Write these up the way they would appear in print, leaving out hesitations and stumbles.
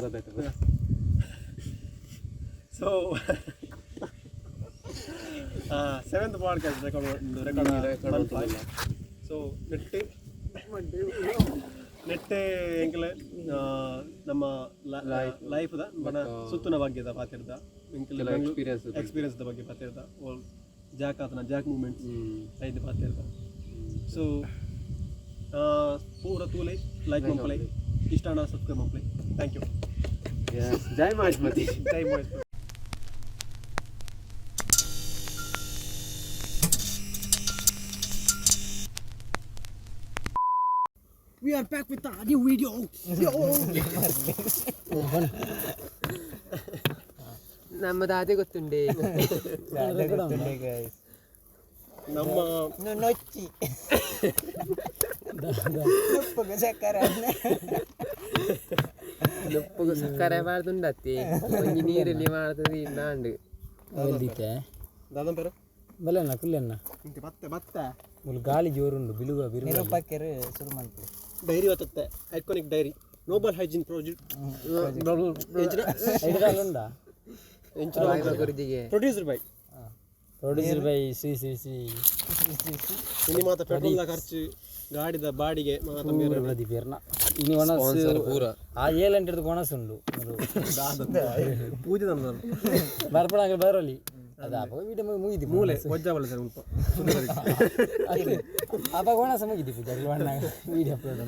ಗೊತ್ತಾಯ್ತು. So seventh podcast record record. So ನೆಟ್ ನೆಟ್ಟೆ ಎಂಕಲೆ ನಮ್ಮ life the ಬಣ ಸುತ್ತುನ ಬಗ್ಗೆದ ಪಾತಿರ್ದ ಎಂಕಲೆ ಎಕ್ಸ್ಪೀರಿಯನ್ಸ್. ಎಕ್ಸ್ಪೀರಿಯನ್ಸ್ the ಬಗ್ಗೆ ಪಾತಿರ್ದ. ಓಲ್ ಜಾಕ್ ಆತನ ಜಾಕ್ ಮೂಮೆಂಟ್ಸ್ ಐದು ಪಾತಿರ್ದ. ಸೊ ಪೂರ ತೂಲೆ, ಲೈಕ್ ಮಂಪಲೆ, ಇಷ್ಟಾಣ ಸಬ್ಸ್ಕ್ರೈಬ್ ಮಂಪಲೆ. Thank you. Jai Mahishmati. Jai Mahesh. We are back with a new video. ನಮ್ಮ ದಾದೆ ಗೊತ್ತುಂಡೆ. ನಮ್ಮ ನೊಚ್ಚಿ ನುಪ್ಪುಗು ಸಕ್ಕರೆ. ನುಪ್ಪುಗು ಸಕ್ಕರೆ ಬಾರ್ದುಂಡತ್ತಿ, ಒಂಜಿ ನೀರಲ್ಲಿ ಮಾಡ್ತದೆ ಇಲ್ಲಾಂಡು. వెళ్తే ದಾದಂ ಪೇರು. ಬಲೆಣ್ಣ ಕುಲ್ಲೆಣ್ಣ. ಇಂತೆ ಬತ್ತೆ ಬತ್ತೆ. ಮುಲ್ ಗಾಳಿ ಜೋರುಂಡು ಬಿಲುಗ ಬಿರುಗ. ನಿರೂಪಕರು ಶುರು ಮಾಡ್ತೀವಿ. ಡೈರಿ ಬರ್ತದೆ, iconic dairy, Nobel hygiene project. ಐದುಗಾಲುಂಡ. ಗುರುಜಿಗೆ. Producer by producer by Shri Shri Shri. ಇನಿ ಮಾತ ಪೆಟ್ರೋಲ್ ಖರ್ಚು, ಗಾಡಿದ ಬಾಡಿಗೆ ಮಾತ ಮೇರೆ. ಪ್ರದೀಪ್ ಎರ್ನ ಇನಿ ಒಣಸು ಆ ಏಳೆಂಟು ಒಣಸು ಉಂಡು ಮೂಲು. ಪೂಜೆ ತಂದ. ಬರ್ಪಣ ಬರೋಲಿ ಅದು ಅಪ್ಪ ವೀಡಿಯೋ ಮುಗಿದಿ. ಮೂಲೆ ವಜ್ಜ ಬಲ್ಲ ಸರ್ ಉಲ್ಪ. ಅಪ್ಪ ಒಣಸ ಮುಗಿದಿ ಪೂಜೆ ಒಣ ವೀಡಿಯೋ ಅಪ್ಲೋಡ್.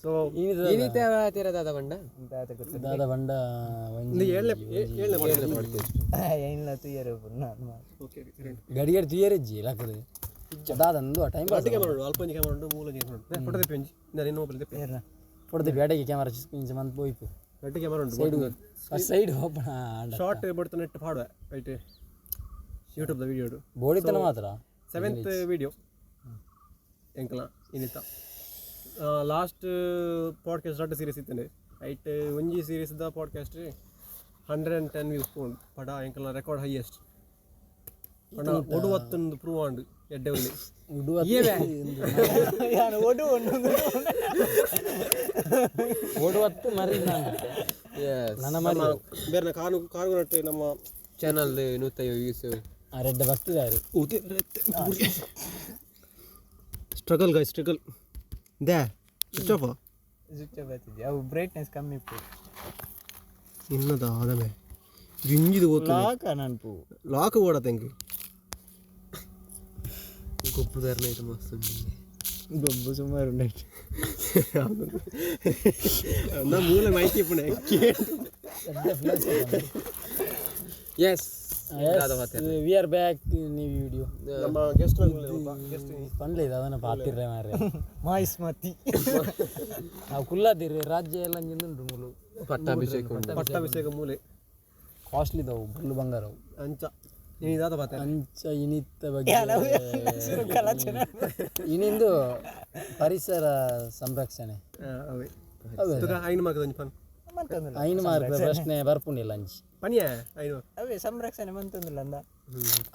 ಸೊ ಇನಿತ ತೀರ ದಾದ ಬಂಡ. ದಾದ ಬಂಡ ಒಂಜಿ ಏಳನೇ ಏಳನೇ ಏನಿಲ್ಲ ತುಯ್ಯರು. ಓಕೆ. ಗಡಿಗಡಿ ತುಯ್ಯರೆಜ್ಜಿ ಲಕ್ಕದು ದಾದ ಅಂದು ಟೈಮ್ ಪಾಸ್. ರಡ್ಡು ಕ್ಯಾಮರಾ ಉಂಡು, ಅಲ್ಪ ಒಂಜಿ ಕ್ಯಾಮರಾ ಉಂಡು, ಮೂಲ ಒಂಜಿ ಕ್ಯಾಮರಾ ಉಂಡು. ಫೋಟೋ ತೆಪ್ಪಿ ಒಂಜಿ, ನಾನು ಇನ್ನು ಮೊಬೈಲ್ ತೆಪ್ಪಿ. ಫೋಟೋ ಬೇಡಗೆ ಕ್ಯಾಮರಾ ಇಂಚ ಮಂತ್ ಪೋಯ್ಪು. ರಡ್ಡು ಕ್ಯಾಮರಾ ಉಂಡು. Side first side open. Short ಬಡ್ತ ನೆಟ್ ಪಾಡುವೆ ರೈಟ್ ಯೂಟ್ಯೂಬ್ the video. ಬೋಡಿತನ ಮಾತ್ರ. ಸೆವೆಂತ್ ವಿಡಿಯೋ ಎಂಕಲ ಇನ್ನಿತ್ತ. ಲಾಸ್ಟ್ ಪಾಡ್ಕಾಸ್ಟ್ ರಡ್ಡು ಸೀರೀಸ್ ಇತ್ತಂಡೆ. ಐಟ್ ಒಂಜಿ ಸೀರೀಸ್ the podcast 110 views ಪೋಂಡು ಪಡ, ಎಂಕಲ್ನ ರೆಕಾರ್ಡ್ ಹೈಯೆಸ್ಟ್. ಪಂಡ ಒಡುವತ್ತೊಂದು ಪ್ರೂವ್ ಆಂಡ್ ಎಡ್ಡೆ ಉಲ್ಲಿ. ಉಡುವ. ಯಾನು ಒಡು ಒಂದು. ಓಡುವತ್ತು ಮರಿ ನನ್ನ ಮರಿ. ಬೇರೆ ಕಾರು ಕಾರು ನಟ್ಟು ನಮ್ಮ ಚಾನಲ್ ನೂತೈವ ವ್ಯೂಸ್. ಆ ರೆಡ್ಡ ಬಕ್ತಿದಾರು. Struggle guy struggle they switch off. Switch ಬರ್ತಿದ್ದೆ, ಅವು ಬ್ರೈಟ್ನೆಸ್ ಕಮ್ಮಿ ಇತ್ತು. ಇನ್ನದ ಆದಮೆ ಜಿಂಜಿದು ಓತು. ಲಾಕ ನನ್ಪು. ಲಾಕ್ ಓಡ ತೆಂಗ್. ಗೊಬ್ಬು ಧರ್ನ ಇದು ಮಸ್ತ್ ಉಂಡು. ಗೊಬ್ಬು ಸುಮಾರು ಉಂಟು. ನಾ ಮೂಲೆ ಮೈಕಿ ಪುಣೆ. Yes. We are back new video. ನಮ್ಮ ಗೆಸ್ಟ್ ಗೆಸ್ಟ್. ಪನ್ಲೆ ಇದು ಅದನ್ನ ಪಾತಿರ್ರೆ ಮಾರ್ರೆ. ಮಾಯಿಸ್ಮತಿ. ನಾವು ಕುಲ್ಲಾದಿರ್ರೆ ರಾಜ್ಯ ಎಲ್ಲ ಉಂಟು ಮೂಲು. ಪಟ್ಟಾಭಿಷೇಕ ಉಂಟು. ಪಟ್ಟಾಭಿಷೇಕ ಮೂಲೆ. ಕಾಸ್ಟ್ಲಿ ದವು ಬಲ್ಲು ಬಂಗಾರವು. ಅಂಚ ಇದಾದ ಬಾತೆ. ಅಂಚ ಇನಿತ್ತ ಬಗ್ಗೆ ಇನಿಂದು ಪರಿಸರ ಸಂರಕ್ಷಣೆ. ಅವೇ. ಅವೇ. ತುಕ ಐನು ಮಾರ್ಕ್ ಒಂಜಿ ಪನ್. ಮಂತೊಂದುಲ್ಲ. ಐನು ಮಾರ್ಕ್ ಪ್ರಶ್ನೆ ಬರ್ಪುಂಡಿಲ್ಲ ಅಂಚಿ. ಪನಿಯ ಐನು. ಅವೇ ಸಂರಕ್ಷಣೆ ಮಂತೊಂದುಲ್ಲ ಅಂದ.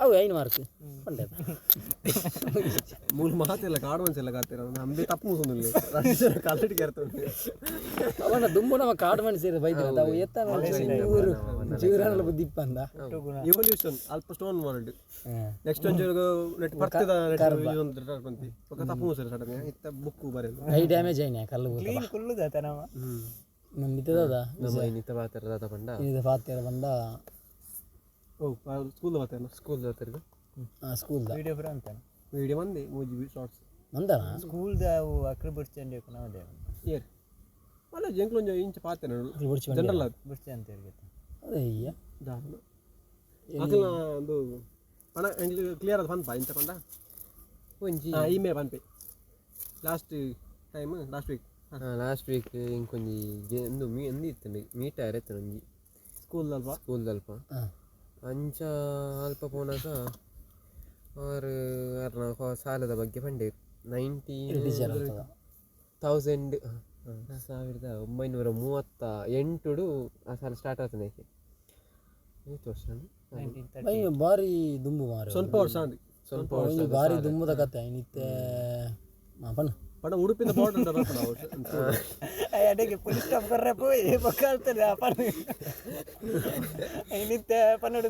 ಅವು ಐನು ಮಾರ್ಕ್ ಪಂಡೆ. ಮೂಲ ಮಾತೆಲ್ಲ ಕಾಡು ಮನ್ಸೆಲ್ಲ ಕಾತಿರ ಅಂಬೆ ತಪ್ಪು ಮುಸೊಂದಿಲ್ಲ ಕಲ್ಲಡಿಗೆ ಇರ್ತದೆ. ಅವನ ದುಂಬು ನಮ್ಮ ಕಾಡು ಮನುಷ್ಯರು ಬೈದ್ರ ಅವು ಎತ್ತ ಚೂರು ಚೂರಲ್ಲ ಬುದ್ಧಿ ಇಪ್ಪಂದ. ಇವಲ್ಯೂಷನ್ ಅಲ್ಪ ಸ್ಟೋನ್ ವರ್ಲ್ಡ್ ನೆಕ್ಸ್ಟ್ ಒಂಜಿ ನೆಟ್ ಪರ್ತೆದ ನೆಟ್ ಒಂದು ಬಂತಿ ಬೊಕ ತಪ್ಪು ಮುಸರ ಸಡನ್ ಇತ್ತ ಬುಕ್ ಬರೆದು. I damage ಐನೆ ಕಲ್ಲು ಬೂತ. ಕ್ಲೀನ್ ಕುಲ್ಲುದ ನಮ್ಮ. ನಮ್ಮ ಇತ್ತದ. ನಮ್ಮ ಇನ್ನಿತ ಬಾತರ ದಾದ ಬಂಡ. ಇದು ಪಾತ್ಯರ ಬಂದ. ಓ ಸ್ಕೂಲ್ ಬಾತೇನ. ಸ್ಕೂಲ್ ದಾತರ್ಗ. School the. Video ಪುರ ಅಂತಾನೆ. ವಿಡಿಯೋ ಮಂದಿ ಮೂಜಿ ಶಾರ್ಟ್ಸ್. ಮಂದನ. ಸ್ಕೂಲ್ದ ಅವು ಅಕ್ರ ಬುಡ್ಚಿ ಅಂಡಿ ನಾವದೇ. ಏರ್ ಅಲ್ಲ ಜಂಕ್ಲು ಒಂಜಿ ಇಂಚ ಪಾತೆ ಅಕ್ಲು ಬುಡ್ಚಿ ಬಂಡಿ. ಜನರಲ್ ಅದು. ಬುಡ್ಚಿ ಅಂತ ಹೇಳ್ಬೇಕು. ಅದೇ ಅಯ್ಯ. ದಾರುಣ ಅಕಲ್ನ ಒಂದು ಪಣ ಕ್ಲಿಯರ್ ಅದು ಪನ್ಪ ಇಂಚ ಪಂಡ. ಒಂಜಿ ಇಮೇ ಪನ್ಪೆ last time last week. Last week ಇಂಕೊಂಜಿ ಒಂದು ಮೀ ಒಂದು ಇತ್ತಂಡು ಮೀಟ್ ಆಯ್ತು ಒಂಜಿ. ಸ್ಕೂಲ್ ಅಲ್ವಾ? ಸ್ಕೂಲ್ ಅಲ್ಪ. ಅಂಚ ಅಲ್ಪ ಪೋನಾಗ ಆರು ಆರ್ನ ಸಾಲದ ಬಗ್ಗೆ ಪಂಡೇರು ನೈನ್ಟೀನ್ ಟೀಚರ್ ಅಂತದ. ತೌಸಂಡ್ 1938 ಆ ಸಾಲ ಸ್ಟಾರ್ಟ್ ಆಗ್ತದೆ ಏಕೆ ಐದು ವರ್ಷ. ಬೈ ಬಾರಿ ದುಂಬು ಮಾರು. ಸ್ವಲ್ಪ ವರ್ಷ ಅಂದು. ಸ್ವಲ್ಪ ಒಂಜಿ ವರ್ಷ. ಬಾರಿ ದುಂಬುದ ಕತೆ ಇನ್ನಿತ್ತೆ ಪಣ್ಣ. ಪಂಡ ಉಡುಪಿದ ಬಾರ್ಡರ್ ಬರ್ಪುಂಡು ಅವು. ಅಡೆಗೆ ಪೊಲೀಸ್ ಸ್ಟಾಪ್ ಕೊರ್ರೆ ಪೋಯಿ ಬೊಕ್ಕ ಪನ್ನಿ ನಿತ್ಯ ಪನ್ನೊಡು.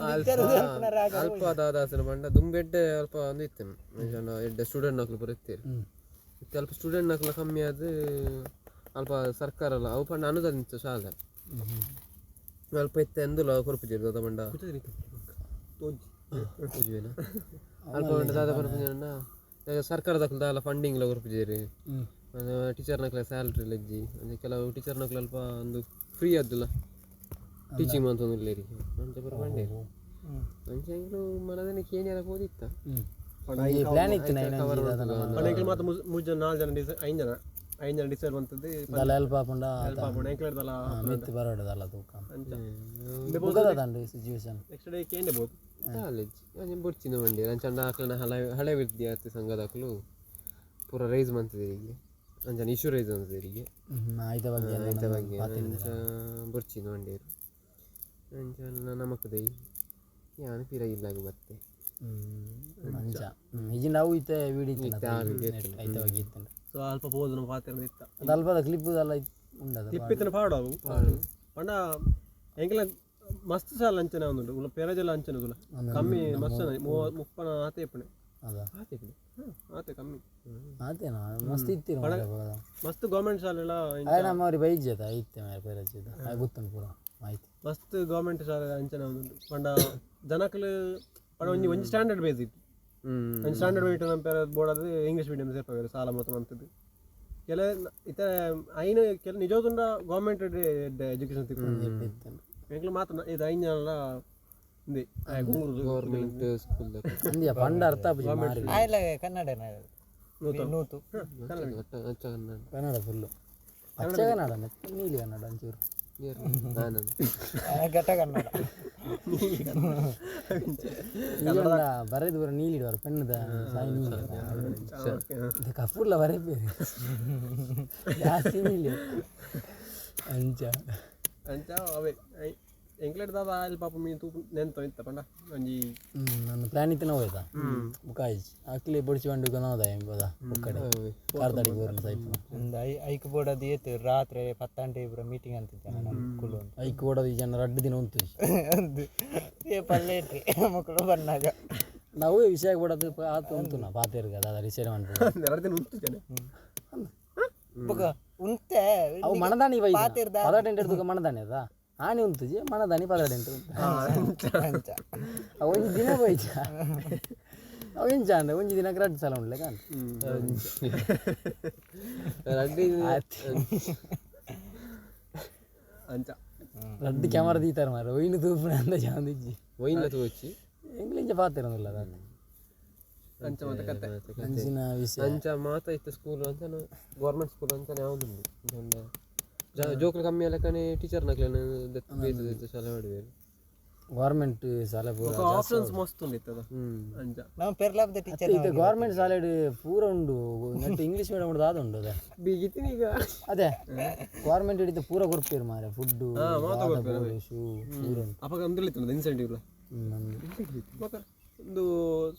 ಅಲ್ಪ ದಾದಾಸನ ಪಂಡ ದುಂಬೆಡ್ಡೆ ಅಲ್ಪ ಒಂದು ಇತ್ತು, ಅಂಚ ಎಡ್ಡೆ ಸ್ಟೂಡೆಂಟ್ ನಕಲು ಪೂರ ಇತ್ತೆರ್. ಇತ್ತೆ ಅಲ್ಪ ಸ್ಟೂಡೆಂಟ್ ನಕಲು ಕಮ್ಮಿ ಆದ್ ಅಲ್ಪ ಸರ್ಕಾರ ಅಲ್ಲ ಅವು ಪಂಡ ಅನುದಾನ ಇತ್ತು ಶಾಲೆ ಅಲ್ಪ. ಇತ್ತೆ ಎಂದುಲ ಕೊರ್ಪುಜೆರ್ ದಾದ ಪಂಡ ತೋಜುವೆನಾ? ಅಲ್ಪ ಪಂಡ ದಾದ ಪನ್ಪುಜೆರ್ ಪಂಡ ಸರ್ಕಾರದಕುಲು ದಾಲ ಫಂಡಿಂಗ್ ಲ ಕೊರ್ಪುಜೆರ್, ಟೀಚರ್ ನಕ್ಲೆ ಸ್ಯಾಲರಿ ಲಜ್ಜಿ. ಅಂಚ ಕೆಲವು ಟೀಚರ್ ನಕ್ಲು ಅಲ್ಪ ಒಂದು ಫ್ರೀ ಆದ್ಲ ಟೀಚಿಂಗ್ ಮಂತೊಂದುಲ್ಲೆರ್ ಅಂಚ ಪೂರ ಪಂಡೆರ್. ಅಂಚ ಎಂಕ್ಲು ಮನದನೆ ಕೇನಿಯರ ಪೋದಿತ್ತ. ಪ್ಲಾನ್ ಇತ್ತು. ಪಂಡ ಎಂಕ್ಲು ಮಾತ ಮೂಜಿ ಜನ ನಾಲ್ ಜನ ಡಿಸೈಡ್, ಐದು ಜನ, ಐದು ಜನ ಡಿಸೈಡ್ ಮಂತದ್ದು. ದಾಲ ಹೆಲ್ಪ್ ಆಪುಂಡ. ಹೆಲ್ಪ್ ಆಪುಂಡು ಎಂಕ್ಲೆಡ್ ದಾಲ. ಮಿತ್ತ್ ಬರೋಡು ದಾಲ ತೂಕ. ಅಂಚ ಬುಕ್ಕದಾಂಡ್ ಸಿಚುವೇಶನ್. ನೆಕ್ಸ್ಟ್ ಡೇ ಕೇಂಡೆ ಬೋದು. ಕಾಲೇಜ್ ಅಂಚ ಬೊಡ್ಚಿನ ಮಂಡಿ ಅಂಚ ಅಕ್ಲೆನ ಹಳೆ ಹಳೆ ವಿದ್ಯಾರ್ಥಿ ಸಂಘದಕುಲು ಪೂರ ರೈಸ್ ಮಂತುದೆರ್, ಅಂಚನೆ ಇಶ್ಯೂ ರೈಸ್ ಮಂತುದೆರ್. ಐತ ಬಗ್ಗೆ. ಐತ ಬಗ್ಗೆ ಅಂಚ ಬೊಡ್ಚಿನ ಮಂಡೇರು. ಅಂಚ ನಮಕ್ ದೈ ಯಾನ್ ಪಿರ ಇಲ್ಲಾಗ ಬತ್ತೆ. ಅಂಚ ಇಜಿಂಡ ಅವು ಇತ್ತೆ ವಿಡಿಯೋ ಇತ್ತೆ ಆ video ಇತ್ತು. ಐತ ಬಗ್ಗೆ ಇತ್ತು. ಸೊ ಅಲ್ಪ ಪೋದು ನಾವು ಪಾತೆರ ಇತ್ತ. ಅದು ಅಲ್ಪದ ಕ್ಲಿಪ್ ದಲ್ಲ ಉಂಡದ. ಕ್ಲಿಪ್ ಇತ್ತಿನ ಪಾಡು ಅವು. ಪಂಡ ಎಂಕ್ಲ ಮಸ್ತ್ ಸಾಲ ಅಂಚನೆ ಉಂಡು ಉಲ್ಲ, ಪೆರಜಲ ಅಂಚನೆ ಉಲ್ಲ ಕಮ್ಮಿ ಮಸ್ತ್ 30 ಮುಪ್ಪನ ಆತೆ ಇಪ್ಪಣೆ. ಅದ ಆತೆ ಕಮ್ಮಿ. ಆತೇನಾ, ಮಸ್ತ್ ಇತ್ತಿರ. ಮಸ್ತ್ ಗೌರ್ಮೆಂಟ್ ಶಾಲೆಲ. ಆಯ್ ನಮ್ಮ ಅವ್ರಿಗೆ ಬೈಜದ ಇತ್ತೆ ಮಾರೆ ಪೆರಜಿದ ಆಯ್ ಗೊತ್ತುಂಡು ಪೂರ ಮಾಹಿತಿ. ಮಸ್ತ್ ಗೌರ್ಮೆಂಟ್ ಶಾಲೆ ಅಂಚನೆ ಉಂಡು. ಪಂಡ ಜನಕುಲು ಪಂಡ ಒಂಜಿ ಒಂಜಿ ಸ್ಟ್ಯಾಂಡರ್ಡ್ ಬೇಸ್ ಇತ್ತು. ಒಂಜಿ ಸ್ಟ್ಯಾಂಡರ್ಡ್ ಬೇಸ್ ನಮ್ಮ ಪೆರ ಬೋರ್ಡಾದ ಇಂಗ್ಲೀಷ್ ಮೀಡಿಯಂ ಸೇರ್ಪವೇರು ಸಾಲ ಮೊತ್ತ ಮಂತದ್ದು. ಕೆಲ ಇತ್ತೆ ಐನು ಕೆಲ ನಿಜೋದುಂಡ ಗೌರ್ಮೆಂಟ್ ಎಜುಕೇಶನ್ ತಿಕ್ಕು. ಇತ್ತು. ಎಂಕ್ಲು ಮಾತ್ರ ಇದು ಐದು ಜನಲ ಇಂದೆ ಗೌರ್ಮೆಂಟ್ ಸ್ಕೂಲ್. ಅಂದ್ಯ ಪಂಡ ಅರ್ಥ ಆಪುಜಿ ಮಾರಿ. ಆಯ್ಲ ಕನ್ನಡ ನೂತು. ಅಚ್ಚ ಕನ್ನಡ. ಕನ್ನಡ ಫುಲ್ಲು ಅಚ್ಚ ಕನ್ನಡ ಮತ್ತೆ ನೀಲಿ ಕನ್ನಡ ಒಂಚೂರು. ನಾನು ಘಟ್ಟ ಕನ್ನಡ. ನೀಲಂಡ ಬರೆದು ಪೂರ ನೀಲಿಡುವರು ಪೆಣ್ಣದ ಸಾಯಿ ನೀಲಿ. ಇದು ಕಫುರ್ಲ ಬರೆಪೇರು ಜಾಸ್ತಿ ನೀಲಿ ಅಂಚ. ಅಂಚ ಅವೇ ಎಂಕ್ಲೆಡ್ ದಾದ ಆಯ್ಲ್ ಪಾಪ ಮೀನ್ ತೂಪು ನೆಂತ ಇತ್ತ ಪಂಡ ಒಂಜಿ. ನನ್ನ ಪ್ಲಾನ್ ಇತ್ತಿನ ಹೋಯ್ತಾ ಬುಕ್ಕ ಆಯ್ತು ಅಕ್ಲಿ ಬೊಡಿಸಿ ಬಂಡು ನಾವುದ ಎಂಬುದ ಬುಕ್ಕಡೆ ಕಾರ್ದಾಡಿ ಬೋರ್ನ ಸೈಪುನ. ಒಂದು I ಐಕ್ ಬೋಡದು ಏತು ರಾತ್ರಿ 10 ಗಂಟೆ ಇಬ್ಬರ ಮೀಟಿಂಗ್ ಅಂತಿದ್ದಾನೆ ನಮ್ಮ ಕುಲು ಅಂತ. ಐಕ್ ಓಡೋದು ಈ ಜನ ರಡ್ಡು ದಿನ ಉಂಟು. ಒಂದು ಏ ಪಲ್ಲೇಟ್ರಿ ಮಕ್ಕಳು ಬಂದಾಗ ನಾವು ವಿಷಯ ಕೊಡೋದು ಆತು ಉಂಟು ನಾ ಪಾತೇರ್ಗ ದಾದ ರಿಸೈಡ್ ಮಾಡ್ಬೋದು. 2 ದಿನ ಉಂಟು ಜನ. ಬೊಕ ಉಂತೆ. ಅವು ಮಣದಾನಿ ಬೈ ಪಾತೆರ್ದ. ಪದಾಟೆಂಟ್ ಎಡ್ದುಕ ಮಣದಾನಿ ಅದ ಆನಿ ಉಂತುಜಿ ಮಣದಾನಿ ಪದಾಟೆಂಟ್ ಉಂಟು. ಅಂಚ. ಅವು ಒಂಜಿ ದಿನ ಬೈಜ ಅವು ಎಂಚ ಅಂದ ಒಂಜಿ ದಿನ ರಡ್ಡು ಸಲ ಉಂಡ್ಲೆ ಕಾಣ್. ರಡ್ಡಿ. ಅಂಚ. ರಡ್ಡು ಕ್ಯಾಮರಾ ದೀತಾರ ಮಾರ ಒಯ್ನು ತೂಪುನ ಅಂದ ಜಾಂದಿಜ್ಜಿ. ಒಯ್ನ ತೂಚಿ. ಎಂಗ್ಲಿಂಚ ಪಾತೆರೊಂದುಲ್ಲ ದಾದ. ಅಂಚ ಮತ್ತೆ ಕತೆ. ಅಂಚಿನ ವಿಷಯ. ಅಂಚ ಮಾತ ಇತ್ತು ಸ್ಕೂಲ್ ಅಂಚ ಗೌರ್ಮೆಂಟ್ ಸ್ಕೂಲ್ ಅಂಚನೆ ಯಾವ್ದುಂಡು ಜೋಕುಲು ಕಮ್ಮಿ ಅಲ್ಲಕನೆ ಟೀಚರ್ ನಕ್ಲೆನ ಬೇತೆ ಬೇತೆ ಶಾಲೆ ಮಾಡುವೇರು. ಗೌರ್ಮೆಂಟ್ ಶಾಲೆ ಪೂರ ಆಪ್ಷನ್ಸ್ ಮಸ್ತ್ ಉಂಡು ಇತ್ತದ ಅಂಚ. ನಾವು ಪೆರ್ಲಾಬ್ದ ಟೀಚರ್. ಇದು ಗೌರ್ಮೆಂಟ್ ಶಾಲೆಡ್ ಪೂರ ಉಂಡು ನೆಟ್ ಇಂಗ್ಲೀಷ್ ಮೀಡಿಯಂ ಉಂಡು ದಾದ ಉಂಡು ಅದೇ. ಬೀಗಿತ್ತಿನ ಈಗ. ಅದೇ ಗೌರ್ಮೆಂಟ್ ಹಿಡಿದು ಪೂರ ಕೊರ್ಪೇರು ಮಾರೆ, ಫುಡ್ಡು ಶೂ ಪೂರ ಉಂಟು. ಅಪಗ ಅಂದ್ರಲ್ಲಿ ಇತ್ತು ಇನ್ಸೆಂಟಿವ್. ಅಂದು. ಬೊಕ ಒಂದು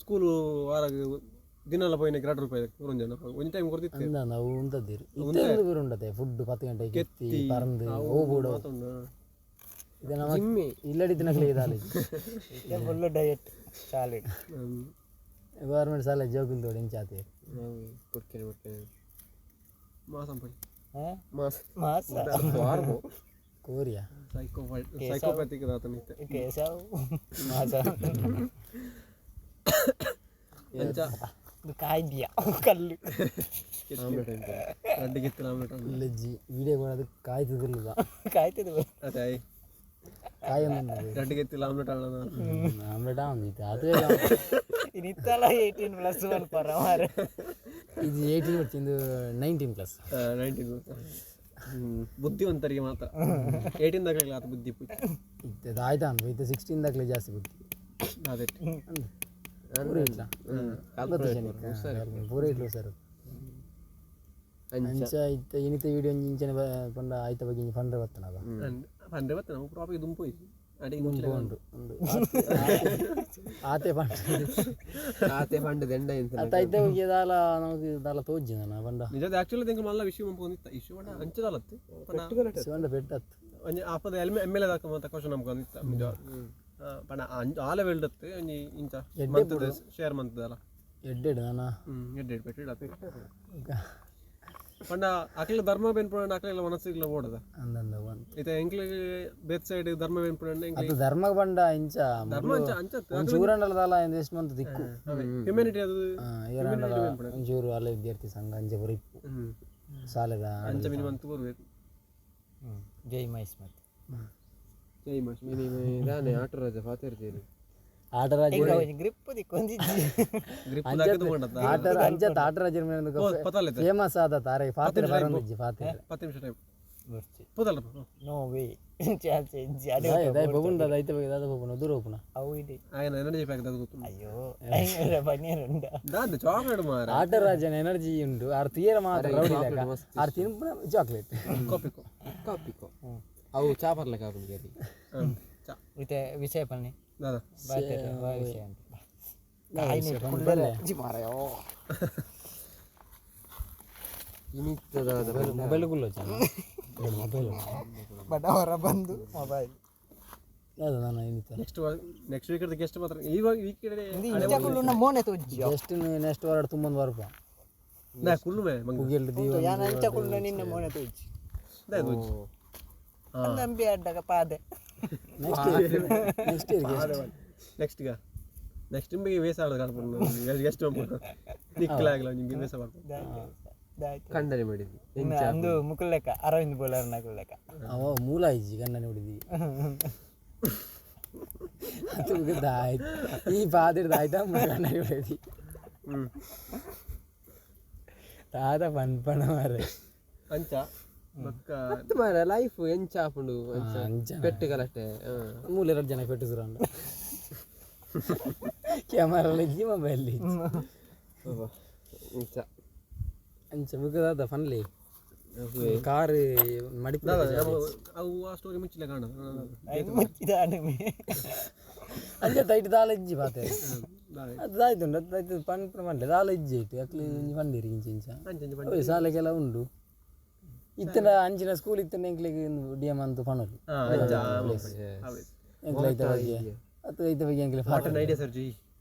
ಸ್ಕೂಲು ವಾರ ದಿನಲ ಪೋಯಿನ 2 ರೂಪಾಯಿ ಒಂಜಿ ಜನ ಒಂಜಿ ಟೈಮ್ ಕೊರ್ತಿತ್ತು. ಅಂದ ನಾವು ಉಂತದ್ದೀರು ಇತ್ತೆ ಒಂದು ಪೂರ ಉಂಡತೆ ಫುಡ್ 10 ಗಂಟೆಗೆ ಕೆತ್ತಿ ಪರಂದು ಹೋಗ್ಬಿಡು. ಮಾತುಂಡು. ಇದು ನಮ್ಮ ಇಲ್ಲಡಿದ್ದ ಇದಾಲಿ. ಫುಲ್ ಡಯಟ್ ಶಾಲೆ. ಗೌರ್ಮೆಂಟ್ ಶಾಲೆ ಜೋಕುಲ್ ತೋಡಿ ಇಂಚಾತಿ. ಕೊಡ್ತೇನೆ ಕೊಡ್ತೇನೆ. ಮಾಸಂಪಡಿ. ಮಾಸ್. ಮಾಸ. ಕೋರಿಯಾ. ಸೈಕೋ ಸೈಕೋಪ್ಯಾಥಿಕ್ ದಾತನ ಇತ್ತೆ. ಕೇಶವ್ ಮಾಸ. ಅಂಚ. ಇದು ಕಾಯ್ದಿಯಾ ಕಲ್ಲು. ಆಮ್ಲೆಟ್ ಅಂತ. ರಡ್ಡು ಗೆತ್ತಿನ ಆಮ್ಲೆಟ್ ಉಂಡು. ಇಲ್ಲಜ್ಜಿ ವಿಡಿಯೋ ಕೊಡೋದು ಕಾಯ್ತದಿಲ್ಲ. ಕಾಯ್ತದೆ. ಅದೇ ಆಯ್. ಕಾಯಿ ಒಂದು. ರಡ್ಡು ಗೆತ್ತಿಲ್ಲ ಆಮ್ಲೆಟ್ ಅಣ್ಣ. ಆಮ್ಲೆಟ್ ಒಂದಿತ್ತು ಅದೇ. ಇನ್ನಿತ್ತಲ್ಲ 18+1 ಪರ ಮಾರೆ. ಇದು 18 ಇದು 19+. 19 ಬುದ್ಧಿವಂತರಿಗೆ ಮಾತ್ರ, 18 ದಾಖಲೆ ಆತ ಬುದ್ಧಿ ಪುಚ್ಚಿ. ಇತ್ತು ಆಯ್ತಾ ಅನ್ಬೋ ಇತ್ತು 16 ದಾಖಲೆ ಜಾಸ್ತಿ ಬುದ್ಧಿ. ಅದೇ. ಪೂರ ಇಟ್ಲ ಗೊತ್ತು ಜನಕ್ಕೆ ಪೂರ ಇಟ್ಲು ಸರ್. ಅಂಚ ಇತ್ತ ಇನಿತ ವಿಡಿಯೋ ಒಂಜಿ ಇಂಚನೆ ಪಂಡ ಆಯ್ತ ಬಗ್ಗೆ ಇಂಚ ಪಂಡ್ರೆ ಬತ್ತನದ. ಪಂಡ್ರೆ ಬತ್ತ ನಮ್ಮ ಪ್ರಾಪಿ ದುಂಪು ಹೋಯ್ತು. ಉಂಡು ಆತೆ ಪಂಡ ಆತೆ ಪಂಡ ದಂಡ ಅತ್ತ ಐತೆ ಹೋಗಿ ದಾಲ ನಮಗೆ ದಾಲ ತೋಜಿ ನಾನು ಪಂಡ ನಿಜದ ಆಕ್ಚುಲಿ ತಿಂಕ್ ಮಲ್ಲ ವಿಷಯ ಮಂಪೊಂದಿತ್ತ ಇಶ್ಯೂ ಪಂಡ ಅಂಚದಾಲತ್ತು ಶಿವಣ್ಣ ಪೆಟ್ಟತ್ತು ಒಂಜಿ ಆಪದ ಎಮ್ ಎಮ್ ಎಲ್ ಎ ದಾಕ ಮಾತ ಕ್ವಶನ್ ನಮ್ಗೆ ನಿಜ ಪಂಡ ಆಲ ವೆಲ್ಡತ್ತು ಒಂಜಿ ಇಂಚ ಮಂತದ ಶೇರ್ ಮಂತದಲ್ಲ ಎಡ್ಡೆಡ್ ನಾನ ಎಡ್ಡೆಡ್ ಪೆಟ್ಟಿಡ ಪಂಡ ಅಕ್ಲೆ ಧರ್ಮ ಬೆನ್ಪುಂಡ ಅಕ್ಲೆಲ್ಲ ಮನಸ್ಸಿಗ್ಲ ಓಡದ ಅಂದಂದ ಬಂತು ಇತ್ತೆ ಎಂಕ್ಲೆಗ್ ಬೇತ್ ಸೈಡ್ ಧರ್ಮ ಬೆನ್ಪುಂಡ ಎಂಕ್ಲೆ ಅದು ಧರ್ಮ ಪಂಡ ಇಂಚ ಧರ್ಮ ಅಂಚ ಅಂಚ ಒಂಚೂರಂಡಲ ದಾಲ ಎಷ್ಟು ಮಂತ್ ದಿಕ್ಕು ಹ್ಯುಮ್ಯಾನಿಟಿ ಅದು ಏರಂಡಲ ಒಂಚೂರು ಅಲ್ಲ ವಿದ್ಯಾರ್ಥಿ ಸಂಘ ಅಂಚ ಪೂರ ಇಪ್ಪು ಸಾಲೆದ ಅಂಚ ಮಿನಿಮಮ್ ತೂರ್ಬೇಕು. ಜೈ ಮೈಸ್ಮತ್. ಜೈ ಮೈಸ್ ದಾನೆ ಆಟೋ ರಾಜ ಪಾತೆರ್ಜೇರಿ ಆಟರಾಜ ಗ್ರಿಪ್ ದಿಕ್ಕೊಂದಿಜ್ಜಿ ಗ್ರಿಪ್ ದಾಕದು ಕೊಂಡತ್ತ ಆಟ ಅಂಚತ್ ಆಟರಾಜರ ಮೇಲೆ ಪತ್ತಲೆ ಫೇಮಸ್ ಆದ ತಾರೆ ಪಾತ್ರೆ ಬರೋಂದಿಜ್ಜಿ ಪಾತ್ರೆ 10 ನಿಮಿಷ ಟೈಮ್ ಬರ್ಚಿ ಪೋದಲ್ಲ. ನೋ ವೇ ಚಾನ್ಸ್ ಇಜ್ಜಿ ಅಡೆ ದಾಯ್ ಬಗುಂಡ ದೈತ ಬಗ್ಗೆ ದಾದ ಬಗುಣ ದೂರ ಹೋಪುಣ ಅವು ಇಡಿ ಆಯನ ಎನರ್ಜಿ ಪ್ಯಾಕ್ ದಾದ ಗೊತ್ತು. ಅಯ್ಯೋ ಪನ್ನೀರ್ ಉಂಡ ದಾದ ಚಾಕ್ಲೇಟ್ ಮಾರ ಆಟರಾಜನ ಎನರ್ಜಿ ಉಂಡು ಆರ್ ತೀರ ಮಾತ್ರ ರೌಡಿ ಲೆಕ್ಕ ಆರ್ ತಿನ್ಪುನ ಚಾಕ್ಲೇಟ್ ಕಾಪಿಕೋ ಕಾಪಿಕೋ ಅವು ಚಾಪರ್ಲ ಕಾಪುಂಡು ಚಾ ಇತ್ತೆ ವಿಷಯ ಪನ್ನಿ ದಾದ ವಿಷಯ ಅಂತ ಮೊಬೈಲ್ ಕುಲ್ಲ ಮೊಬೈಲ್ ಬಡವರ ಬಂದು ಮೊಬೈಲ್ ಅದು ನಾನು ಇನ್ನಿತ್ತ ನೆಕ್ಸ್ಟ್ ನೆಕ್ಸ್ಟ್ ವೀಕ್ ಗೆಸ್ಟ್ ಮಾತ್ರ ಇವಾಗ ವೀಕ್ ಇಂಚ ಮೋನೆ ತೋಜ್ಜಿ ಜಸ್ಟ್ ನೆಕ್ಸ್ಟ್ ವಾರ ತುಂಬೊಂದು ವಾರಪ್ಪ ನಾ ಕುಳ್ಳುಮೆ ಮಂಗ ಕುಗಿಲ್ ದೀವ ಯಾನ ಅಂಚ ಕುಳ್ಳು ನಿನ್ನ ಮೋನೆ ತೋಜ್ಜಿ ದಾದ ನಂಬಿ ಅಡ್ಡಗ ಪಾದೆ next year next year guest next ಗ ನೆಕ್ಸ್ಟ್ ನಿಮಗೆ ವೇಸ ಆಡೋದು ಕಾಣ್ಬೋದು ಗೆಸ್ಟ್ ಮಾಡ್ಬೋದು ನಿಕ್ಕಲಾಗಲ್ಲ ನಿಮಗೆ ವೇಸ ಮಾಡ್ಬೋದು ಖಂಡನೆ ಮಾಡಿದ್ವಿ. ಅಂದು ಮುಕುಲ್ ಲೆಕ್ಕ ಅರವಿಂದ್ ಬೋಲರ್ ನಕುಲ್ ಲೆಕ್ಕ ಅವ ಮೂಲ ಇಜ್ಜಿ ಕಣ್ಣನೆ ಹೊಡಿದಿ ಅದು ಆಯ್ತು ಈ ಪಾದಿಡ್ದು ಆಯ್ತಾ ಕಣ್ಣನಿ ಹೊಡಿದಿ ತಾತ ಪನ್ಪಣ ಮಾರೆ ಅಂಚ ಬೊಕ್ಕ ಮಾರ ಲೈಫ್ ಎಂಚ ಆಪುಂಡು ಅಂಚ ಪೆಟ್ಟು ಗಲಾಟೆ. ಮೂಲ ಎರಡು ಜನ ಪೆಟ್ಟು ಸುರಂಡ ಕ್ಯಾಮರಾ ಇಜ್ಜಿ ಮೊಬೈಲ್ ಇಂಚ ಅಂಚ ಬುಕ್ಕದಾದ ಫನ್ಲಿ ಕಾರ್ ಮಡಿಪು ಅವು ಆ ಸ್ಟೋರಿ ಮುಂಚಿಲ್ಲ ಕಾಣ ಮುಚ್ಚಿದ ಅಂಚ ತೈಟ್ ದಾಲ ಇಜ್ಜಿ ಪಾತೆ ಅದು ದಾಯ್ತುಂಡು ಅದು ಆಯ್ತು ಪನ್ಪುನ ಪನ್ಲೆ ದಾಲ ಇಜ್ಜಿ ಐಟ್ ಅಕ್ಲಿ ಒಂಜಿ ಪಂಡಿರಿ ಇಂಚ ಇಂಚ ಅಂಚ ಸಾಲೆ ಕೆಲ ಉಂಡು ಇತ್ತಿನ ಅಂಚಿನ ಸ್ಕೂಲ್ ಇತ್ತಿನ ಎಂಕ್ಲೆಗ್ ಡಿ ಎಮ್ ಅಂತ ಪನೊಲಿ ಎಂಕ್ಲೆ ಐತ ಬಗ್ಗೆ ಅದು ಐತ ಬಗ್ಗೆ ಎಂಕ್ಲೆ what idea sir G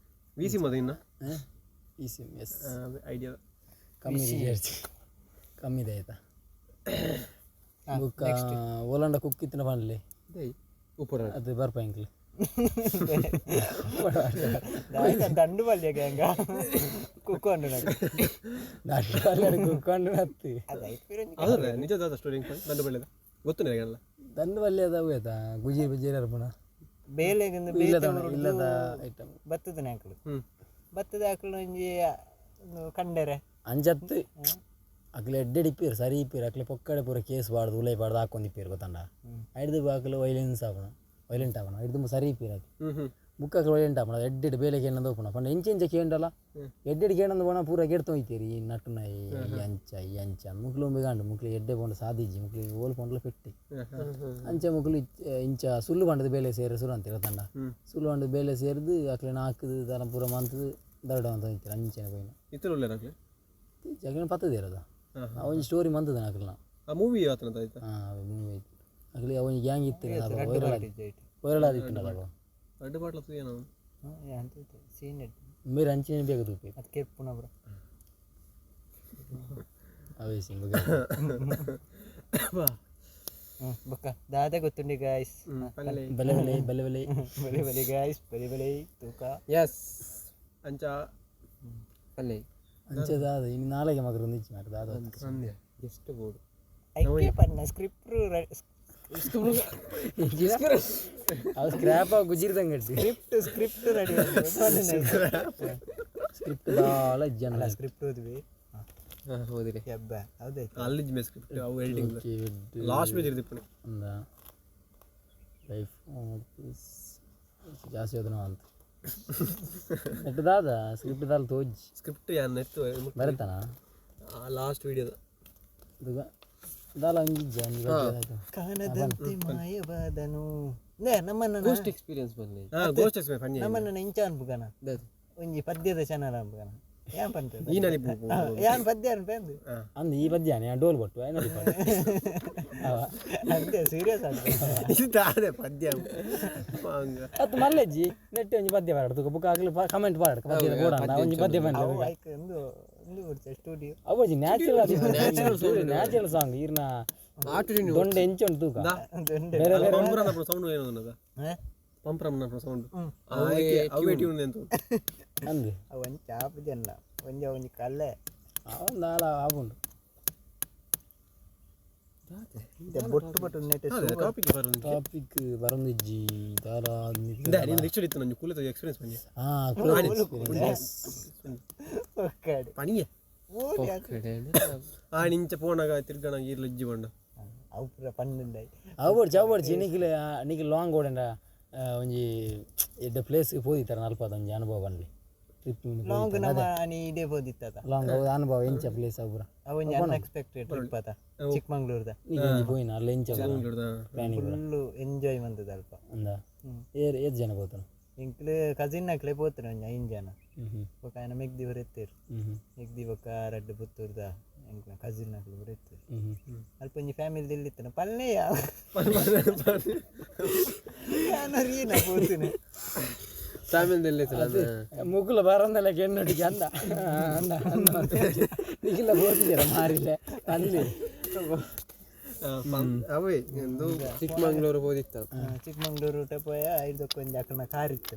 V C ಮದ ಇನ್ನ ಈ ಸಿ ಎಸ್ ಐಡಿಯಾ ಕಮ್ಮಿ ರಿಚಾರ್ಜ್ ಕಮ್ಮಿ ಇದೆ ಆಯ್ತಾ ಬುಕ್ಕ ಓಲಾಂಡ ಕುಕ್ ಇತ್ತಿನ ಪನ್ಲೆ ಉಪ್ಪು ಅದು ಬರ್ಪ ಎಂಕ್ಲೆ ದಂಡು ಬಲ್ಯ ಗ್ಯಾಂಗ ಕುಕ್ಕೊಂಡು ದಂಡು ಕುಕ್ಕೊಂಡು ನತ್ತಿ ಹೌದಾ ನಿಜ ಸ್ಟೋರಿ ದಂಡು ಬಳ್ಳಿದ ಗೊತ್ತು ನನಗೆಲ್ಲ ದಂಡು ಬಲ್ಯ ಅದಾವು ಆಯ್ತಾ ಗುಜೀರ್ ಬುಜೀರ್ ಅರ್ಪಣ ಬೇಲೆಗಿಂದ ಇಲ್ಲದ ಇಲ್ಲದ ಐಟಮ್ ಬತ್ತದ ನಾಕಲು ಬತ್ತದ ಆಕಳು ಒಂಜಿ ಕಂಡರೆ ಅಂಚತ್ತು ಅಕ್ಲೆ ಎಡ್ಡೆಡ್ ಇಪ್ಪೀರು ಸರಿ ಇಪ್ಪೀರು ಅಕ್ಲೆ ಪೊಕ್ಕಡೆ ಪೂರ ಕೇಸ್ ಬಾಡ್ದು ಉಲೈ ಬಾಡ್ದು ಹಾಕೊಂಡಿಪ್ಪೀರು ಗೊತ್ತಂಡ ಐಡ್ದು ಬಾಕಲು ವೈಲೆನ್ಸ್ ಆಪಣ ವೈಲೆಂಟ್ ಆಪಣ ಐಡ್ದು ಸರಿ ಇಪ್ಪೀರು ಅದು ಬುಕ್ ಅಕ್ಲೆ ವೈಲೆಂಟ್ ಆಪಣ ಎಡ್ಡೆಡ್ ಬೇಲೆ ಕೇಂದ್ರ ಹೋಪಣ ಪಂಡ ಇಂಚ ಇಂಚ ಕೇಂಡಲ ಎಡ್ಡೆಡ್ ಕೇಂದ್ರ ಪೋಣ ಪೂರ ಗೆಡ್ತು ಹೋಯ್ತೀರಿ ಈ ನಟ್ಟುನ ಈ ಅಂಚ ಈ ಅಂಚ ಮುಕ್ಲು ಒಂಬೆ ಮುಕ್ಲು ಎಡ್ಡೆ ಪೋಂಡ ಸಾದಿಜ್ಜಿ ಮುಕ್ಲು ಓಲ್ ಪೋಂಡ್ಲ ಪೆಟ್ಟಿ ಅಂಚ ಮುಕ್ಲು ಇಂಚ ಸುಳ್ಳು ಬಂಡದ ಬೇಲೆ ಸೇರಿ ಸುರು ಅಂತೀರ ತಂಡ ಸುಳ್ಳು ಬಂಡದ ಬೇಲೆ ಸೇರಿದು ಅಕ್ಲೆ ನಾಲ್ಕು ದರ ಪೂರ ಮಂತದು ದರಡ ಅಂತ ಹೋಯ್ತೀರಿ ಅಂಚನೆ ಪೋಯಿನ ಇತ್ತಲ್ಲ ಅಕ್ಲೆ ಜಗನ ಪತ್ತದ ಇರೋದ ಒಂಜಿ ಸ್ಟೋರಿ ಮಂತದ ಅಕ್ಲೆನ ಆ ಮೂವಿ ಆತನ ಆಯ್ತಾ ಹಾಂ ಮೂವಿ ಆಯ್ತು ಅಕ್ಲೆ ಒಂಜಿ ಗ್ಯಾಂಗ್ ಇತ್ತು ವೈರಲ್ ವೈರಲ್ ಆದಿತ್ತು ಅದಾಗ ಅಡ್ಡು ಬಾಟ್ಲ ತೂಯನ ಸೀನ್ ಮೇರೆ ಅಂಚಿನ ಬೇಗ ತೂಪಿ ಅದು ಕೆರ್ಪುನ ಬ್ರೋ ಅವೇ ಸಿಂಗ್ ಬೊಕ್ಕ ದಾದ ಗೊತ್ತುಂಡಿ ಗಾಯ್ಸ್ ಬಲೆ ಬಲೆ ಬಲೆ ಬಲೆ ಬಲೆ ಬಲೆ ಗಾಯ್ಸ್ ಬಲೆ ಬಲೆ ತೂಕ ಎಸ್ ಅಂಚ ಅಲ್ಲೇ ಅಂಚೆ ದಾದ ಇನ್ನು ನಾಳೆಗೆ ಮಗರು ಒಂದಿಚ್ಚಿ ಮಾರೆ ದಾದ ಎಷ್ಟು ಬೋರ್ಡ್ ಐಕೆ ಪನ್ನ ಸ್ಕ್ರಿಪ್ಟ್ ಅದು ಸ್ಕ್ರ್ಯಾಪ್ ಗುಜಿರ್ದಂಗೆ ಸ್ಕ್ರಿಪ್ಟ್ ಸ್ಕ್ರಿಪ್ಟ್ ರೆಡಿ ಸ್ಕ್ರಿಪ್ಟ್ ದಾಳ ಜನ ಸ್ಕ್ರಿಪ್ಟ್ ಓದ್ವಿ ಹಾಂ ಹೌದಿರಿ ಹೆಬ್ಬ ಹೌದಾಯ್ತು ಅಲ್ಲಿ ಸ್ಕ್ರಿಪ್ಟ್ ಅವು ಎಡಿಟಿಂಗ್ ಲಾಸ್ಟ್ ಪೇಜ್ ಇರ್ದಿಪ್ಪಣೆ ಅಂದ ಲೈಫ್ ಜಾಸ್ತಿ ಅದನ್ನ ಅಂತ ನೆಟ್ ದಾದ ಸ್ಕ್ರಿಪ್ಟ್ ದಾಲ್ ತೋಜ್ ಸ್ಕ್ರಿಪ್ಟ್ ಯಾನ್ ನೆಟ್ ಬರತಾನ ಲಾಸ್ಟ್ ವಿಡಿಯೋದ ದಾಲ ಒಂಜಿಜ್ಜ ಕಾಣದಂತೆ ಮಾಯವಾದನು. ನಮ್ಮನ್ನ ಗೋಸ್ಟ್ ಎಕ್ಸ್ಪೀರಿಯನ್ಸ್ ಬನ್ನಿ. Ghost experience funny. ನಮ್ಮನ್ನ ಇಂಚ ಅನ್ಪುಗನ ಒಂಜಿ ಪದ್ಯದ ಚಾನಲ್ ಅನ್ಪುಗನ ಏನ್ ಪಂತ ಈ ನಲಿಪು ಯಾನ್ ಪದ್ಯ ಅನ್ಪೇಂದು ಅಂದು ಈ ಪದ್ಯಾನೆ ಡೋಲ್ ಬಟ್ಟು ನಲಿಪ. ಅಂತೆ ಸೀರಿಯಸ್ ಅದೇ ಪದ್ಯ ಅತ್ತು ಮಲ್ಲೆಜ್ಜಿ ನೆಟ್ಟಿ ಒಂಜಿ ಪದ್ಯ ಪಾಡ್ದು ಬುಕ್ ಆಗಲಿ ಕಮೆಂಟ್ ಪಾಡ್ ಪದ್ಯದ ಬೋಡ ಒಂಜಿ ಪದ್ಯ ಬಂದ. ಅವು ಐಕ್ ಒಂದು ಒಂದು ಕೊಡ್ತೆ ಸ್ಟುಡಿಯೋ ಅವಜಿ ನ್ಯಾಚುರಲ್ ನ್ಯಾಚುರಲ್ ಸಾಂಗ್ ಈರ್ನ ದೊಂಡೆ ಎಂಚ ಉಂಟು ತೂಕ ಬೇರೆ ಬೇರೆ ಪಂಪ್ರನ ಸೌಂಡ್ ಏನು ಅನ್ನದ ಪಂಪ್ರಮ್ನ ಸೌಂಡ್ ಅವೇ ಟ್ಯೂನ್ ಎಂತ ಅಂದು ಅವು ಒಂಜಿ ಚಾಪು ಜನ ಒಂಜಿ ಒಂಜಿ ಕಲ್ಲೆ ಅವೊಂದು ಆಲ ಆಪುಂಡು. ಬೊಟ್ಟು ಬೊಟ್ಟು ನೆಟ್ ಟಾಪಿಕ್ ಬರೋದು ಟಾಪಿಕ್ ಬರಂದಿಜ್ಜಿ ದಾಲ. ನೀನು ರಿಕ್ಷಾ ಇತ್ತು ನಂಗೆ ಕೂಲಿತ ಎಕ್ಸ್ಪೀರಿಯನ್ಸ್ ಬನ್ನಿ. ಹಾಂ ಒಕ್ಕಡೆ ಪಣಿಯೆ ಆ ನಿಂಚ ಪೋನಾಗ ತಿರ್ಗಣ ಈರ್ಲ ಇಜ್ಜಿ ಬಂಡ ಅವು ಪೂರ ಪನ್ನುಂಡೈ. ಅವು ಅವು ನಿಖಿಲ್ ನಿಖಿಲ್ ಲಾಂಗ್ ಓಡಂಡ ಒಂಜಿ ಎಡ್ಡೆ ಪ್ಲೇಸ್ ಪೋದಿತ್ತರ ಅಲ್ಪದ ಒಂಜಿ ಅನುಭವ ಬನ್ಲಿ ಟ್ರಿಪ್. ಲಾಂಗ್ ನಮ್ಮ ಅನಿ ಇಡೇ ಪೋದಿತ್ತ. ಲಾಂಗ್ ಅನುಭವ ಎಂಚ ಪ್ಲೇಸ್ ಅವು ಪೂರ. ಅವು ಒಂಜಿ ಅನ್ಎಕ್ಸ್ಪೆಕ್ಟೆಡ್ ಟ್ರಿಪ್ ಆತ ಚಿಕ್ಕಮಂಗ್ಳೂರ್ದ. ನಿಖಿಲ್ ಒಂಜಿ ಪೋಯಿನ ಅಲ್ಲ ಎಂಚ ಪ್ಲಾನಿಂಗ್ ಫುಲ್ಲು ಎಂಜಾಯ್ ಮಂತದ ಅಲ್ಪ. ಅಂದ ಏರ್ ಏತ್ ಜನ ಪೋತನ? ಇಂಕ್ಲೆ ಕಸಿನ್ ಅಕ್ಲೆ ಪೋತನ ಒಂಜಿ 5 ಜನ. ಹ್ಞೂ ಹ್ಞೂ ಬೊಕ ಆಯನ ಮೆಗ್ದಿ ಬರೆತ್ತೇರು. ಹ್ಞೂ ಹ್ಞೂ ಮೆಗ್ದಿ ಬೊಕ್ಕ ರಡ್ಡ್ ಪುತ್ತೂರ್ದ ಎಂಕ್ಲ ಕಸಿನ್ ಅಕ್ಲು ಬರೆತ್ತೇರು. ಹ್ಞೂ ಹ್ಞೂ ಅಲ್ಪ ಒಂಜಿ ಫ್ಯಾಮಿಲಿ ಇಲ್ಲಿತ್ತನ ಪಲ್ಲೆ ಯಾವ ಯಾನ ರೀನ ಪೋತುನೆ ಫ್ಯಾಮಿಲಿ ಮುಗುಲ ಬರಂದಲ್ಲ ಕೆಣ್ಣೊಟ್ಟಿಗೆ ಅಂದ ಅಂದ ಅಂದ ನಿಖಿಲ ಹೋಗಿದ್ದೀರ ಮಾರಿಲ್ಲ ಅಲ್ಲಿ. ಅವೇ ಎಂದು ಚಿಕ್ಕಮಂಗ್ಳೂರು ಹೋದಿತ್ತ. ಚಿಕ್ಕಮಂಗ್ಳೂರು ಪೋಯ ಐದಕ್ಕೆ ಒಂಜಿ ಅಕಲ್ನ ಕಾರ್ ಇತ್ತು.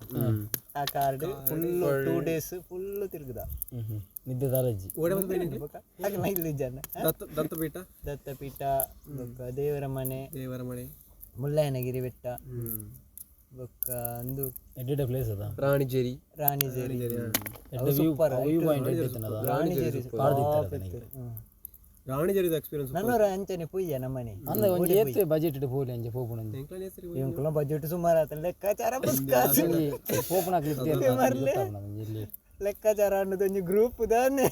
ಆ ಕಾರ್ಡ್ ಫುಲ್ 2 ಡೇಸ್ ಫುಲ್ ತಿರುಗುದ. ಹ್ಞೂ ಹ್ಞೂ ನಿದ್ದೆ ದಾಲಜ್ಜಿ ಓಡೆ ಬಂದು ಬೊಕ ಅಕಲ್ನ ಇಲ್ಲಿ ಜನ ದತ್ತ ದತ್ತಪೀಠ ದತ್ತಪೀಠ ಬೊಕ್ಕ ದೇವರ ಮನೆ ದೇವರ ಮನೆ ಮುಳ್ಳಯ್ಯನಗಿರಿ ಬೆಟ್ಟ ಬೊಕ್ಕ ಅಂದು ಎಡ್ಡೆ ಪ್ಲೇಸ್ ಅದ. ರಾಣಿಜೇರಿ ರಾಣಿಜೇರಿ ಎಡ್ಡೆ ವ್ಯೂ ವ್ಯೂ ಪಾಯಿಂಟ್ ಎಡ್ಡೆ ಇತ್ತನದ. ರಾಣಿಜೇರಿ ಪಾಡ್ದಿತ್ತರ. ರಾಣಿಜೇರಿದ ಎಕ್ಸ್ಪೀರಿಯನ್ಸ್ ನನ್ನೂರ ಅಂಚನೆ ಪೂಯ್ಯ ನಮ್ಮನೆ. ಅಂದ ಒಂಜಿ ಏತ್ ಬಜೆಟ್ ಇಟ್ಟು ಪೋಲಿ ಅಂಚೆ ಪೋಪುಣ ಒಂಜಿ ಎಂಕುಲ ಬಜೆಟ್ ಸುಮಾರು ಆತ ಲೆಕ್ಕಾಚಾರ ಪುಸ್ಕಾಸು ಒಂಜಿ ಪೋಪುಣ ಗೊತ್ತಾಪುಣ ಒಂಜಿ ಇಲ್ಲಿ ಲೆಕ್ಕಾಚಾರ ಅನ್ನೋದು ಒಂಜಿ ಗ್ರೂಪ್ ದಾನೆ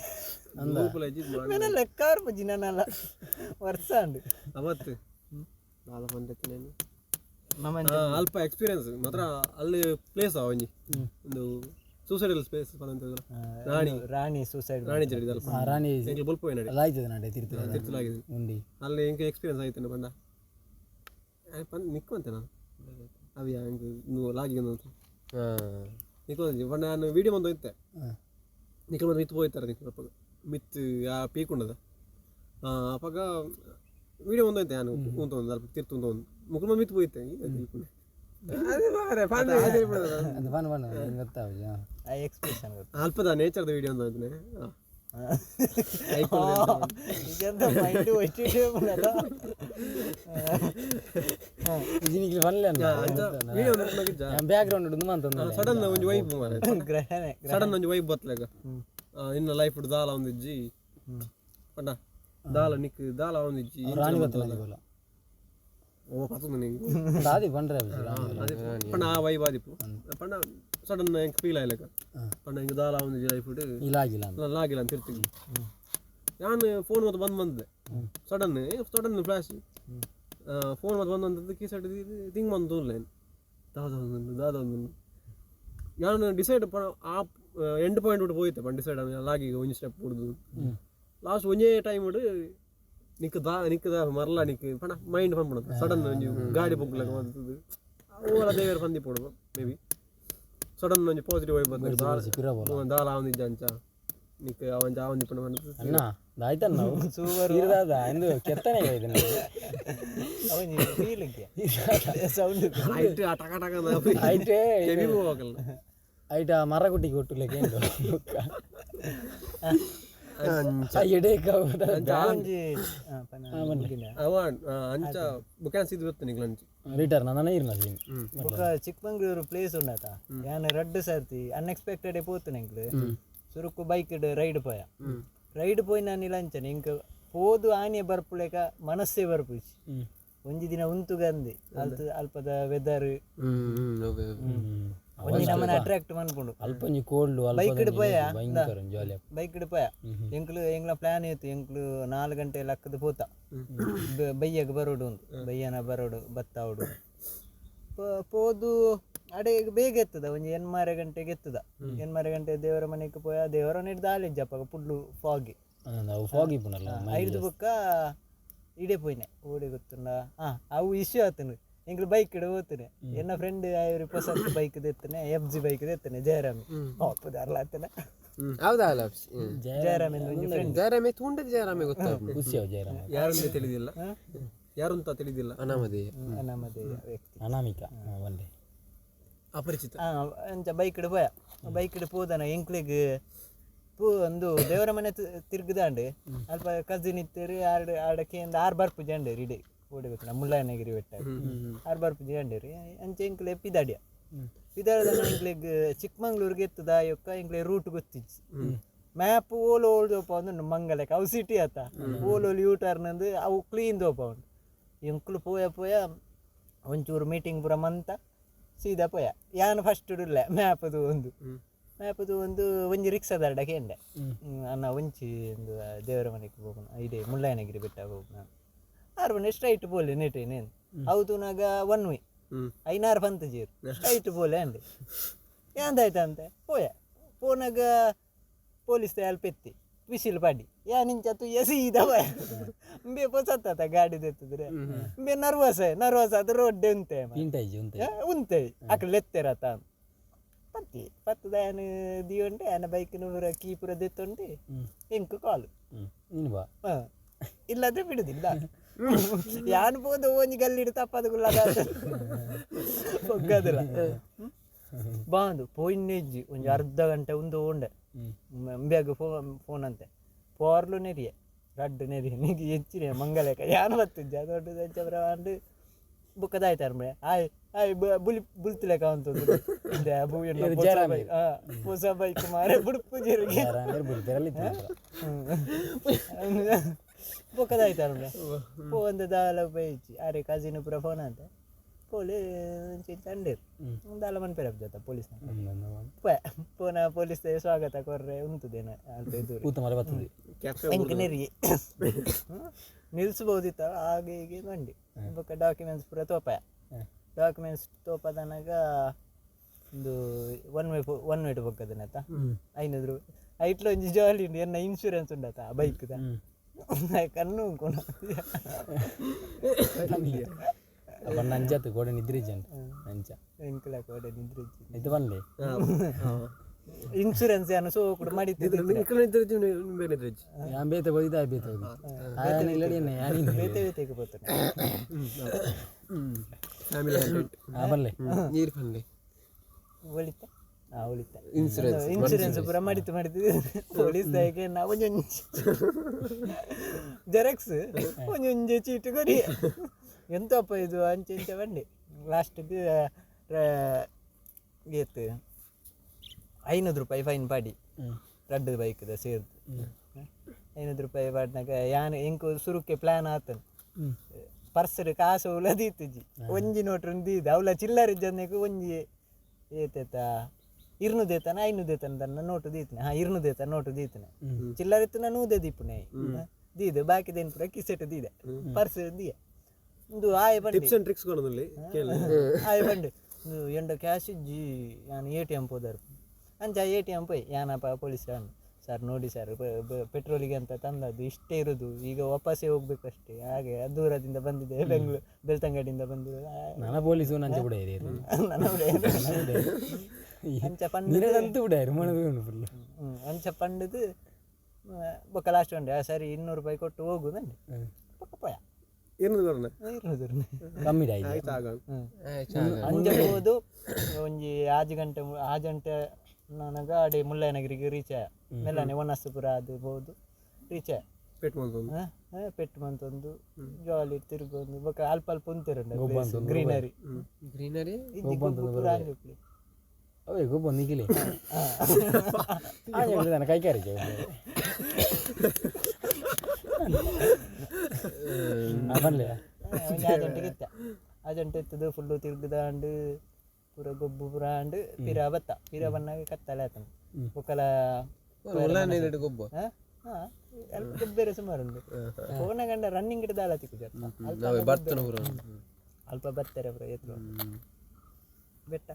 ಮೇನ ಲೆಕ್ಕಾರ ಪುಜಿ ನನ್ನಲ್ಲ ವರ್ಷ ಅಂಡು ಅವತ್ತು ದಾದ ಬಂದೈತಿ. ನಮ್ಮ ಅಲ್ಪ ಎಕ್ಸ್ಪೀರಿಯನ್ಸ್ ಮಾತ್ರ ಅಲ್ಲಿ ಪ್ಲೇಸ್ ಒಂಜಿ ಒಂದು ಸೂಸೈಡಲ್ ಸ್ಪೇಸ್ ರಾಣಿ ರಾಣಿ ಸೂಸೈಡ್ ರಾಣಿ ಜರಿ ಅಲ್ಪ ಆ ರಾಣಿ ಎಂಕ್ಲ ಬೊಲ್ಪ ನಡೆ ಲಾಯ್ತದ ನಡೆ ತಿರ್ತದೆ ತಿರ್ತಲಾಗಿದೆ ಉಂಡಿ ಅಲ್ಲಿ ಎಂಕ ಎಕ್ಸ್ಪೀರಿಯನ್ಸ್ ಆಯ್ತು ಬಂಡ ಪಂದ್ ನಿಕ್ಕುವಂತೆ ನಾನು ಅವಿ ಹಂಗೆ ನೀವು ಲಾಗಿ ನಿಕ್ಕೋ ಪಂಡ ನಾನು ವೀಡಿಯೋ ಬಂದು ಇತ್ತೆ ನಿಕ್ಕಲ್ ಬಂದು ಮಿತ್ತು ಹೋಯ್ತಾರೆ ನಿಕ್ಕಲ್ ಅಪ್ಪಗ ಮಿತ್ತು ಆ ಪೀಕ್ ಉಂಡದ ಅಪ್ಪಗ ವೀಡಿಯೋ ಬಂದು ಐತೆ ನಾನು ಉಂಟು ಒಂದು ಅಲ್ಪ ತಿರ್ತು ಒಂದು ಒಂದು ಮುಕ್ಕುಲ್ ಬಂದು ಮಿತ್ತು ಹೋಯ್ತೆ. ಅದು ಬನ್ ಬನ್ ಗೊತ್ತಾವಜಿ. ಆ ಎಕ್ಸ್ಪ್ರೆಷನ್ ಗೊತ್ತು ಅಲ್ಪದ ನೇಚರ್ದ ವೀಡಿಯೋ ಒಂದು ಐತೆ. ಇದೆಂತ ಮೈಂಡ್ ಒಟ್ಟಿಗೆ ನಿಖಿಲ್ ಪನ್ಲೆ ವೀಡಿಯೋ ಒಂದು ಬ್ಯಾಕ್ ಗ್ರೌಂಡ್ ಉಂಡು ಮಂತೊಂದು ಸಡನ್ ಒಂಜಿ ವೈಬ್ ಗ್ರಹಣೆ ಸಡನ್ ಒಂಜಿ ವೈಬ್ ಬತ್ತಲೆಗ ಇನ್ನ ಲೈಫ್ ದಾಲ ಒಂದಿಜ್ಜಿ ಪಂಡ ದಾಲ ನಿಕ್ ದಾಲ ಒಂದಿಜ್ಜಿ ರಾಣಿ ಬತ್ತಲ ಬೋಲ ಓ ಪತ್ತೊಂದು ನಿಂಗೆ ದಾದಿ ಪಂಡ್ರೆ ಪಂಡ ಆ ವೈಬ್ ಆದಿಪ್ಪು ಪಂಡ ಸಡನ್ ಎಂಕ್ ಫೀಲ್ ಆಯ್ಲಕ ಪಂಡ ಹಿಂಗೆ ದಾಲ ಒಂದಿಜ್ಜಿ ಲೈಫ್ ಇಲಾಗಿಲ್ಲ ಅಂತ ಲಾಗಿಲ್ಲ ಅಂತ ಇರ್ತೀವಿ. ನಾನು ಫೋನ್ ಮತ್ತೆ ಬಂದ್ ಬಂದೆ ಸಡನ್ ಸಡನ್ ಫ್ಲಾಶ್ ಫೋನ್ ಮತ್ತೆ ಬಂದು ಬಂದದ್ದು ಕೀಸೆಟ್ ತಿಂಗ್ ಬಂದು ಲೈನ್ ದಾದ ಒಂದು ದಾದ ಒಂದು ನಾನು ಡಿಸೈಡ್ ಆ ಎಂಡ್ ಪಾಯಿಂಟ್ ಬಿಟ್ಟು ಹೋಯ್ತೆ ಪಂಡ ಡಿಸೈಡ್ ಲಾಗಿ ಒಂಜಿ ಸ್ಟೆಪ್ ಬಿಡುದು ಲಾಸ್ಟ್ ಒಂಜೇ ಟೈಮ್ ಬಿಡು ನಿಕ್ ದಾ ನಿಕ್ ದಾ ಮರಲ ನಿಕ್ ಪಣ ಮೈಂಡ್ ಪಂಪಣ ಸಡನ್ ಒಂಜಿ ಗಾಡಿ ಬೊಗ್ಲಕ ಬಂದದ್ದು ಓಲ ದೇವರ ಪಂದಿ ಪೋಡು ಮೇ ಬಿ ಸಡನ್ ಒಂಜಿ ಪಾಸಿಟಿವ್ ವೈಬ್ ಬಂದು ಪಿರ ಬೋಲ ದಾಲ ಅವನಿದ್ದ ಅಂಚ ನಿಕ್ ಅವಂಚ ಅವಂಜಿ ಪಣ ಅಣ್ಣ ದಾಯ್ತಣ್ಣ ನಾವು ಇರ್ದಾದ ಎಂದು ಕೆತ್ತನೆ ಇದನ್ನ. ಅವನಿ ಫೀಲಿಂಗ್ ಸೌಂಡ್ ಹೈಟ್ ಆ ಟಕ ಟಕ ಐಟೇ ಕೆವಿ ಹೋಗಲ್ಲ. ಐಟ ಮರ ಕುಟ್ಟಿಗೆ ಒಟ್ಟುಲೆಕ್ಕೆ ಎಡೆ ಒಂಜಿ ಅವ ಅಂಚ ಬುಕ್ಯಾನ್ಸ್ ಇದು ಬರ್ತದೆ ನಿಕ್ಲ ಅಂಚ ರಿಟರ್ನ್ ನನ್ನ ಇರ್ನ ಸೀನ್. ಬೊಕ ಚಿಕ್ಕಮಂಗ್ಳೂರು ಪ್ಲೇಸ್ ಉಂಡಾತ ಯಾನ್ ರಡ್ಡ್ ಸರ್ತಿ ಅನ್ಎಕ್ಸ್ಪೆಕ್ಟೆಡ್ ಪೋತು ಎಂಕ್ಲು ಸುರುಕು ಬೈಕ್ ರೈಡ್ ಪೋಯ ರೈಡ್ ಪೋಯಿ ನಾನು ಅಂಚನೆ ಇಂಕ ಪೋದು ಆನೆ ಬರ್ಪುಲೆಕ ಮನಸ್ಸೇ ಬರ್ಪುಜಿ ಒಂಜಿ ದಿನ ಉಂತುಗಂದೆ ಅಲ್ತ ಅಲ್ಪದ ವೆದರ್ ಒಂಜಿ ನಮ್ಮನ ಅಟ್ರಾಕ್ಟ್ ಮನ್ಪುಂಡು. ಅಲ್ಪ ಒಂಜಿ ಕೋಲ್ಡ್ ಅಲ್ಪ ಬೈಕ್ ಡ್ ಪೋಯ ಭಯಂಕರ ಜಾಲಿ. ಬೈಕ್ ಡ್ ಪೋಯ ಎಂಕ್ಲು ಎಂಕ್ಲ ಪ್ಲಾನ್ ಇತ್ತು ಎಂಕ್ಲು 4 ಗಂಟೆ ಲಕ್ಕದ ಪೋತ ಬಯ್ಯಗ್ ಬರೋಡು ಉಂದು ಬಯ್ಯನ ಬರೋಡು ಬತ್ತಾವಡು ಪೋದು ಅಡೆ ಬೇಗ ಎತ್ತದ ಒಂಜಿ 8 ಗಂಟೆಗೆ ಎತ್ತದ. 8 ಗಂಟೆ ದೇವರ ಮನೆಗೆ ಪೋಯ, ದೇವರ ಮನೆ ದಾಲಿಜ್ಜ ಅಪ್ಪಗ ಪುಡ್ಲು ಫಾಗಿ. ಫಾಗಿ ಪುನಲ್ಲ ಐದು ಬೊಕ್ಕ ಇಡೆ ಪೋಯಿನೆ ಓಡೆ ಗೊತ್ತುಂಡ. ಹಾಂ ಅವು ಇಶ್ಯೂ ಆತನು ಎಂಕ್ಲು ಬೈಕ್ ಇಡ ಹೋಗ್ತಾನೆ. ಎನ್ನ ಫ್ರೆಂಡ್ ಅವ್ರು ಪೊಸತ್ ಬೈಕ್ ದೆತ್ತನೆ, ಎಫ್ ಜಿ ಬೈಕ್ ದೆತ್ತನೆ ಜಯರಾಮಿ ಅಪ್ಪದಾರ್ಲ ಆತನ. ಹೌದಲ್ಲ ಜಯರಾಮ್ ಒಂಜಿ ಫ್ರೆಂಡ್. ಜಯರಾಮೆ ತೂಂಡದ ಜಯರಾಮೆ ಗೊತ್ತಾಗ ಖುಷಿ ಅವು ಜಯರಾಮ. ಯಾರಂತ ತಿಳಿದಿಲ್ಲ, ಯಾರು ಅಂತ ತಿಳಿದಿಲ್ಲ. ಅನಾಮಧೇಯ ಅನಾಮಧೇಯ ವ್ಯಕ್ತಿ, ಅನಾಮಿಕ ಒಂದೇ ಅಪರಿಚಿತ. ಅಂಚ ಬೈಕ್ ಇಡ ಪೋಯ, ಬೈಕ್ ಇಡ ಪೋದನ ಎಂಕ್ಲೆಗ್ ಪೂ ಒಂದು ದೇವರ ಮನೆ ತಿರ್ಗದಾಂಡು ಅಲ್ಪ ಕಸಿನ್ ಇತ್ತೇರು ಆರ್ಡ್ ಆಡ ಕೇಂದ್ರ ಆರ್ ಬರ್ಪು ಜಂಡೇರು ಇಡೀ ಓಡಿ ಗೊತ್ತಿಲ್ಲ ಮುಳ್ಳಯ್ಯನಗಿರಿ ಬೆಟ್ಟ ಆರ್ ಬರ್ಪು ಜಂಡೇರು. ಅಂಚೆ ಎಂಕ್ಲೆ ಪಿದಾಡಿಯ ಪಿದಾಡದ ಎಂಕ್ಲೆಗ್ ಚಿಕ್ಕಮಂಗ್ಳೂರಿಗೆ ಎತ್ತದ యొಕ್ಕ ಎಂಕ್ಲೆ ರೂಟ್ ಗೊತ್ತಿಜ್ಜಿ. ಮ್ಯಾಪ್ ಓಲ್ ಓಲ್ ದೋಪ ಒಂದು ಮಂಗಲಕ್ಕೆ ಅವು ಸಿಟಿ ಆತ ಓಲ್ ಓಲ್ ಯೂ ಟರ್ನ್ ಅಂದು ಅವು ಕ್ಲೀನ್ ದೋಪ ಉಂಟು. ಎಂಕ್ಲು ಪೋಯ ಪೋಯ ಒಂಚೂರು ಮೀಟಿಂಗ್ ಪೂರ ಮಂತ ಸೀದಾ ಪೋಯ. ಯಾನು ಫಸ್ಟ್ ಇಡಲ್ಲ ಮ್ಯಾಪದು ಒಂದು ಮ್ಯಾಪದು ಒಂದು ಒಂಜಿ ರಿಕ್ಷಾದಾರ್ಡ ಕೇಂಡೆ ಅನ್ನ ಒಂಚಿ ಒಂದು ದೇವರ ಮನೆಗೆ ಹೋಗೋಣ ಇದೇ ಮುಳ್ಳಯ್ಯನಗಿರಿ ಬೆಟ್ಟ ಹೋಗೋಣ ಆರು ಮನೆ ಸ್ಟ್ರೈಟ್ ಬೋಲೆ ನೆಟೇನೇನು ಹೌದು ನಾಗ ಒನ್ ವೇ 500 ಪಂತ ಜೀರು ಸ್ಟ್ರೈಟ್ ಬೋಲೆ ಅಂದೆ ఏంದಾಯ್ತಂತೆ ಪೋಯ ಪೋನಾಗ ಪೊಲೀಸ್ ಅಲ್ಪ ಎತ್ತಿ ವಿಸಿಲ್ ಪಾಡಿ ಯಾ ನಿಂಚ ತುಯ್ಯ ಸೀದಾ ಪೋಯ ಬೇ ಪೊಸತ್ತ ಗಾಡಿ ತೆತ್ತಿದ್ರೆ ಬೇ ನರ್ವಸ್ ನರ್ವಸ್ ಅದು ರೋಡ್ ಉಂತೆ ಉಂತೆ ಅಕಡೆ ಲೆತ್ತೆರತ ಪತ್ತಿ ಪತ್ತದ ಯಾನು ದಿಯುಂಟೆ ಆನ ಬೈಕ್ನ ಪೂರ ಕೀ ಪೂರ ದೆತ್ತುಂಟೆ ಎಂಕು ಕಾಲು ಹಾಂ ಇಲ್ಲಾದ್ರೆ ಬಿಡುದಿಲ್ಲ. ಯಾನು ಪೋದು ಒಂಜಿ ಗಲ್ಲಿಡು ತಪ್ಪದು ಗುಲ್ಲ ಪೊಗ್ಗದಿಲ್ಲ ಬಾಂದು ಪೋಯಿನ್ನೆಜ್ಜಿ ಒಂಜಿ ಅರ್ಧ ಗಂಟೆ ಒಂದು ಉಂಡೆ ಬ್ಯಾಗ್ ಫೋನ್ ಅಂತೆ ಪೋರ್ಲು ನೆರಿಯೆ ರಡ್ಡು ನೆರಿಯೆ ನಿಗೆ ಹೆಚ್ಚಿನ ಮಂಗಲೇಕ ಯಾನು ಬತ್ತಿಜ್ಜಿ ಅದು ದೊಡ್ಡ ಅಂಚ ಅಂಡು ಬುಕ್ಕದಾಯ್ತಾರ ಮಳೆ ಆಯ್ ಆಯ್ ಬುಲಿ ಬುಲ್ತಿಲೇಕ ಅಂತಂದು ಹೊಸ ಬೈಕ್ ಮಾರೆ ಬುಡುಪು ಜೀರಿಗೆ ಬೊಕ್ಕದಾಯ್ತಾರ ಪೋ ಒಂದು ದಾಲ ಬೈಚಿ ಅರೆ ಕಸಿನ್ ಪೂರ ಫೋನ್ ಅಂತ ಪೋಲಿ ಅಂಡೇರು ದಾಲ ಮನ್ಪೇರ ಜೊತೆ ಪೊಲೀಸ್ ಪೋನ ಪೊಲೀಸ್ ಸ್ವಾಗತ ಕೊರ್ರೆ ಉಂತುದೇನ ಅಂತ ಎಂಕ್ ನೆರಿಯೆ ನಿಲ್ಸ್ಬೋದಿತ್ತ ಹಾಗೆ ಹೀಗೆ ಬಂಡಿ ಬೊಕ್ಕ ಡಾಕ್ಯುಮೆಂಟ್ಸ್ ಪೂರ ತೋಪಾಯ. ಡಾಕ್ಯುಮೆಂಟ್ಸ್ ತೋಪದನಾಗ ಒಂದು ಒನ್ ವೇ ಒನ್ ವೇ ಬೊಕ್ಕದನತ 500 ಐಟ್ಲ ಒಂಜಿ ಜಾಲಿ ಉಂಡು ಎನ್ನ ಇನ್ಶೂರೆನ್ಸ್ ಉಂಡತ ಆ ಬೈಕ್ದ ಕಣ್ಣು ಉಂಕೊಣ ನಂಜಾತು ಕೋಡೆ ನಿದ್ರೆ ಜನ ನಂಚ ಎಂಕಲ ಕೋಡೆ ನಿದ್ರೆ ಇದು ಬನ್ಲಿ ಇನ್ಶೂರೆನ್ಸ್ ಏನು ಸೋ ಕೂಡ ಮಾಡಿದ್ದೆ ಯಾನ್ ಬೇತೆ ಹೋಗಿದ್ದೆ ಬೇತೆ ಹೋಗಿ ಬೇತೆ ಬೇತೆಗೆ పోతాను ಬನ್ಲಿ ನೀರು ಬನ್ಲಿ ಒಳಿತ ಒಳಿತ ಇನ್ಶೂರೆನ್ಸ್ ಇನ್ಶೂರೆನ್ಸ್ ಪೂರ ಮಾಡಿತ್ತು ಮಾಡಿದ್ದು ಪೊಲೀಸ್ ದಾಯಕ್ಕೆ ನಾವು ಒಂಜೊಂಜಿ ಜೆರಾಕ್ಸ್ ಒಂಜೊಂಜಿ ಚೀಟು ಕೊರಿ ಎಂತಪ್ಪ ಇದು ಅಂಚೆ ಇಂಚ ಬಂಡಿ ಲಾಸ್ಟಿಗೆ ಏತ್ 500 ರೂಪಾಯಿ ಫೈನ್ ಪಾಡಿ ರಡ್ಡು ಬೈಕ್ದ ಸೇರ್ದು 500 ರೂಪಾಯಿ ಪಾಡಿನಾಗ ಯಾನ್ ಎಂಕು ಸುರುಕ್ಕೆ ಪ್ಲ್ಯಾನ್ ಆತನು ಪರ್ಸರ್ ಕಾಸು ಅವಲ ದೀತುಜಿ ಒಂಜಿ ನೋಟ್ರು ದೀದ ಅವಲ ಚಿಲ್ಲರೆ ಜನ್ನೆಗ್ ಒಂಜಿ ಏತೇತ 200 ದೇತನ 500 ದೇತನ ತನ್ನ ನೋಟು ದೀತನೆ ಹಾಂ 200 ದೇತನ ನೋಟು ದೀತನೆ ಚಿಲ್ಲರೆ ಇತ್ತು ನಾನು ನೂದೆ ದೀಪುನೆ ದೀದ ಬಾಕಿದೇನು ಪೂರ ಕಿಸೆಟ್ ದೀದೆ ಪರ್ಸ್ ದೀಯ ಒಂದು ಆಯ್ ಬಂಡಿ ಟಿಪ್ಸ್ ಅಂಡ್ ಟ್ರಿಕ್ಸ್ ಕೊಡೋದಲ್ಲಿ ಆಯ್ ಬಂಡಿ ಎಂಡ ಕ್ಯಾಶ್ ಇಜ್ಜಿ ನಾನು ಎ ಟಿ ಎಮ್ ಪೋದರು ಅಂಚ ಎ ಟಿ ಎಮ್ ಪೋಯ್ ಯಾನಪ್ಪ ಪೊಲೀಸ್ ಸರ್ ನೋಡಿ ಸರ್ ಪೆಟ್ರೋಲಿಗೆ ಅಂತ ತಂದದ್ದು ಇಷ್ಟೇ ಇರೋದು ಈಗ ವಾಪಸ್ಸೇ ಹೋಗ್ಬೇಕಷ್ಟೇ ಹಾಗೆ ದೂರದಿಂದ ಬಂದಿದೆ ಬೆಂಗಳೂರು ಬೆಳ್ತಂಗಡಿಯಿಂದ ಬಂದಿರೋದು ನನ್ನ ಪೊಲೀಸು ನಂಚ ಬಿಡ ಅಂಚ ಪಂಡ ಅಂಚ ಪಂಡದು ಬೊಕ್ಕ ಲಾಸ್ಟ್ ಉಂಡೆ ಸರಿ 200 ರೂಪಾಯಿ ಕೊಟ್ಟು ಹೋಗು ನಂಗೆ ಪಕ್ಕ ಪೋಯ ಕಮ್ಮಿ ಅಂಚ ಹೋದು ಒಂಜಿ ಆಜು ಗಂಟೆ ಆಜು ಗಂಟೆ ನನಗ ಅಡೆ ಮುಳ್ಳಯ್ಯನಗಿರಿಗೆ ರೀಚ್ ಆಯ ಮೆಲ್ಲನೆ ಒಣಸುಪುರ ಅದು ಬೋದು ರೀಚ್ ಆಯ ಪೆಟ್ಟು ಮಂತೊಂದು ಜಾಲಿ ತಿರುಗೊಂದು ಬೊಕ್ಕ ಅಲ್ಪ ಅಲ್ಪ ಉಂತಿರುಂಡು ಗ್ರೀನರಿ ಗ್ರೀನರಿ ಅವೇ ಗೊಬ್ಬ ನಿಗಿಲಿ ಕೈ ಕಾರಿಗೆ ಆಜಂಟೆಗೆ ಇತ್ತ ಆಜಂಟೆ ಇತ್ತದು ಫುಲ್ಲು ತಿರುಗದಾಂಡು ಪೂರ ಗೊಬ್ಬು ಪೂರ ಅಂಡು ಪಿರ ಬತ್ತ ಪಿರ ಬನ್ನಾಗ ಕತ್ತಲೆ ಆತನ ಬೊಕ್ಕಲ ಗೊಬ್ಬ ಅಲ್ಪ ಗೊಬ್ಬರ ಸುಮಾರು ಉಂಡು ಫೋನ ಗಂಡ ರನ್ನಿಂಗ್ ದಾಲ ತಿಕ್ಕು ಬರ್ತನ ಅಲ್ಪ ಬರ್ತಾರೆ ಪೂರ ಎತ್ತು. ಬೆಟ್ಟ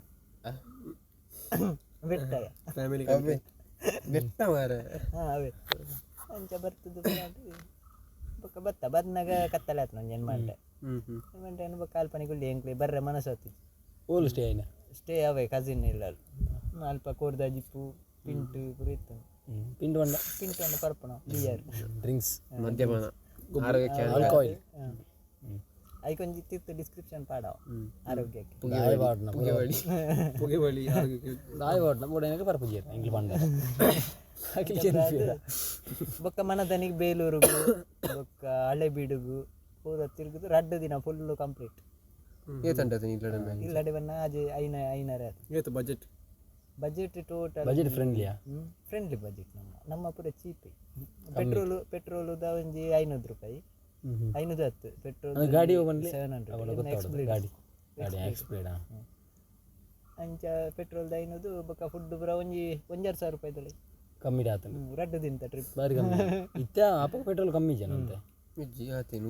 ಬೆಟ್ಟ ಫ್ಯಾಮಿಲಿ ಬೆಟ್ಟ ಮಾರೆ. ಹಾಂ ಅವೇ ಅಂಚ ಬರ್ತದೆ. ಬೊಕ್ಕ ಬತ್ತ ಬದ್ನಾಗ ಕತ್ತಲೆ ಆಯ್ತು ನಂಗೆ ಏನು ಮಾಡ್ದೆ ಮಂಟೆ ಬೊಕ್ಕ ಅಲ್ಪನಿಗೆ ಎಂಕ್ಲೆ ಬರ್ರೆ ಮನಸ್ಸು ಆತಿತ್ತು. ಓಲ್ ಸ್ಟೇ ಆಯ್ನ? ಸ್ಟೇ ಅವೇ ಕಸಿನ್ ಇಲ್ಲ ಅಲ್ಪ ಕೋರ್ದ ಜಿಪ್ಪು ಪಿಂಟು ಪೂರ ಇತ್ತು. ಪಿಂಟು ಬಂಡ ಪಿಂಟು ಅನ್ನ ಪರ್ಪಣ ಬಿಯರ್ ಡ್ರಿಂಕ್ಸ್ ಮದ್ಯಪಾನ ಆರೋಗ್ಯಕ್ಕೆ ಆಲ್ಕೋಹಾಲ್ ಐಕೊಂಜಿ ತಿರ್ತು ಡಿಸ್ಕ್ರಿಪ್ಷನ್ ಪಾಡವ ಆರೋಗ್ಯಕ್ಕೆ. ದಾಯ ವಾಡ್ನ ಪುಗೆವಳಿ ಪುಗೆವಳಿ ಆರೋಗ್ಯಕ್ಕೆ ದಾಯ ವಾಡ್ನ ಬೋಡೇನಕ್ಕೆ ಪರ್ಪುಜೇರು ಎಂಕ್ಲು ಪಂಡ ಬೊಕ್ಕ ಮನದನಿಗೆ ಬೇಲೂರುಗು ಬೊಕ್ಕ ಹಳೆಬೀಡುಗು ಪೂರ ತಿರುಗುದು ರಡ್ಡು ದಿನ ಫುಲ್ಲು ಕಂಪ್ಲೀಟ್. ಏತಂಟದ ಇಲ್ಲಡೆ ಇಲ್ಲಡೆ ಬನ್ನ ಆಜೆ ಐನ ಐನರ ಆತು. ಏತು ಬಜೆಟ್? ಬಜೆಟ್ ಟೋಟಲ್ ಬಜೆಟ್ ಫ್ರೆಂಡ್ಲಿಯಾ? Friendly budget. ನಮ್ಮ ನಮ್ಮ ಪೂರ ಚೀಪ್. ಪೆಟ್ರೋಲು ಪೆಟ್ರೋಲುದ ಒಂಜಿ 500 ರೂಪಾಯಿ, 510 ಪೆಟ್ರೋಲ್. ಗಾಡಿ ಬಂದ್ಲಿ 700 ಗಾಡಿ ಗಾಡಿ ಎಕ್ಸ್ಪ್ಲೇಡ್. ಅಂಚ ಪೆಟ್ರೋಲ್ದ 500 ಬೊಕ್ಕ ಫುಡ್ ಪೂರ ಒಂಜಿ 1,500 ರೂಪಾಯಿದಲ್ಲಿ ಕಮ್ಮಿ ಆತನ ರಡ್ಡು ದಿನದ ಟ್ರಿಪ್ ಬಾರಿ ಕಮ್ಮಿ ಇತ್ತ. ಅಪ್ಪ ಪೆಟ್ರೋಲ್ ಕಮ್ಮಿ ಜನ ಅಂತೆ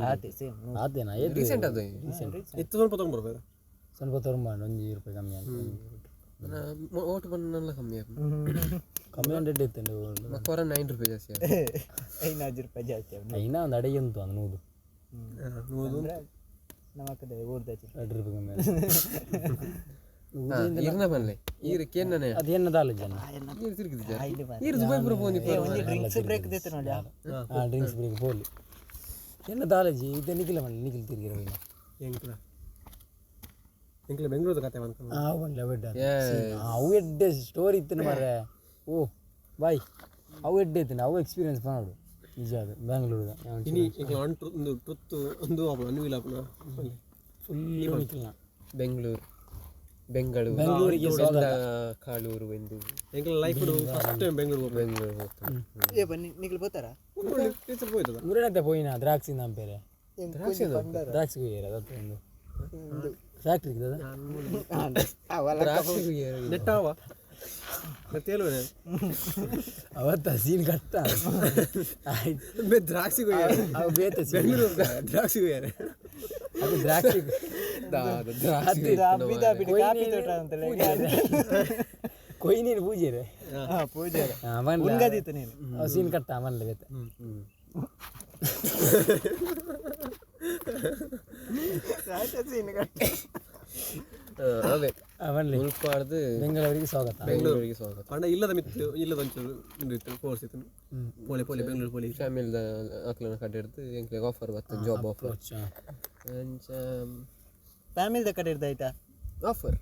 ಆತೆ ಸೇಮ್ ಆತೇನಾ? ರೀಸೆಂಟ್ ಅದು ಇತ್ತು ಸ್ವಲ್ಪ ತೊಗೊಂಬರ್ಬೇಕು, ಸ್ವಲ್ಪ ತೊಗೊಂಬ 1 ರೂಪಾಯಿ ಕಮ್ಮಿ ಅಂತ. ಓಟು ಬನ್ನಲ್ಲ ಕಮ್ಮಿ ಕಮ್ಮಿ 100 ಇತ್ತು. ಮಕ್ಕ 9 ರೂಪಾಯಿ ಜಾಸ್ತಿ, 500 ರೂಪಾಯಿ ಜಾಸ್ತಿ. ಐನಾ ಒಂದು ಅಡಿಗೆ ಉಂಟು ಒಂದು 100 ನೂರು ನಮ್ಮ ಕಡೆ ಊರ್ದಾಚೆ 2 ರೂಪಾಯಿ ಕಮ್ಮಿ. ಈರ್ನ ಬನ್ಲೆ ಈರು ಕೇನ್ನನೆ ಅದು ಎನ್ನದಾಲ ಜನ ಈರು ತಿರುಗಿದ ಈರು ದುಬೈ ಪುರ ಪೋಂದಿ ಡ್ರಿಂಕ್ಸ್ ಬ್ರೇಕ್ ದೇತ ನೋಡಿ. ಹಾಂ ಡ್ರಿಂಕ್ಸ್ ಬ್ರೇಕ್ ಪೋಲಿ ಎನ್ನದಾಲಜಿ ಇದು ನಿಖಿಲ ಮನೆ ನಿಖಿಲ್ ತಿರುಗಿರ ಎಂಕ್ಲ ಎಂಕ್ಲ ಬೆಂಗಳೂರು ಕತೆ ಬಂತ. ಹಾಂ ಬನ್ಲೆ ಅವೆಡ್ಡ ಅವು ಎಡ್ಡೆ ಸ್ಟೋರಿ ಇತ್ತು ಮಾರ್ರೆ. ಓ ಬಾಯ್ ಅವು ಎಡ್ಡೆ ಇತ್ತು ಅವು ಎಕ್ಸ್ಪೀರಿಯನ್ಸ್ ಮಾಡೋಡು ನಿಜ. ಅದು ಬೆಂಗಳೂರದ ಇನಿ ಎಂಕ್ಲ ಅಂಟು ಒಂದು ಟ್ರುತ್ತು ಒಂದು ಆಪಣ ಅನ್ವಿಲ್ ಆಪಣ ಫುಲ್ ನಿಖಿಲ್ನ ಬೆಂಗಳೂರು ಬೆಂಗಳೂರು ಬೆಂಗಳೂರಿಗೆ ಸ್ವಾಗತ. ಕಾಳೂರು ಎಂದು ಎಂಕ್ಲ life first time Bengaluru Bengaluru ಹೋಗ್ತಾರೆ. ಏ ಬನ್ನಿ ನಿಖಿಲ್ ಬೋತಾರಾ? ಟೀಚರ್ ಹೋಯ್ತದ ಮುರೇನತ್ತೆ ಪೋಯಿನ ದ್ರಾಕ್ಷಿ ನಮ್ಮ ಬೇರೆ ದ್ರಾಕ್ಷಿ ಕೊಯ್ಯರ ಅದೊಂದು ಫ್ಯಾಕ್ಟ್ರಿ ಇದ್ದದ ನೆಟ್ಟಾವ ಮತ್ತೆ ಅವತ್ತ ಸೀನ್ ಕಟ್ಟ ಆಯ್ತು. ದ್ರಾಕ್ಷಿ ಕೊಯ್ಯಾರೆ ಅವು ಬೇತ ಸೀನ್. ಬೆಂಗಳೂರು ದ್ರಾಕ್ಷಿ ಕೊಯ್ಯಾರೆ ಅದು ದ್ರಾಕ್ಷಿ ಕೊಯ್ ನೀನು ಪೂಜೆ ರೇ. ಪೂಜೆ ಬನ್ಲೆ ಉಂಗದಿತ್ತು ನೀನು ಸೀನ್ ಕಟ್ಟ ಬನ್ಲೆ ಬೇತ. ಸೀನ್ ಕಟ್ಟ ಅದೇ ಬನ್ಲಿ ಮುಲ್ಪಾಡ್ದು ಬೆಂಗಳೂರಿಗೆ ಸ್ವಾಗತ. ಬೆಂಗಳೂರಿಗೆ ಸ್ವಾಗತ. ಪಂಡ ಇಲ್ಲದ ಮಿತ್ತು ಇಲ್ಲದ ಒಂಚೂರು ಇತ್ತು ಕೋರ್ಸ್ ಇತ್ತು ಪೋಲಿ ಪೋಲಿ ಬೆಂಗಳೂರು ಪೋಲಿ ಫ್ಯಾಮಿಲಿದ ಅಕ್ಲನ ಕಡೆ ಹಿಡ್ದು ಎಂಕ್ಲೆಗ್ ಆಫರ್ ಬತ್ತು, ಜಾಬ್ ಆಫರ್. ಅಂಚ ಫ್ಯಾಮಿಲಿದ ಕಡೆ ಹಿಡ್ದು ಆಯ್ತಾ ಆಫರ್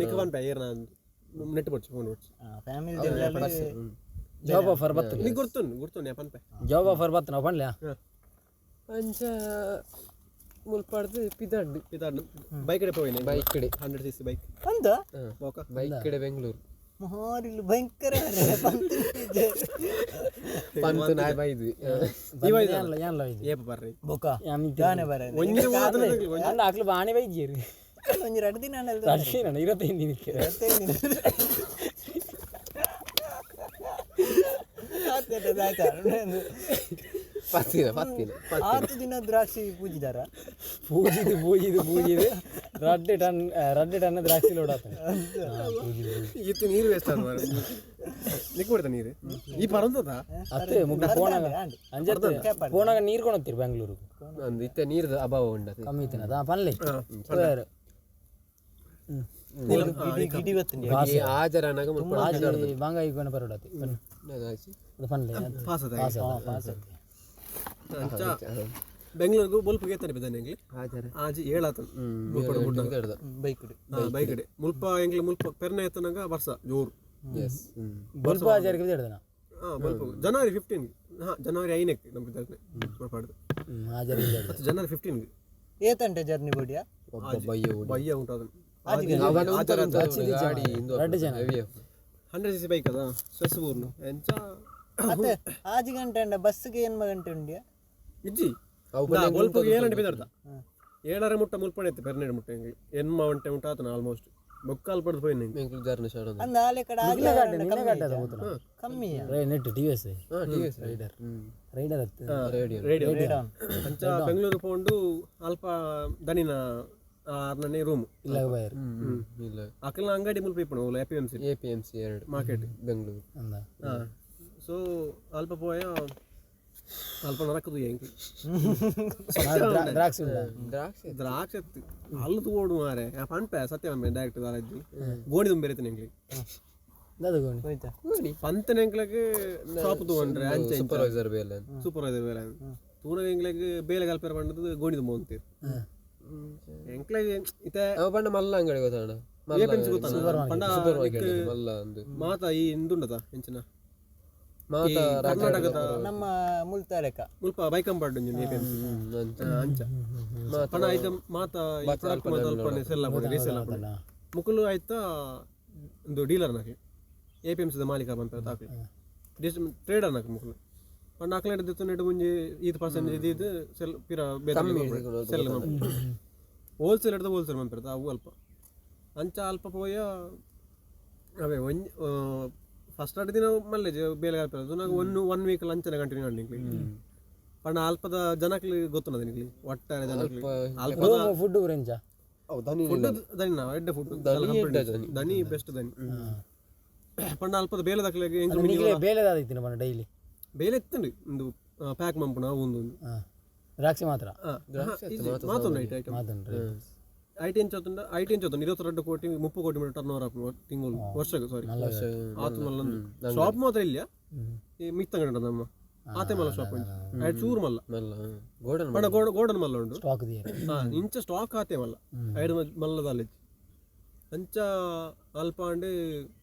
ನಿಕ್ ಪನ್ಪೆ ಏರ್ನ ನೆಟ್ ಪೊಚ್ಚು ಫೋನ್ ಪೊಚ್ಚು ಫ್ಯಾಮಿಲಿ ಜಾಬ್ ಆಫರ್ ಬತ್ತು ನಿಕ್ ಗುರ್ತುನ್ ಗುರ್ತುನ್ ಯಾ ಪನ್ಪೆ ಜಾಬ್ ಆಫರ್ ಬತ್ತು ನಾವು ಪನ್ಲೆ. ಅಂಚ ಮುಲ್ಪಾಡ್ದು ಪಿದಾಡ್ಡು ಪಿದಾಡ್ಡು ಬೈಕ್ ಕಡೆ ಪೋಯಿನ ಬೈಕ್ ಕಡೆ 100 cc bike ಅಂದ ಬೈಕ್ ಕಡೆ ಬೆಂಗಳೂರು ಮಾರಿಲು ಭಯಂಕರ ಪಂತು ನಾಯಿ ಬೈದ್ವಿ. ಏಪ ಬರ್ರಿ ಬೊಕ್ಕ ಜಾನೆ ಬರ ಒಂಜಿ ಅಲ್ಲ ಅಕ್ಲು ಬಾಣೆ ಬೈಜಿಯರು ಒಂಜಿ 2 ದಿನ 2 ದಿನ 25 ದಿನಕ್ಕೆ ಪತ್ತಿನ ಪತ್ತಿನ 6 ದಿನ ದ್ರಾಕ್ಷಿ ಪೂಜಿದಾರ ಪೂಜಿದು ಪೂಜಿದು ಪೂಜಿದು 2 ಟನ್ 2 ಟನ್ ದ್ರಾಕ್ಷಿ ಲೋಡ್ ಆತನೆ. ಇತ್ತು ನೀರು ವೇಸ್ಟ್ ಆದ ಮಾರ್ರೆ. ನಿಕ್ ಕೊಡ್ತಾ ನೀರು ಈ ಪರಂತದ ಅತ್ತೆ ಮುಗ್ದ ಫೋನಾಗ ಅಂಜತ್ತೆ ಫೋನಾಗ ನೀರು ಕೊಣತ್ತೀರಿ ಬೆಂಗಳೂರಿಗೆ ಒಂದು ಇತ್ತೆ ನೀರ್ದ ಅಭಾವ ಉಂಡತೆ ಕಮ್ಮಿ ಇತ್ತಿನ ಪನ್ಲೆ ಗಿಡಿ ಬತ್ತುಂಡಿ ಆಜರನಾಗ ಮುಲ್ಪ ಬಾಂಗಾಯಿ ಕೊಣ ಪರೋಡತಿ ಅದು ಪನ್ಲೆ ಪಾಸ್ ಅದ ಪಾಸ್ ಅಂಚ ಬೆಂಗಳೂರಿಗೆ ಬೊಲ್ಪು ಗೇತಾನೆ ಬಿದ್ದಾನೆ ಎಂಗ್ಲಿ ಆಜರ ಆಜಿ ಏಳಾತನ ಮುಲ್ಪಡು ಗುಡ್ಡ ಬೈಕ್ ಬೈಕ್ ಕಡೆ ಮುಲ್ಪ ಎಂಗ್ಲಿ ಮುಲ್ಪ ಪೆರ್ನೆ ಎತ್ತನಾಗ ವರ್ಷ ಜೋರು. ಎಸ್ ಬೊಲ್ಪ ಆಜಾರಿಗೆ ಬಿದ್ದಾಡ್ದನ. ಹಾಂ ಬೊಲ್ಪ ಜನವರಿ 15 ಹಾಂ ಜನವರಿ 5ಕ್ಕೆ ನಮ್ಮ ಬಿದ್ದಾನೆ ಮುಲ್ಪಾಡ್ದು ಆಜಾರಿಗೆ ಮತ್ತು ಜನವರಿ 15 ಏತಂಟೆ ಜರ್ನಿ ಬೋಡಿಯಾ ಒಬ್ಬ ಬಯ್ಯ ಬಯ್ಯ ಉಂಟು ಅದನ್ನು ಗಾಡಿ ಇಂದು 100 cc bike ಅದ ಸ್ಟ್ರೆಸ್ ಊರ್ನು ಎಂಚ ಅತ್ತೆ ಆಜಿ ಗಂಟೆ ಅಂಡ ಬಸ್ಗೆ ಏನ್ಮ ಗಂಟೆ ಉಂಡಿಯಾ ಇಜ್ಜಿ ಬೊಲ್ಪುಗೆ 7 ಗಂಟೆ ಬಿದ್ದಾಡ್ದ 7:30 ಮುಟ್ಟ ಮುಲ್ಪಣೆ ಇತ್ತು ಪೆರ್ನೇಡು ಮುಟ್ಟ ಎಂಗ್ಲಿ ಎನ್ಮ ಗಂಟೆ ಉಂಟು ಆತನ ಆಲ್ಮೋಸ್ಟ್ ಬೊಕ್ಕಾಲ್ ಪಡೆದು ಪೋಯಿನ ಬೆಂಗಳೂರು ಜರ್ನಿ ಶಾಡ ಅಂದ ಆಲೆ ಕಡೆ ಆಜಿ ಕಮ್ಮಿಯ net T V S TVS rider rider ಅತ್ತು ರೇಡಿಯೋ ರೇಡಿಯೋ ಅಂಚ ಬೆಂಗಳೂರು ಪೋಂಡು ಅಲ್ಪ ದನಿನ ಆರ್ನೇ ರೂಮ್ ಇಲ್ಲ ಬೈರ್ ಇಲ್ಲ. ಅಕಲ್ನ ಅಂಗಡಿ ಮುಲ್ಪ ಇಪ್ಪಣ APMC. APMC ಎರಡು ಮಾರ್ಕೆಟ್. ಬೆಂಗಳೂರು. ಅಂದ. ಸೊ ಅಲ್ಪ ಪೋಯ ಅಲ್ಪ ನರಕದು ಎಂಕ್. ದ್ರಾಕ್ಷಿ ಉಂಡ? ದ್ರಾಕ್ಷಿ. ದ್ರಾಕ್ಷಿ ಅಲ್ಲು ತೂಡು ಮಾರೆ, ಪನ್ಪೆ ಸತ್ಯ ಪನ್ಪೆ ಡೈರೆಕ್ಟ್ ದಾಲಜ್ಜಿ ಗೋಣಿ ತುಂಬೆರಿತೇನೆ ಎಂಕ್ಲಿ. ದಾದ ಗೋಣಿ? ಹೋಯ್ತಾ? ಪಂತನ ಎಂಕ್ಲಗ್ ಶಾಪ್ ತೂವಂಡ್ರೆ ಅಂಚೆ. ಸೂಪರ್ವೈಸರ್ ಬೇಲೆ. ಸೂಪರ್ವೈಸರ್ ಬೇಲೆ ತೂನಗ ಎಂಕ್ಲೆಗ್ ಬೇಲೆ ಕಲ್ಪೆರ ಪಂಡದು ಗೋಣಿ ತುಂಬ ಅಂತೀರ್ ಎಂಕ್ಲೆಗ್ ಇತ್ತೆ. ಅವ ಪಂಡ ಮಲ್ಲ ಅಂಗಡಿ ಗೊತ್ತಾಣ. ಎಪಿಎಂಸಿ ಗೊತ್ತಾನ ಪಂಡ? ಸೂಪರ್ ಮಾರ್ಕೆಟ್ ಮಲ್ಲ ಅಂದು. ಮಾತ ಈ ಇಂದುಂಡದ ಎಂಚಿನ ಮಾತ. ಕರ್ನಾಟಕದ. ನಮ್ಮ ಮುಲ್ತಾಲೆಕ. ಮುಲ್ಪ ಬೈಕಂಪಾಡ್ ಒಂಜಿ ಎಪಿಎಂಸಿ. ಅಂಚ. ಅಂಚ ಪಂಡ ಐತ ಮಾತ ಈ ಪ್ರಾಡಕ್ಟ್ ಮಾತ ಅಲ್ಪನೆ ಸೆಲ್ ಆಪುಂಡು, ರೀಸೆಲ್ ಆಪುಂಡು. ಮುಕುಲು ಆಯ್ತಾ ಒಂದು ಡೀಲರ್ ನಾಕಿ, ಎಪಿಎಂಸಿದ ಮಾಲೀಕ ಪನ್ಪೆರ್ ತಾಕಲಿ ಡಿಸ್ ಟ್ರೇಡರ್ ನಾಕು ಮುಕುಲು. ಪಂಡ ಅಕ್ಲೆಡ್ ದೆತ್ತೊಂದು ಒಂಜಿ ಈತ್ ಪರ್ಸೆಂಟ್ ಇದು ಇದು ಸೆಲ್ ಪಿರ ಬೇತೆ ಸೆಲ್ ಮನ್ಪುಂಡು. ಹೋಲ್ಸೇಲ್ ಹಿಡ್ದು ಹೋಲ್ಸೇಲ್ ಮನ್ಪೆರ್ ಅವು ಅಲ್ಪ. ಅಂಚ ಅಲ್ಪ ಪೋಯ ಅವೇ ಒಂಜಿ ಫಸ್ಟ್ ದಿನ ಮಲ್ಲೆ ಬೇಲೆ ಕಲ್ಪೆರ್ ನಾಗ ಒನ್ ಒನ್ ವೀಕ್ ಲಂಚನ ಕಂಟಿನ್ಯೂ ಆಂಡ್ ನಿಕ್ಲಿ. ಪಂಡ ಅಲ್ಪದ ಜನಕ್ಲಿ ಗೊತ್ತುಂಡದ ನಿಕ್ಲಿ, ಒಟ್ಟಾರೆ ಜನಕ್ಲಿ ಅಲ್ಪದ. ರೂಮ್ ಫುಡ್ ಪೂರ ಎಂಚ? ದನಿ. ಫುಡ್ ದನಿ, ನಾವು ಎಡ್ಡೆ ಫುಡ್. ಎಡ್ಡೆ ದನಿ. ದನಿ ಬೆಸ್ಟ್ ದನಿ. ಪಂಡ ಅಲ್ಪದ ಬೇಲೆ ದಕ್ಲೆಗ್ ಎಂಕ್ ನಿಕ್ಲೆ ಬೇಲೆ ದಾದ ಇತ್ತಿನ ಪಂಡ ಡೈಲಿ? ಬೇಲೆ ಇತ್ತುಂಡು, ಇಂದು ಪ್ಯಾಕ್ ಮಂಪುನ ಅವು ಒಂದು ಒಂದು. ದ್ರಾಕ್ಷಿ ಮಾತ್ರ? ಮಾತೊಂದು ಐಟ್ ಐಟಮ್. ಮಾತನ್ರಿ. IT ಎಂಚ ಆತುಂಡ, IT ಎಂಚ ಆತುಂಡು, 22 ಕೋಟಿ 30 ಕೋಟಿ ಮೀಟರ್ ಟರ್ನ್ ಓವರ್ ಆಪುಂಡು ತಿಂಗಳು, ವರ್ಷಕ್ಕೆ ಸಾರಿ. ಆತು ಮಲ್ಲ ಶಾಪ್ ಮಾತ್ರ ಇಲ್ಲ, ಈ ಮಿತ್ತ ಅಂಗಡಿ ಉಂಟು ನಮ್ಮ ಆತೆ ಮಲ್ಲ ಶಾಪ್ ಉಂಟು, ಐಟ್ ಚೂರು ಮಲ್ಲ. ಮಲ್ಲ ಗೋಡನ್. ಪಂಡ ಗೋಡ ಗೋಡನ್ ಮಲ್ಲ ಉಂಡು. ಸ್ಟಾಕ್ ದಿಯರೆ. ಹಾ, ಇಂಚ ಸ್ಟಾಕ್ ಆತೆ ಮಲ್ಲ ಐಡ್ ಮಲ್ಲ ದಾಲೆಜ್ ಅಂಚ ಅಲ್ಪ ಅಂಡ್.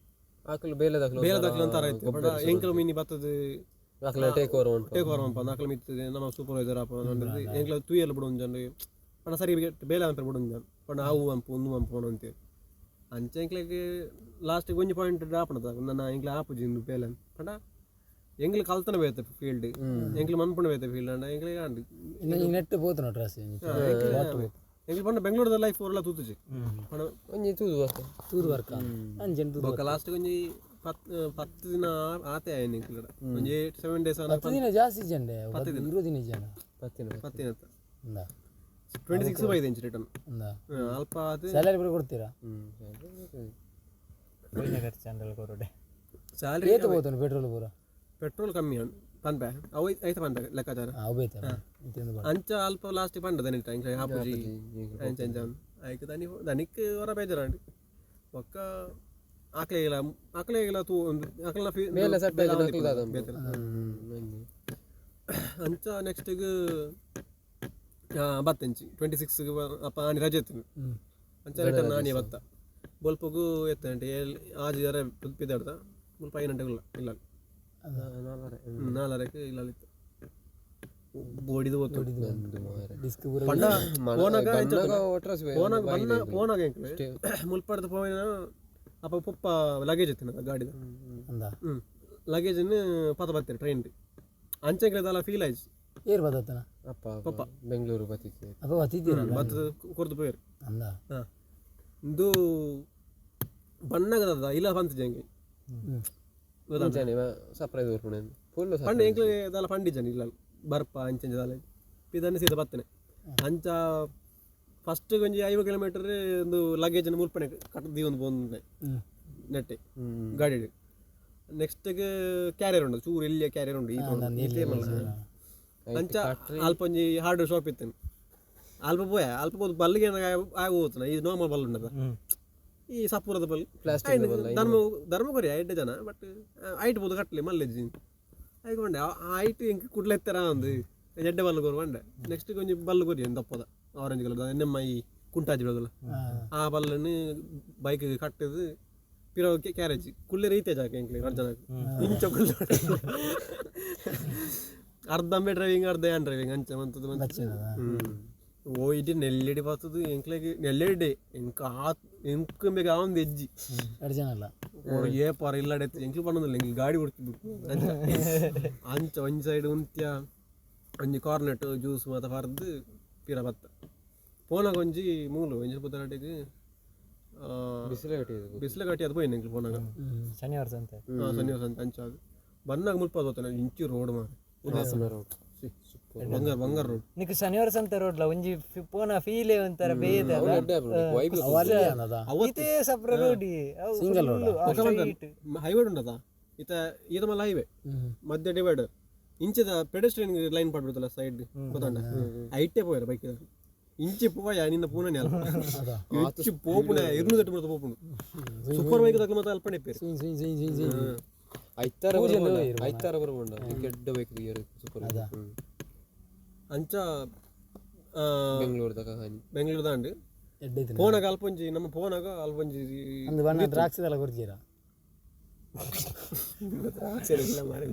ಆಕಲು ಬೇಲೆ ದಾಖಲು. ಬೇಲೆ ದಾಖಲೆ ಅಂತಾರ ಐತೆ. ಪಂಡ ಎಂಕಲ್ ಮಿನಿ ಬತ್ತದ. ಆಕಲ ಟೇಕ್ ಓವರ್ ಉಂಟು. ಟೇಕ್ ಓವರ್ ಮನ್ಪ ಅಕಲ ಮಿತ್ತದ ನಮ್ಮ ಸೂಪರ್ವೈಸರ್ ಆಪ ಎಂಕಲ ತೂಯಲ್ ಬಿಡು ಒಂಜಂಡು. ಪಂಡ ಸರಿ ಬೇಲೆ ಅಂತಾರೆ ಬಿಡು ಒಂಜನ್. ಪಂಡ ಅವು ಅಂಪು ಒಂದು ಅಂಪು ಅಂತೆ ಅಂಚ ಎಂಕ್ಲೆಗ್ ಲಾಸ್ಟ್ ಒಂಜಿ ಪಾಯಿಂಟ್ ಆಪಣದ ನನ್ನ ಎಂಕ್ಲೆ ಆಪುಜಿ ಇಂದು ಬೇಲೆ. ಪಂಡ ಎಂಕ್ಲೆ ಕಲ್ತನ ಬೇತೆ ಫೀಲ್ಡ್, ಎಂಕ್ಲೆ ಮನ್ಪುಣ ಬೇತೆ ಫೀಲ್ಡ್ ಅಂಡ ಎಂಕ್ಲೆ ಅಂಡ್. ಇನ್ನು ನೆಟ್ ಪೋತುನ ಡ್ರೆಸ್. ಎಂಕ್ಲೆ ಪಂಡ ಬೆಂಗಳೂರದ ಲೈಫ್ ಓರ್ಲ ತೂತುಜಿ ಪಂಡ. ಒಂಜಿ ತೂದು ಬತ್ತ. ತೂದು ವರ್ಕ ಅಂಚೆನ್ ತೂದು. ಬೊಕ್ಕ ಲಾಸ್ಟ್ ಒಂಜಿ ಪತ್ 10 ದಿನ ಆತೆ ಆಯ್ನ ಎಂಕ್ಲೆಡ ಒಂಜಿ 8 7 ಡೇಸ್. 10 ದಿನ ಜಾಸ್ತಿ ಜಂಡೆ, 20 ದಿನ ಜನ. ಪತ್ತಿನ. 10 ದಿನ. ಅಂದ. 26 ಬೈದ ಇಂಚ್ ರಿಟರ್ನ್. ಅಂದ. ಅಲ್ಪ ಅದು. ಸ್ಯಾಲರಿ ಪೂರ ಕೊಡ್ತೀರಾ? ಪೋಯಿನ ಖರ್ಚು ಕೊರಡೆ. ಸ್ಯಾಲರಿ. ಏತು ಪೋತುಂಡು ಪೆಟ್ರೋಲ್ ಪೂರ? ಪೆಟ್ರೋಲ್ ಕಮ್ಮಿ ಉಂಡು ಪನ್ಪೆ ಅವು ಐತ ಪನ್ಪೆ ಲೆಕ್ಕಾಚಾರ. ಅವು ಬೇತೆ ಇಂತಿಂದು ಬಾ. ಅಂಚ ಅಲ್ಪ ಲಾಸ್ಟ್ ಪಂಡ ದನಿಟ ಇಂಚ ಆಪುಜಿ ಅಂಚ ಅಂಚ. ಐಕ್ ದನಿ ದನಿಕ್ ಹೊರ ಬೇಜಾರಾಂಡ್. ಬೊಕ್ಕ ಆಕ್ಲೆಗಿಲ ಆಕ್ಲೆಗಿಲ ತೂ ಒಂದು ಆಕ್ಲೆನ ಫೀ ಬೇಲೆ ಸೆಟ್ ಬೇಲೆ ಆಯ್ತು. ಆವೊಂದಿಪ್ಪುಂಡು ನಕಲು ಬೇತೆ. ಅಂಚ ನೆಕ್ಸ್ಟ್ಗ್ ಬತ್ತೆಂಚಿ 26 ಅಪ್ಪ ಆನಿ ರಜೆ ಇತ್ತು. ಅಂಚ ರಿಟರ್ನ್ ಆನಿ ಬತ್ತ ಬೊಲ್ಪುಗು ಎತ್ತಂಟೆ ಏಳ್ ಆಜಿ ಜರ ಪಿದಾಡ್ದ ಮುಲ್ಪ 5 ಗಂಟೆಗೆ ಇಲ್ಲ ನಾಲ್ವರೆಗೆ ಇಲ್ಲ ಇತ್ತು ಬೋಡಿದು ಹೋತು. ಡಿಸ್ಕ್ ಪೂರ. ಪಂಡ ಪೋನಾಗ ಎಂಚ ಒಟ್ರಾಸಿ. ಪೋನಾಗ ಬನ್ನ ಪೋನಾಗ ಎಂಕ್ಲೆ ಮುಲ್ಪಡ್ದು ಪೋಯಿನ ಅಪ್ಪ ಪೊಪ್ಪ ಲಗೇಜ್ ಇತ್ತು ಗಾಡಿದ. ಅಂದ. ಲಗೇಜನ್ನು ಪತ ಬರ್ತಾರೆ ಟ್ರೈನ್ ಅಂಚೆ ದಾಲ ಫೀಲ್ ಆಯ್ತು. ಏರ್ ಬತ್ತನ? ಅಪ್ಪ ಪಪ್ಪ ಬೆಂಗಳೂರು ಬತ್ತಿತ್ತು. ಅಪ್ಪ ಬತ್ತಿದ್ದೀರ? ಬತ್ತದ ಕೊರ್ದು ಪೋಯರು. ಅಂದ. ಹಾಂ, ಇಂದು ಬಣ್ಣಗದ ಇಲ್ಲ ಪಂತ ಜಂಗೆ. ಅಂಚನೆ ಸರ್ಪ್ರೈಸ್ ಕೊರ್ಪುಣೆ ಫುಲ್. ಪಂಡ ಎಂಕ್ಲೆ ದಾಲ ಪಂಡಿಜನ್ ಇಲ್ಲ ಬರ್ಪ ಅಂಚೆ ದಾಲ ಇದನ್ನು ಸೀದಾ ಬತ್ತನೆ. ಅಂಚ ಫಸ್ಟ್ ಒಂಜಿ 50 ಕಿಲೋಮೀಟರ್ ಒಂದು ಲಗೇಜ್ ಮುಲ್ಪನೆ ಕಟ್ ದೀವೊಂದು ಪೋಂದೆ ನೆಟ್ಟೆ ಗಾಡಿ. ನೆಕ್ಸ್ಟ್ ಕ್ಯಾರಿಯರ್ ಉಂಡು, ಚೂರು ಎಲ್ಲಿಯ ಕ್ಯಾರಿಯರ್ ಉಂಡು ಈ ಇತ್ತೇ ಮಲ್ಲ. ಅಂಚ ಅಲ್ಪ ಒಂಜಿ ಹಾರ್ಡ್ವೇರ್ ಶಾಪ್ ಇತ್ತು, ಅಲ್ಪ ಪೋಯ. ಅಲ್ಪ ಪೋದು ಬಲ್ಲಿಗೆ ಆಗ ಹೋಗ್ತಾನೆ ಈ ನಾರ್ಮಲ್ ಬಲ್ ಉಂಡದ ಈ ಸಪೂರದ ಬಲ್. ಪ್ಲಾಸ್ಟಿಕ್. ಧರ್ಮ ಧರ್ಮ ಕೊರಿ ಐಟ್ ಜನ ಬಟ್ ಐಟ್ ಪೋದು ಕಟ್ಲೆ ಮಲ್ಲೆಜ್ಜಿ ಐಕ್ ಬಂಡೆ. ಆ ಐಟ್ ಎಂಕ್ ಕುಡ್ಲೆ ಎತ್ತರ ಒಂದು ಎಡ್ಡೆ ಬಲ್ಲು ಕೊರು ಬಂಡೆ. ನೆಕ್ಸ್ಟ್ ಒಂಜಿ ಬಲ್ಲು ಕೊರಿ ದಪ್ಪದ ಆರೆಂಜ್ ಕಲರ್ ನೆಮ್ಮ ಈ ಕುಂಟಾಜಿ ಬದಲ ಆ ಬಲ್ಲನ್ನು ಬೈಕ್ ಕಟ್ಟದು ಪಿರ ಕ್ಯಾರೇಜ್ ಕುಳ್ಳೆ ರೀತಿಯ ಜಾಗ ಎಂಕ್ಲೆ ರಡ್ ಜನಕ್ಕೆ ಇಂಚ ಕುಳ್ಳೆ ಅರ್ಧ ಅಂಬೆ ಡ್ರೈವಿಂಗ್ ಅರ್ಧ ಯಾನ್ ಡ್ರೈವಿಂಗ್ ಅಂಚ ಮಂತದ್ದು ಮಂತದ್ದು. ಓ ಇಡೀ ನೆಲ್ಲೆಡಿ ಬರ್ತದೆ ಎಂಕ್ಲೆಗ್ ನೆಲ್ಲೆಡಿ ಎಂಕ್ ಆ ಎಂಕ್ ಬೇಗ ಆವೊಂದು ಎಜ್ಜಿ. ಎರಡು ಜನ ಅಲ್ಲ. ಏ ಪಾರ ಇಲ್ಲಡೆ ಎಂಕ್ಲು ಪನ್ನೊಂದಿಲ್ಲ ಎಂಕ್ಲು ಗಾಡಿ ಹೊಡ್ತಿಬಿಟ್ಟು ಅಂಚ ಅಂಚ ಒಂಜಿ ಸೈಡ್ ಉಂತ್ಯ ಒಂಜಿ ಕಾರ್ನೆಟ್ ಜ್ಯೂಸ್ ಮಾತ ಪರ್ದು ಪಿರ ಬತ್ತ ಪೋನಾಗ ಒಂಜಿ ಮೂಲು ಒಂಜಿ ಪುತ್ತನಾಟಿಗೆ ಬಿಸಿಲು ಕಟ್ಟಿದ್ದು. ಬಿಸಿಲು ಕಟ್ಟಿ ಅದು ಪೋಯಿನ ಎಂಕ್ಲು ಪೋನಾಗ. ಶನಿವಾರ ಸಂತೆ. ಹಾ, ಶನಿವಾರ ಸಂತೆ. ಅಂಚ ಅದು ಬನ್ನಾಗ ಮುಲ್ಪ ಹೋತಾನೆ ಇಂಚಿ ರೋಡ್ ಮಾರೆ. ಹಾಸನ ರೋಡ್. ಬಂಗಾರ ಬಂಗಾರ ರೋಡ್. ನಿಕ್ ಶನಿವಾರ ಸಂತ ರೋಡ್ಲ ಒಂಜಿ ಪೋನ ಫೀಲೇ ಒಂಥರ ಬೇದ. ಇದೇ ಸಪ್ರ ರೋಡಿ ಸಿಂಗಲ್ ರೋಡ್ ಹೈವೇ ಉಂಟದ ಇತ ಈತ ಮಲ್ಲ ಹೈವೇ ಮಧ್ಯ ಡಿವೈಡ್ ಇಂಚದ ಪೆಡೆಸ್ಟ್ರಿಯನ್ ಲೈನ್ ಪಾಡ್ಬಿಡ್ತಲ್ಲ ಸೈಡ್ ಗೊತ್ತಂಡ ಐಟೆ ಪೋಯರ ಬೈಕ್ ಇಂಚಿ ಪೋಯ ನಿನ್ನ ಪೂನನೆ ಅಲ್ಪ ಹೆಚ್ಚು ಪೋಪುನ 208 ಬಿಡ್ತ ಪೋಪುಂಡು ಸೂಪರ್ ಬೈಕ್ ತಕ್ಕ ಮತ್ತೆ ಅಲ್ಪನೆ ಪೇರು ಸುಯ್ ಸುಯ್ ಸುಯ್ ಸುಯ್ ಸುಯ್ ಐತಾರ ಬರ್ಬೋಂಡ ಕೆಡ್ಡ ಬೈಕ್ ಸೂಪರ್ ಅಂಚ ಬೆಂಗಳೂರು ತಕ ಹಾನಿ ಬೆಂಗಳೂರು ದಾಂಡು ಪೋನಾಗ ಅಲ್ಪೊಂಜಿ ನಮ್ಮ ಪೋನಾಗ ಅಲ್ಪೊಂಜಿ ಅಂದು ಬಣ್ಣ ದ್ರಾಕ್ಷಿದೆಲ್ಲ ಕೊಡ್ತೀರಾ ದ್ರಾಕ್ಷಿ ಎಲ್ಲ ಮಾರಿ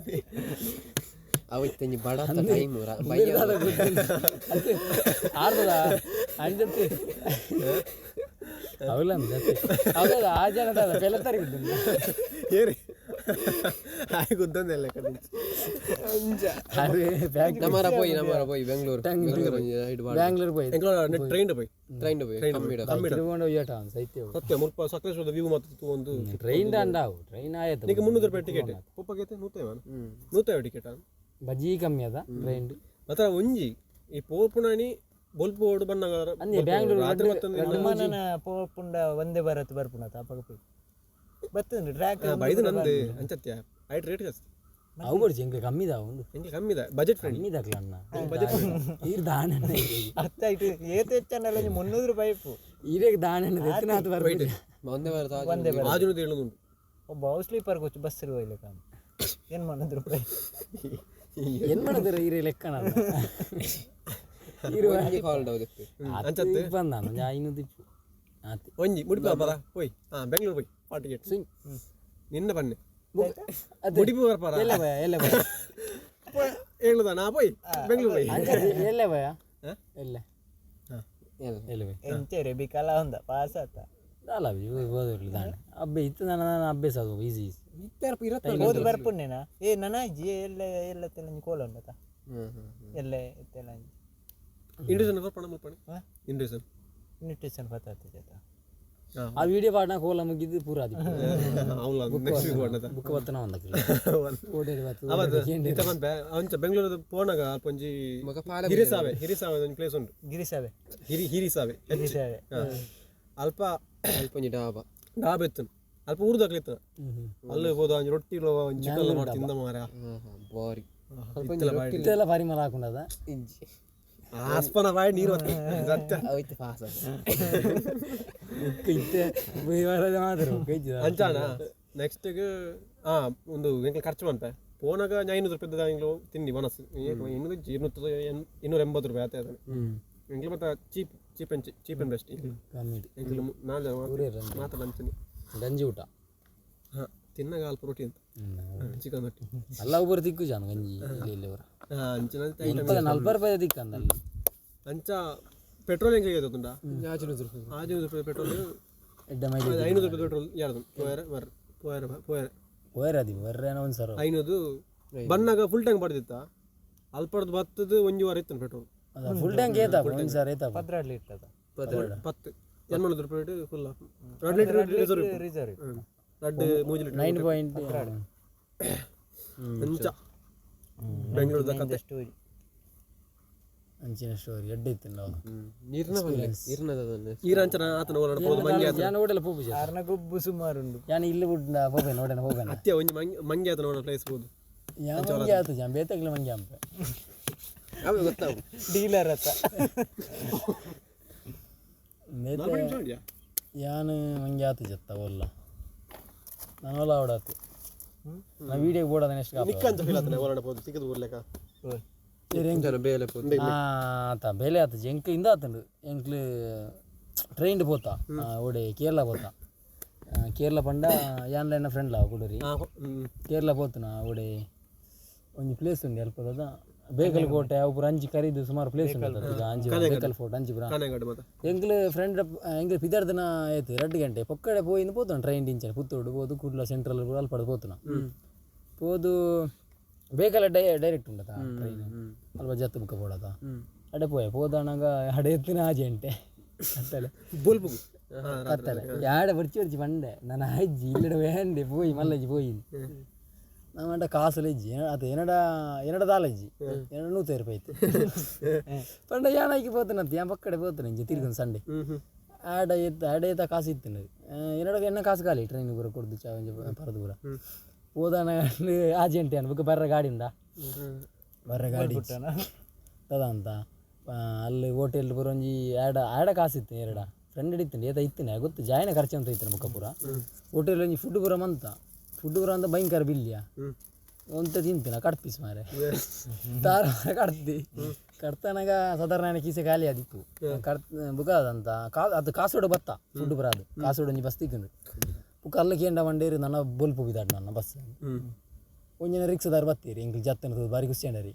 ಅವತ್ತಂಜಿ ಬಡ ಟೈಮ್ ಆಡ್ತದ ಅಂಜತ್ತಿ ಅವಲ್ಲ ಹೌದಾ ಆ ಜನ ಪೆಲ ತಾರೀಕು ಏರಿ ಗುದ್ದಂದೆಲ್ಲ ನಮ್ಮರ ಪೋಯಿ ನಮ್ಮರ ಪೋಯಿ ಬೆಂಗಳೂರು ಬ್ಯಾಂಗ್ಳೂರ್ ಪೋಯಿ ಟ್ರೈನ್ ಪೋಯಿ ಟ್ರೈನ್ ಪೋಯಿ ಸೈತ್ಯ ಸತ್ಯ ಮುಲ್ಪ ಸಕಲೇಶ್ವರದ ವ್ಯೂ ಮತ್ತು ಒಂದು ಟ್ರೈನ್ ಅಂಡಾವು ಟ್ರೈನ್ ಆಯ್ತು ನಿಮಗೆ 300 ರೂಪಾಯಿ ಟಿಕೆಟ್ ಪುಪ್ಪಗೈತೆ 150 ಟಿಕೆಟ್ ಬಜ್ಜಿ ಕಮ್ಮಿ ಅದ ಟ್ರೈನ್ ಮಾತ್ರ ಒಂಜಿ ಈ ಪೋಪುಣಿ ಬೊಲ್ಪು ಓಡು ಬಣ್ಣಗ ಬ್ಯಾಂಗ್ಳೂರ್ ರಾತ್ರಿ ಮತ್ತೊಂದು ಅಮ್ಮನ ಪೋಪುಂಡ ಒಂದೇ ಭಾರತ್ ಬರ್ಪುಣ ಅಪಗ ಪೋಯಿ ಬತ್ತುಂಡು ಟ್ರ್ಯಾಕ್ ಬೈದು ನಂದು ಅಂಚತ್ಯ ಐಟ್ ರೇಟ್ ಜಾಸ್ತಿ ಅವು ಬರ್ಜಿ ಎಂಕ್ ಕಮ್ಮಿ ಇದಾವ ಒಂದು ಎಂಕ್ ಕಮ್ಮಿ ಇದೆ ಬಜೆಟ್ ಫ್ರೆಂಡ್ಲಿ ಕಮ್ಮಿ ಇದಾಕ್ಲ ಅಣ್ಣ ಈರ್ ದಾಣ ಅತ್ತಾಯ್ತು ಏತ್ ಹೆಚ್ಚನ್ನಲ್ಲ 300 ರೂಪಾಯಿ ಇಪ್ಪು ಈರೇಗ್ ದಾಣ ಎತ್ತನಾತ್ ಬರ್ಬೇಕು ಒಂದೇ ಭಾರತ್ ಒಂದೇ ಭಾರತ್ ಆಜುನದ ಏಳುದುಂಟು ಒಬ್ಬ ಸ್ಲೀಪರ್ ಕೋಚ್ ಬಸ್ ಹೋಯ್ಲಿಕ್ಕೆ ಏನು 300 ರೂಪಾಯಿ ಏನ್ ಮಾಡಿದ್ರೆ ಈರೆ ಲೆಕ್ಕನ ಬಂದ 500 ಇಪ್ಪು ಆತಿ ಒಂಜಿ ಮುಡಿಪು ಬರ ಪೋಯ್ ಹಾಂ ಬೆಂಗಳೂರು ಪೋಯ್ ಆ ಟಿಕೆಟ್ ನಿನ್ನ ಬನ್ನಿ ಮುಡಿಪು ಬರ್ಪಾರ ಎಲ್ಲ ಭಯ ಎಲ್ಲ ಭಯ ಹೇಳುದ ನಾ ಪೋಯ್ ಬೆಂಗಳೂರು ಪೋಯ್ ಎಲ್ಲ ಭಯ ಎಲ್ಲ ಎಲ್ಲ ಭಯ ಎಂಚೇರೆ ಬಿಕಲ ಒಂದ ಪಾಸ್ ಆತ ಅಲ್ಲ ಓದಿರ್ಲಿ ದಾಣ ಅಬ್ಬೆ ಇತ್ತು ನಾನು ನಾನು ಅಭ್ಯಾಸ ಅದು ಈಸಿ ಈಸಿ ಓದು ಬರ್ಪುನ್ನೇನಾ ಏ ನನ್ನ ಅಜ್ಜಿ ಎಲ್ಲ ಎಲ್ಲ ತೆಲಂಜಿ ಕೋಲ ಉಂಡತ ಎಲ್ಲ ತೆಲಂಜಿ ಇಂಡಿಯನ್ ಬರ್ಪಣ ಮುಲ್ಪಣ ಇಂಡಿಯನ್ ನ್ಯೂಟ್ರಿಷನ್ ಪತ್ತಾತ ಜೊತೆ ಆ ವಿಡಿಯೋ ಪಾಡ್ನ ಕೋಲ ಮುಗಿದ್ದು ಪೂರ ಅದು ಬುಕ್ ಬುಕ್ ಬತ್ತನ ಒಂದಕ್ಕೆ ಇತ್ತ ಪನ್ಪೆ ಅಂಚ ಬೆಂಗಳೂರದ ಪೋನಾಗ ಅಲ್ಪೊಂಜಿ ಹಿರಿಸಾವೆ ಹಿರಿಸಾವೆ ಒಂದು ಪ್ಲೇಸ್ ಉಂಟು ಗಿರಿಸಾವೆ ಹಿರಿಸಾವೆ ಗಿರಿಸಾವೆ ಅಲ್ಪ ಅಲ್ಪೊಂಜಿ ಡಾಬಾ ಡಾಬಾ ಇತ್ತು ಅಲ್ಪ ಊರುದಾಕ್ಲಿ ಇತ್ತು ಅಲ್ಲಿ ಹೋದ ಒಂಜಿ ರೊಟ್ಟಿ ಒಂಜಿ ಚಿಕನ್ ಮಾಡಿ ತಿಂದ ಮಾರ ಬಾರಿ ಇತ್ತೆಲ್ಲ ಪರಿಮಳ ಹಾಕೊಂಡದ ಇಜ್ಜಿ ಆಸ್ಪನ ಬಾಯಿ ನೀರು ಅವತ್ತು ಪಾಸ್ ಇತ್ತೆ ಮಾತ್ರ ಅಂಚಾನ ನೆಕ್ಸ್ಟ್ಗೆ ಹಾಂ ಒಂದು ಎಂಕ್ಲ ಖರ್ಚು ಬಂತೆ ಪೋನಾಗ 500 ರೂಪಾಯಿ ಎಂಗ್ಲು ತಿಂಡಿ ಮನಸ್ಸು 280 ರೂಪಾಯಿ ಆತ ಅದನ್ನು ಎಂಗ್ಲು ಮತ್ತೆ cheap cheap and cheap and best ಕಮ್ಮಿ ಎಂಗ್ಲು ನಾಲ್ ಮಾತ್ರ ಅಂಚನೆ ಗಂಜಿ ಊಟ ಹಾಂ ತಿನ್ನಾಗ ಅಲ್ಪ ರೊಟ್ಟಿ ಅಂತ ಚಿಕನ್ ರೊಟ್ಟಿ ಅಲ್ಲ ಒಬ್ಬರು ತಿಕ್ಕು ಜಾನ ಗಂಜಿ ಇಲ್ಲಿ ಇಲ್ಲಿ ಅವರ ಹಾಂ ಅಂಚಿನ 40 ರೂಪಾಯಿ ತಿಕ್ಕಂದ ಅಲ್ಲಿ ಅಂಚ ಪೆಟ್ರೋಲ್ ಹೆಂಗೆ ಗೊತ್ತುಂಟಾ 500 ರೂಪಾಯಿ 500 ರೂಪಾಯಿ ಪೆಟ್ರೋಲ್ 500 ರೂಪಾಯಿ ಪೆಟ್ರೋಲ್ ಯಾರ್ದು ಪೋಯರ ಬರ್ ಪೋಯರ ಪೋಯರ ಪೋಯರ ಅದು ಬರ್ರೇನೋ ಒಂದು ಸರ್ 500 ಬನ್ನಾಗ ಫುಲ್ ಟ್ಯಾಂಕ್ ಪಡೆದಿತ್ತ ಅಲ್ಪಡ್ದು ಬತ್ತದು ಒಂಜಿ ವಾರ ಇತ್ತು ಪೆಟ್ರೋಲ್ ಫುಲ್ ಟ್ಯಾಂಕ್ ಏತ ಒಂದು ಸರ್ ಏತ 12 ಲೀಟರ್ 10 80 ರೂಪಾಯಿ full 2 litre reserve reserve 2 3 litre 9 point ಅಂಚ ಬೆಂಗಳೂರದ ಕತೆ ಸ್ಟೋರಿ ಅಂಚಿನ ಸ್ಟೋರಿ ಎಡ್ಡೆ ಇತ್ತು ನಾವು ನೀರ್ನ ನೀರ್ನ ಈರಂಚನ ಆತನ ಓಲಾಡ ಪೋದು ಮಂಗೆ ಆತನ ಯಾನ ಓಡಲ್ಲ ಪೋಪು ಆರ್ನ ಗೊಬ್ಬು ಸುಮಾರು ಉಂಡು ಯಾನ ಇಲ್ಲಿ ಬಿಟ್ಟು ಪೋಪೆ ನೋಡೋಣ ಹೋಗೋಣ ಅತ್ಯ ಒಂಜಿ ಮಂಗೆ ಮಂಗೆ ಆತನ ಓಡ ಪ್ಲೇಸ್ ಪೋದು ಯಾ ಮಂಗೆ ಆತು ಜಾನ್ ಬೇತಗ್ಲ ಮಂಗೆ ಅಂಪೆ ಅವೆ ಗೊತ್ತಾವು ಡೀಲರ್ ಆತ ಬೇತೆ ಯಾನು ಮಂಗೆ ಆತು ಜತ್ತ ಒಲ್ಲ ನಾನು ಒಲ್ಲ ಓಡಾತು ನಾ ವೀಡಿಯೋ ಬೋಡದ ನೆಕ್ಸ್ಟ್ ನಿಕ್ಕಂಚ ಫೀಲ್ ಆತನ ಓಲಾಡ ಪೋದು ಸಿಕ್ಕದು ಊರ್ಲೆಕ ಬೇಲೆ ಪೋದು ಆತ ಬೇಲೆ ಆತ ಎಂಕ್ ಇಂದ ಆತಂಡು ಎಂಕ್ಲು ಟ್ರೈನ್ ಪೋತ ಓಡೆ ಕೇರಳ ಪೋತ ಕೇರಳ ಪಂಡ ಯಾನ್ಲ ಎನ್ನ ಫ್ರೆಂಡ್ ಲಾವ ಕುಡರಿ ಕೇರಳ ಪೋತನ ಓಡೆ ಒಂಜಿ ಪ್ಲೇಸ್ ಉಂಡು ಅಲ್ಪದ ಬೇಕಲ್ ಕೋಟೆ ಅವು ಪೂರ ಅಂಚಿ ಕರೀದು ಸುಮಾರು ಪ್ಲೇಸ್ ಉಂಟು ಅಂಚಿ ಬೇಕಲ್ ಫೋರ್ಟ್ ಅಂಚಿ ಪೂರ ಎಂಕ್ಲು ಫ್ರೆಂಡ್ ಎಂಕ್ಲು ಪಿದರ್ದನ ಆಯ್ತು 2 ಗಂಟೆ ಪೊಕ್ಕಡೆ ಪೋಯಿಂದು ಪೋತನ ಟ್ರೈನ್ ಇಂಚನೆ ಪುತ್ತೂರು ಪೋದು ಕುಡ್ಲ ಸೆಂಟ್ರಲ್ ಪೂರ ಅಲ್ಪಡ ಪೋತನ ಪೋದು ಬೇಕಲ್ಲ ಡೈರೆಕ್ಟ್ ಉಂಟದ ಟ್ರೈನ್ ಅಲ್ಪ ಜತ್ತು ಬುಕ್ಕ ಪೋಡದ ಅಡೆ ಪೋಯ ಪೋದಣಗ ಅಡೆ ಎತ್ತಿನ ಆಜೆಂಟೆ ಕತ್ತಲೆ ಬೋಲ್ಪುಗು ಕತ್ತಲೆ ಯಾಡ ಬರ್ಚಿ ಬರ್ಚಿ ಬಂಡೆ ನಾನು ಅಜ್ಜಿ ಇಲ್ಲಡೆ ವೇಂಡೆ ಪೋಯಿ ಮಲ್ಲಜ್ಜಿ ಪೋಯಿ ನಮ್ಮಂಟ ಕಾಸುಲ ಇಜ್ಜಿ ಅದು ಎನ್ನಡ ಎನ್ನಡ ದಾಲ ಇಜ್ಜಿ ಎನ್ನಡ 100 ರೂಪಾಯಿ ಇತ್ತು ಪಂಡ ಯಾನಾಕಿ ಪೋತನಂತ ಯಾನ್ ಪಕ್ಕಡೆ ಪೋತನ ಇಂಚ ತಿರ್ಗೊಂದು ಸಂಡೆ ಆಡ ಎತ್ತ ಆಡ ಎತ್ತ ಕಾಸು ಇತ್ತು ಎನ್ನಡ ಎಣ್ಣ ಕಾಸು ಖಾಲಿ ಟ್ರೈನ್ ಪೂರ ಕೊಡ್ದು ಚಾ ಒಂಜಿ ಪರದು ಪೂರ ಪೋದಾನ ಆಜೆಂಟ್ ಯಾನ್ ಬೊಕ್ಕ ಬರ್ರ ಗಾಡಿ ಉಂಡಾ ಬರ್ರ ಗಾಡಿ ತದಂತ ಅಲ್ಲಿ ಹೋಟೆಲ್ ಪೂರ ಒಂಜಿ ಆಡ ಆಡ ಕಾಸು ಇತ್ತು ಎರಡ ಫ್ರೆಂಡ್ ಇತ್ತು ಏತ ಇತ್ತಿನ ಗೊತ್ತು ಜಾಯಿನ ಖರ್ಚು ಅಂತ ಇತ್ತು ಬೊಕ್ಕ ಪೂರ ಹೋಟೆಲ್ ಒಂಜಿ ಫುಡ್ ಪೂರ ಮಂತ ಫುಡ್ ಪೂರ ಅಂತ ಭಯಂಕರ ಬಿಲ್ಲಿಯ ಒಂತ ತಿಂತಿನ ಕಟ್ಪೀಸ್ ಮಾರೆ ತಾರ ಕಟ್ತಿ ಕಟ್ತನಾಗ ಸಾಧಾರಣ ಕೀಸೆ ಖಾಲಿ ಆದಿಪ್ಪು ಕಟ್ ಬುಕ್ಕ ಅದಂತ ಕಾ ಅದು ಕಾಸೋಡು ಬತ್ತ ಫುಡ್ ಪೂರ ಅದು ಕಾಸೋಡು ಒಂಜಿ ಬಸ್ ತಿಕ್ಕೊಂಡು ಬುಕ್ಕ ಅಲ್ಲ ಕೇಂಡ ಮಂಡೇರಿ ನನ್ನ ಬೊಲ್ಪು ಬಿದ್ದಾಡು ನನ್ನ ಬಸ್ ಒಂಜಿನ ರಿಕ್ಷಾದಾರ ಬತ್ತೀರಿ ಎಂಕ್ಲು ಜತ್ತನ ಬಾರಿ ಖುಷಿ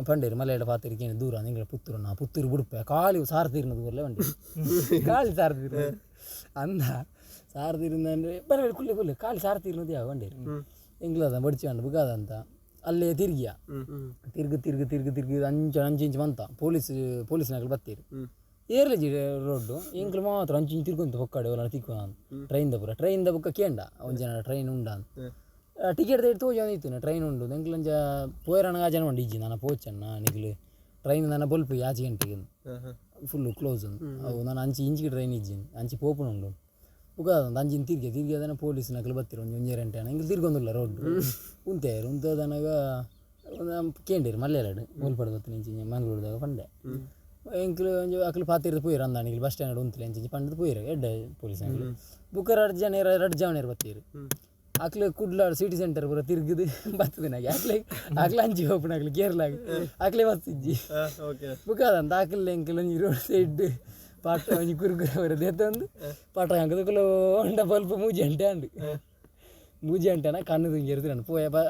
ಪಂಡೇರು ಮಲೆಯಾಡ ಪಾತಿರಿ ಕೇಳಿ ದೂರ ಎಂಗ್ಲ ಪುತ್ತೂರು ನಾ ಪುತ್ತೂರು ಬುಡುಪೆ ಖಾಲಿ ಸಾರ್ತಿರ್ನದು ಬರಲೇ ಬಂಡಿ ಖಾಲಿ ಸಾರ್ತಿರು ಅಂದ ಸಾರ್ತಿರಂದ್ರೆ ಬರಬೇಡ ಕುಲ್ಲೆ ಕುಲ್ಲೆ ಖಾಲಿ ಸಾರ್ತಿರ್ನದು ಯಾವ ಬಂಡೇರಿ ಎಂಗ್ಲದ ಬಡಿಚಿ ಅಂಡ್ ಬುಗಾದಂತ ಅಲ್ಲೇ ತಿರ್ಗಿಯ ತಿರ್ಗು ತಿರ್ಗು ತಿರ್ಗು ತಿರ್ಗಿ ಅಂಚು ಅಂಚು ಇಂಚು ಬಂತ ಪೊಲೀಸ್ ಪೊಲೀಸ್ನಾಗಲು ಬತ್ತೀರಿ ಏರ್ಲಜಿ ರೋಡ್ಡು ಎಂಕ್ಲು ಮಾತ್ರ ಅಂಚು ಇಂಚು ತಿರ್ಗೊಂತ ಪೊಕ್ಕಾಡೆ ಒಲ್ಲ ತಿಕ್ಕು ಟ್ರೈನ್ದ ಪೂರ ಟ್ರೈನ್ದ ಬುಕ್ಕ ಕೇಂಡ ಒಂಜನ ಟ್ರೈನ್ ಉಂಡ ಅಂತ ಟಿಕೆಟ್ ತೇಡಿ ತೋಜ ಇತ್ತು ಟ್ರೈನ್ ಉಂಡು ಎಂಕ್ಲಂಜ ಪೋಯರಣ ಜನ ಉಂಡು ಇಜ್ಜಿ ನಾನು ಪೋಚಣ್ಣ ನಿಕ್ಲು ಟ್ರೈನ್ ನನ್ನ ಬೊಲ್ಪು ಯಾಚೆ ಗಂಟೆಗೆ ಫುಲ್ಲು ಕ್ಲೋಸ್ ಅವು ನಾನು ಅಂಚಿ ಇಂಚಿಗೆ ಟ್ರೈನ್ ಇಜ್ಜಿ ಅಂಚಿ ಪೋಪುನ ಉಂಡು ಬುಕ್ಕ ಅಂಚಿನ ತಿರ್ಗೆ ತಿರ್ಗಿ ಅದನ್ನ ಪೊಲೀಸ್ ನಕಲು ಬತ್ತೀರ ಒಂಜಿ ಒಂಜಿ ಗಂಟೆ ಎಂಕ್ಲು ತಿರ್ಗೊಂದುಲ್ಲ ರೋಡ್ ಉಂತೇರು ಉಂತದನಗ ಕೇಂಡಿರು ಮಲ್ಲೇರಡು ಒಲ್ಪಡೆ ಬತ್ತಿನ ಇಂಚಿ ಮಂಗಳೂರ್ದಾಗ ಪಂಡೆ ಎಂಕ್ಲು ಒಂಜಿ ಅಕ್ಲು ಪಾತಿರ್ದು ಪೋಯಿರು ಅಂದ ನಿಕ್ಲು ಬಸ್ ಸ್ಟ್ಯಾಂಡ್ ಉಂತಲೆ ಇಂಚಿ ಪಂಡದು ಪೋಯಿರು ಎಡ್ಡೆ ಪೊಲೀಸ್ ಅಂಕ್ಲು ಬುಕ್ಕ ರಡ್ಡು ಜನ ರಡ್ಡು ಜವನೇರು ಬತ್ತೀರು ಅಕ್ಲು ಕುಡ್ಲಾಡು ಸಿಟಿ ಸೆಂಟರ್ ಪೂರ ತಿರ್ಗುದು ಬರ್ತದೆ ನಾಗೆ ಅಕ್ಲೆ ಅಕ್ಲೆ ಅಂಚಿ ಓಪನ್ ಆಗ್ಲಿ ಕೇರಳಾಗ ಅಕ್ಲೆ ಬಸ್ ಇಜ್ಜಿ ಬುಕ್ಕ ಅದಂತ ಅಕ್ಲೆ ಎಂಕ್ಲು ಒಂಜಿ ರೋಡ್ ಸೈಡ್ ಪಾಟ ಒಂಜಿ ಕುರುಕುರ ಬರೋದು ಎತ್ತೊಂದು ಪಾಟ ಹಾಕದು ಹೊಂಡ ಬಲ್ಪ ಮೂಜಿ ಗಂಟೆ ಅಂಡು ಮೂಜಿ ಗಂಟೆನ ಕಣ್ಣು ತುಂಗಿ ಪೋಯ ಬ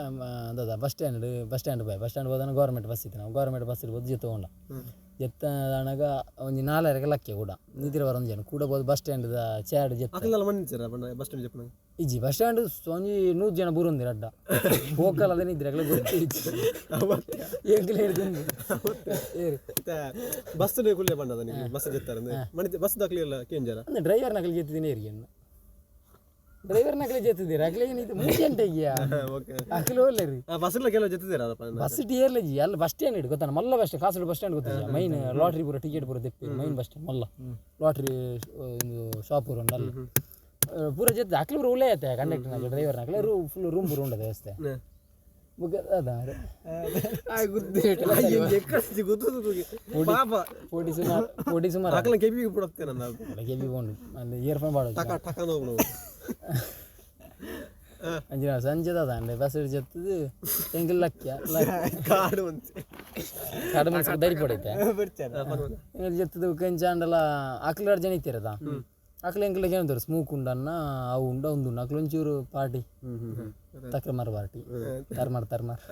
ಅದ ಬಸ್ ಸ್ಟ್ಯಾಂಡ್ ಬಸ್ ಸ್ಟ್ಯಾಂಡ್ ಪೋಯ ಬಸ್ ಸ್ಟ್ಯಾಂಡ್ ಹೋದಾನ ಗೌರ್ಮೆಂಟ್ ಬಸ್ ಇತ್ತು ನಾವು ಗೌರ್ಮೆಂಟ್ ಬಸ್ ಇರ್ಬೋದು ಜೊತೆ ಹೋಂಡ ಎತ್ತದಾನಾಗ ಒಂಜಿ ನಾಲ್ವರೆಗೆ ಲಕ್ಕೆ ಕೂಡ ನಿದ್ರೆ ಬರ ಒಂಜಿ ಜನ ಕೂಡ ಬೋದು ಬಸ್ ಸ್ಟ್ಯಾಂಡ್ದ ಚೇರ್ ಜೆತ್ತ ಬಸ್ ಸ್ಟ್ಯಾಂಡ್ ಜೆಪ್ಪನ ಇಜ್ಜಿ ಬಸ್ ಸ್ಟ್ಯಾಂಡ್ ಒಂಜಿ 100 ಜನ ಬೂರೊಂದಿರ ಅಡ್ಡ ಹೋಕಲ್ ಅದೇನೆ ಇದ್ರೆ ಅಗಲ ಗೊತ್ತು ಇಜ್ಜಿ ಎಂಕ್ಲೆ ಹಿಡ್ದು ಏರು ಬಸ್ ಕುಲ್ಲೆ ಬಂಡದ ನೀವು ಬಸ್ ಜೆತ್ತಾರೆ ಮನೆ ಬಸ್ ದಾಖಲೆ ಕೇಂಜರ ಅಂದ್ರೆ ಡ್ರೈವರ್ ನಕಲಿ ಜೆತ್ತಿದ್ದೀನಿ ಏರಿಗೆ ಡ್ರೈವರ್ ನಕಲಿ ಜೆತ್ತಿದ್ದೀರ ಅಗಲ ಏನಿತ್ತು 3 ಗಂಟೆಗೆಯಾ ಅಗಲ ಒಳ್ಳೆ ರೀ ಬಸ್ ಕೆಲವು ಜೆತ್ತಿದ್ದೀರ ಬಸ್ ಏರ್ಲಜಿ ಅಲ್ಲಿ ಬಸ್ ಸ್ಟ್ಯಾಂಡ್ ಇಡು ಗೊತ್ತಾನ ಮಲ್ಲ ಬಸ್ ಕಾಸರಗೋಡು ಬಸ್ ಸ್ಟ್ಯಾಂಡ್ ಗೊತ್ತಿಲ್ಲ ಮೈನ್ ಲಾಟ್ರಿ ಪೂರ ಟಿಕೆಟ್ ಪೂರ ತೆಪ್ಪಿ ಮೈನ್ ಬಸ್ ಸ್ಟ್ಯಾಂಡ್ ಮಲ್ಲ ಲಾಟ್ರಿ ಇದು ಶಾಪ್ ಪೂರ ಉಂಡು ಅಲ್ಲಿ ಪೂರ ಜೊತೆ ಅಕ್ಲು ಪೂರ ಉಳ್ಳೇ ಆಯ್ತು ಕಂಡಕ್ಟರ್ ನಾಕಲು ಡ್ರೈವರ್ ನಾಕಲು ರೂ ಫುಲ್ ರೂಮ್ ಪೂರ ಉಂಡದ ವ್ಯವಸ್ಥೆ ಬುಕ್ಕ ಅದ ಪೋಟಿ ಸುಮಾರು ಪೋಟಿ ಸುಮಾರು ಕೆಬಿ ಬಿಡುತ್ತೆ ನನ್ನ ಕೆಬಿ ಬೋಂಡು ಅಲ್ಲಿ ಇಯರ್ಫೋನ್ ಬಾಡ ಅಂಚಿನ ಸಂಜೆ ದಾದ ಬಸ್ ಜತ್ತದು ಎಂಕಲ್ ಲಕ್ಕ್ಯ ಕಾಡು ಕಾಡು ಮನ್ಸು ದರಿ ಪಡೈತೆ ಎಂಕಲ್ ಜತ್ತದು ಕಂಚಾಂಡಲ ಅಕ್ಲು ಎರಡು ಜನ ಇತ್ತಿರದ ಅಕ್ಲು ಎಂಕಲ್ ಏನಂತಾರೆ ಸ್ಮೂಕ್ ಉಂಡನ್ನ ಅವು ಉಂಡ ಒಂದು ಉಂಡು ಅಕ್ಲು ಒಂಚೂರು ಪಾರ್ಟಿ ತಕ್ರಮಾರ್ ಪಾರ್ಟಿ ತರ್ಮಾರ್ ತರ್ಮಾರ್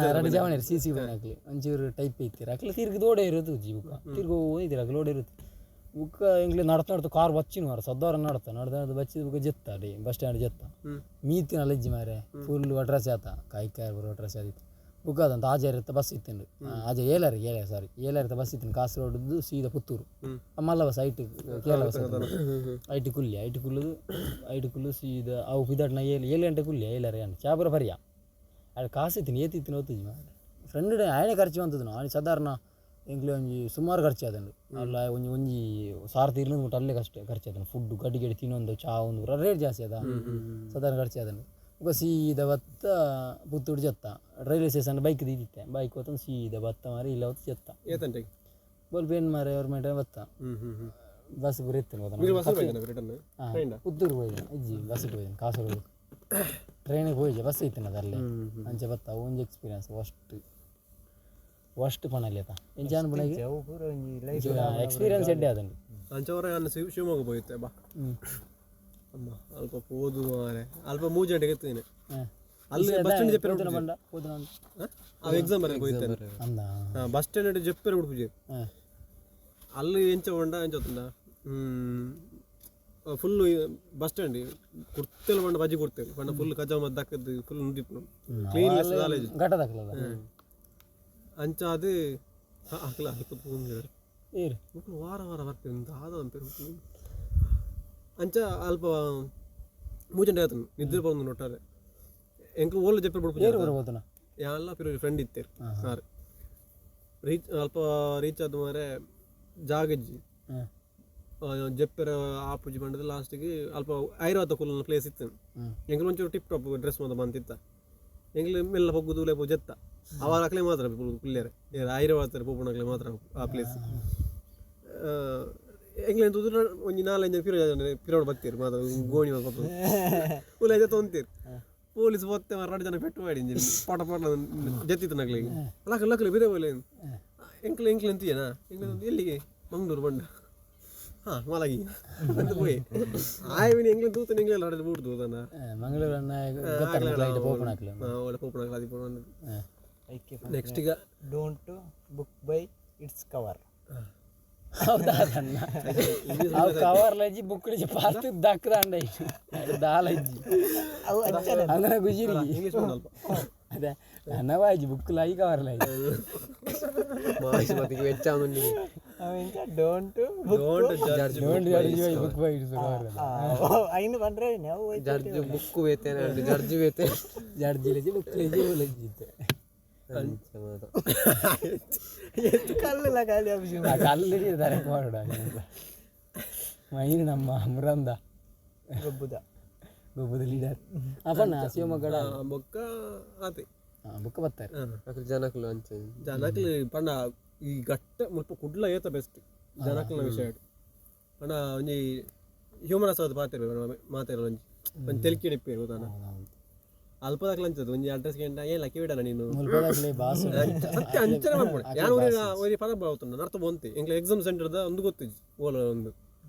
ಎರಡು ಜವಣಿ ಸಿ ಸಿ ಅಕ್ಲಿ ಒಂಚೂರು ಟೈಪ್ ಇತ್ತೀರ ಅಕ್ಲು ತಿರ್ಗಿ ಓಡೆ ಇರೋದು ಜಿ ಬುಕ್ಕ ತಿರ್ಗಿ ಓದಿದ್ದೀರ ಅಕ್ಲು ಓಡೆ ಇರುತ್ತೆ ಬುಕ್ಕ ಎಂಗ್ಲಿ ನಡ್ತಾ ನಡ್ತಾ ಕಾರ್ ಬಚ್ಚಿನ ಮಾರ ಸದ್ದವರ ನಡ್ತಾ ನಡ್ತಾ ನಡ್ತಾ ಬಚ್ಚಿದ ಬುಕ್ಕ ಜೆತ್ತ ಅಡಿ ಬಸ್ ಸ್ಟ್ಯಾಂಡ್ ಜೆತ್ತ ಮೀತಿನ ಲಜ್ಜಿ ಮಾರೆ ಫುಲ್ ಒಟ್ರಾಸಿ ಆತ ಕಾಯಿ ಕಾಯಿ ಬರೋ ಒಟ್ರಾಸಿ ಆದಿತ್ತು ಬುಕ್ಕ ಅದಂತ ಆಜಾರ್ ಇರ್ತ ಬಸ್ ಇತ್ತು ಆಜ ಏಲರ್ ಏಲರ್ ಸಾರಿ ಏಲರ್ ಬಸ್ ಇತ್ತು ಕಾಸರಗೋಡ್ದು ಸೀದಾ ಪುತ್ತೂರು ಮಲ್ಲ bus IT Kerala bus IT ಕುಲ್ಲಿ IT ಕುಲ್ಲುದು IT Kullu ಸೀದಾ ಅವು ಪಿದಾಟ್ನ 7 7 ಗಂಟೆ ಕುಲ್ಲಿ ಏಲರ್ ಗಂಟೆ ಚಾಪುರ ಪರಿಯ ಅದು ಕಾಸು ಇತ್ತು ಏತಿತ್ತು ಓದ್ತಿದ್ವಿ ಮಾರೆ ಫ್ರೆಂಡ್ ಆಯನೇ ಖರ್ಚು ಬಂತದ್ದು ನಾವು ಸಾಧಾರಣ ಎಂಕ್ಲೆ ಒಂಜಿ ಸುಮಾರು ಖರ್ಚು ಆತಂಡು ಅಲ್ಲ ಒಂಜಿ ಒಂಜಿ ಸಾರ್ತಿ ಇರ್ಲಿಂದ ಮುಟ್ಟ ಅಲ್ಲೇ ಕಷ್ಟ ಖರ್ಚು ಆತಂಡು ಫುಡ್ ಗಡ್ಡಿ ಗಡ್ಡಿ ತಿನ್ನೊಂದು ಚಾ ಒಂದು ರೇಟ್ ಜಾಸ್ತಿ ಅದ ಸಾಧಾರಣ ಖರ್ಚು ಆತಂಡು ಬೊಕ ಸೀದಾ ಬತ್ತ ಪುತ್ತೂರು ಜತ್ತ ರೈಲ್ವೆ ಸ್ಟೇಷನ್ ಬೈಕ್ ದೀದಿತ್ತೆ ಬೈಕ್ ಹೊತ್ತೊಂದು ಸೀದಾ ಬತ್ತ ಮಾರಿ ಇಲ್ಲ ಹೊತ್ತು ಜತ್ತ ಬೊಲ್ಪ ಏನು ಮಾರೆ ಅವ್ರ ಮೇಟ ಬತ್ತ ಬಸ್ ಪೂರ ಇತ್ತು ಪುತ್ತೂರು ಹೋಯ್ದೆ ಇಜ್ಜಿ ಬಸ್ಸಿಗೆ ಹೋಯ್ದೆ ಕಾಸರಗೋಡು ಟ್ರೈನಿಗೆ ಹೋಯ್ದೆ ಬಸ್ ಇತ್ತು ಅಲ್ಲೇ ಅಂಚೆ ಬತ್ತ ಒಂಜಿ ಎಕ್ಸ್ಪೀರಿಯನ್ಸ್ ಫಸ್ಟ್ ಫಸ್ಟ್ ಪಣಲಿ ಆತ ಎಂಚ ಅನ್ಪುಣಗೆ ಎಕ್ಸ್ಪೀರಿಯನ್ಸ್ ಎಡ್ಡೆ ಆತಂಡು ಅಂಚವರ ನಾನು ಶಿವಮೊಗ್ಗ ಪೋಯಿತ್ತೆ ಬಾ ಅಮ್ಮ ಅಲ್ಪ ಪೋದು ಮಾರೆ ಅಲ್ಪ 3 ಗಂಟೆಗೆ ಎತ್ತೇನೆ ಅಲ್ಲಿ ಬಸ್ ಸ್ಟ್ಯಾಂಡ್ ಜೆಪ್ಪೆರೆ ಬಂಡ ಅವು ಎಕ್ಸಾಮ್ ಬರೆಯ ಪೋಯಿತ್ತೇನೆ ಬಸ್ ಸ್ಟ್ಯಾಂಡ್ ಜೆಪ್ಪೆರೆ ಉಡುಪುಜೆ ಅಲ್ಲಿ ಎಂಚ ಬಂಡ ಎಂಚ ಗೊತ್ತುಂಡ ಫುಲ್ ಬಸ್ ಸ್ಟ್ಯಾಂಡ್ ಕುರ್ತೆಲ್ ಬಂಡ ಬಜ್ಜಿ ಕುರ್ತೆಲ್ ಬಂಡ ಫುಲ್ ಕಜಾವ ಮದ್ದು ದಕ್ಕದ್ದು ಫುಲ್ ನುಡಿಪು ಕ್ಲೀನ್ಲೆಸ್ ಕಾಲೇಜ್ ಘಟ ದಾಖಲದ ಅಂಚ ಅದು ಅಕ್ಲ ಅಲ್ಪ ಪೂಂದಿರ ಏರು ವಾರ ವಾರ ಬರ್ತೀವಿ ಅಂತ ಆದ ಅಂಚ ಅಲ್ಪ ಮೂಜಂಟೆ ಆಯ್ತು ನಿದ್ರೆ ಬಂದು ಒಟ್ಟಾರೆ ಎಂಕ್ಲು ಓಲ್ ಜಪ್ಪೆ ಏರು ಬಿಡ್ಪು ಬರ್ಬೋದನ ಯಾಲ್ಲ ಪಿರ ಫ್ರೆಂಡ್ ಇತ್ತೇರು ಸಾರ್ ರೀಚ್ ಅಲ್ಪ ರೀಚ್ ಆದ ಮಾರೆ ಜಾಗಜ್ಜಿ ಜಪ್ಪೆರ ಆಪುಜಿ ಬಂಡದ ಲಾಸ್ಟಿಗೆ ಅಲ್ಪ ಐರಾವತ ಕುಲ್ಲನ ಪ್ಲೇಸ್ ಇತ್ತು. ಎಂಕ್ಲು ಒಂಚೂರು ಟಿಪ್ ಟಾಪ್ ಡ್ರೆಸ್ ಮಾತ ಬಂತಿತ್ತ ಎಂಗ್ಲು ಮೆಲ್ಲ ಪೊಗ್ಗುದು ಲೇಪು ಜತ್ತ ಅವಾಗ ಅಕ್ಲೆ ಮಾತ್ರ ಕುಲ್ಲೇರೆ ಐರಾವತರ ಪೋಪುನಕ್ಲೆ ಮಾತ್ರ ಆ ಪ್ಲೇಸ್. ಎಂಗ್ಲೆ ತೂದು ಒಂಜಿ ನಾಲಂಜ ಪಿರೋ ಪಿರೋಡ್ ಬತ್ತೀರು ಮಾತ್ರ ಗೋಣಿ ಪೋಪು ಉಲೆ ಜೊತೆ ಒಂತೀರು ಪೊಲೀಸ್ ಬತ್ತೆ ರಡ್ ಜನ ಪೆಟ್ಟು ಮಾಡಿ ಇಂಜಿನ್ ಪಟ ಪಟ ಜತ್ತಿತ್ತು ನಕ್ಲಿಗೆ ಲಕ್ಕ ಲಕ್ಕಲೆ ಬಿರೆ ಬೋಲೆ ಎಂಕ್ಲೆ ಎಂಕ್ಲೆ ಅಂತೀಯನಾ ಎಂಕ್ಲೆ ಎಲ್ಲಿಗೆ ಮಂಗ್ಳೂರು ಬಂಡ ಹಾಂ ಮಲಗಿ ಅಂತ ಪೋಯಿ ಆಯ್ವಿನ ಎಂಗ್ಲೆ ತೂತನ ಎಂಗ್ಲೆ ರಡ್ ಬೂಡ್ದು ಅದನ್ನ ಮಂಗಳೂರು ಅನ್ನ ಗೊತ್ತಾಗ್ಲಿಲ್ಲ ಪೋಪುನಕ್ಲು ಒಳ್ಳೆ ಪೋಪುನಕ್ಲೆ ಅದು ಪೋಪುನ ನೆಕ್ಸ್ಟ್ ಈಗ Don't book by its cover. ಹೌದಾ ಅಣ್ಣ ಅವು ಕವರ್ ಲಜ್ಜಿ ಬುಕ್ ಲಜ್ಜಿ ಪಾತು ದಕ್ಕದಾಂಡ ದಾಲಜ್ಜಿ ಅವು ಅಂಚನೆ ಅಂದ್ರೆ ಗುಜಿರಿ ಇಂಗ್ಲೀಷ್ ಅಲ್ಪ ಅದೇ ನವಾಜಿ ಬುಕ್ ಲಾಗಿ ಕವರ್ ಲಾಗಿ ಮಾಹಿತಿ ಮತ್ತಿಗೆ ವೆಚ್ಚ ಅವನಿಗೆ ಅವು ಎಂಚ don't don't judge don't judge book by its cover. ಐನು ಬಂದ್ರೆ ನಾವು ಜಡ್ಜ್ ಬುಕ್ ವೇತೇನೆ ಜಡ್ಜ್ ವೇತೆ ಜಡ್ಜಿ ಲಜ್ಜಿ ಬುಕ್ ಲಜ್ಜಿ ಲಜ್ಜಿ ಇತ್ತೆ ಕಲ್ಲೆಲ್ಲ ಖಾಲಿ ಆಫೀಸ್ ಆ ಕಲ್ಲಿ ತರಕ್ಕೆ ಮಾಡೋಣ ಮೈನ್ ನಮ್ಮ ಮುರಂದ ಗೊಬ್ಬುದ ಗೊಬ್ಬದ ಲೀಡರ್ ಅಪ್ಪಣ್ಣ ಶಿವಮೊಗ್ಗಡ ಬೊಕ್ಕ ಆತೆ ಬುಕ್ ಬರ್ತಾರೆ ಅಕ್ಲು ಜನಕ್ಲು ಅಂಚ ಜನಕ್ಲು ಪಂಡ ಈ ಗಟ್ಟ ಮುಲ್ಪ ಕುಡ್ಲ ಏತ ಬೆಸ್ಟ್ ಜನಕ್ಲನ ವಿಷಯ ಪಂಡ ಒಂಜಿ ಹ್ಯೂಮನಸ್ ಆದ ಪಾತೆರ್ ಮಾತೆರ್ ಒಂಜಿ ಒಂಜಿ ತೆಲಿಕೆ ಇಪ್ಪೇರು ಗೊತ್ತಾನ ಅಲ್ಪದಾಕ್ಲ ಅಂಚದ ಒಂಜಿ ಅಡ್ರೆಸ್ ಗಂಟ ಏನ್ ಲಕ್ಕಿ ಬಿಡಲ್ಲ ನೀನು ಮುಲ್ಪದಾಗ್ಲೇ ಬಾಸು ಸತ್ಯ ಅಂಚನೆ ಮಾಡ್ಬೋದು ಯಾರು ಒರಿ ಒರಿ ಪರ ಬಾವುತುಂಡ ನರ್ತ ಬೊಂತೆ ಎಂಕ್ಲೆ ಎಕ್ಸಾಮ್ ಸೆಂಟರ್ದ ಒಂದು ಗೊತ್ತಿಜ್ಜಿ ಓಲ ಒಂದು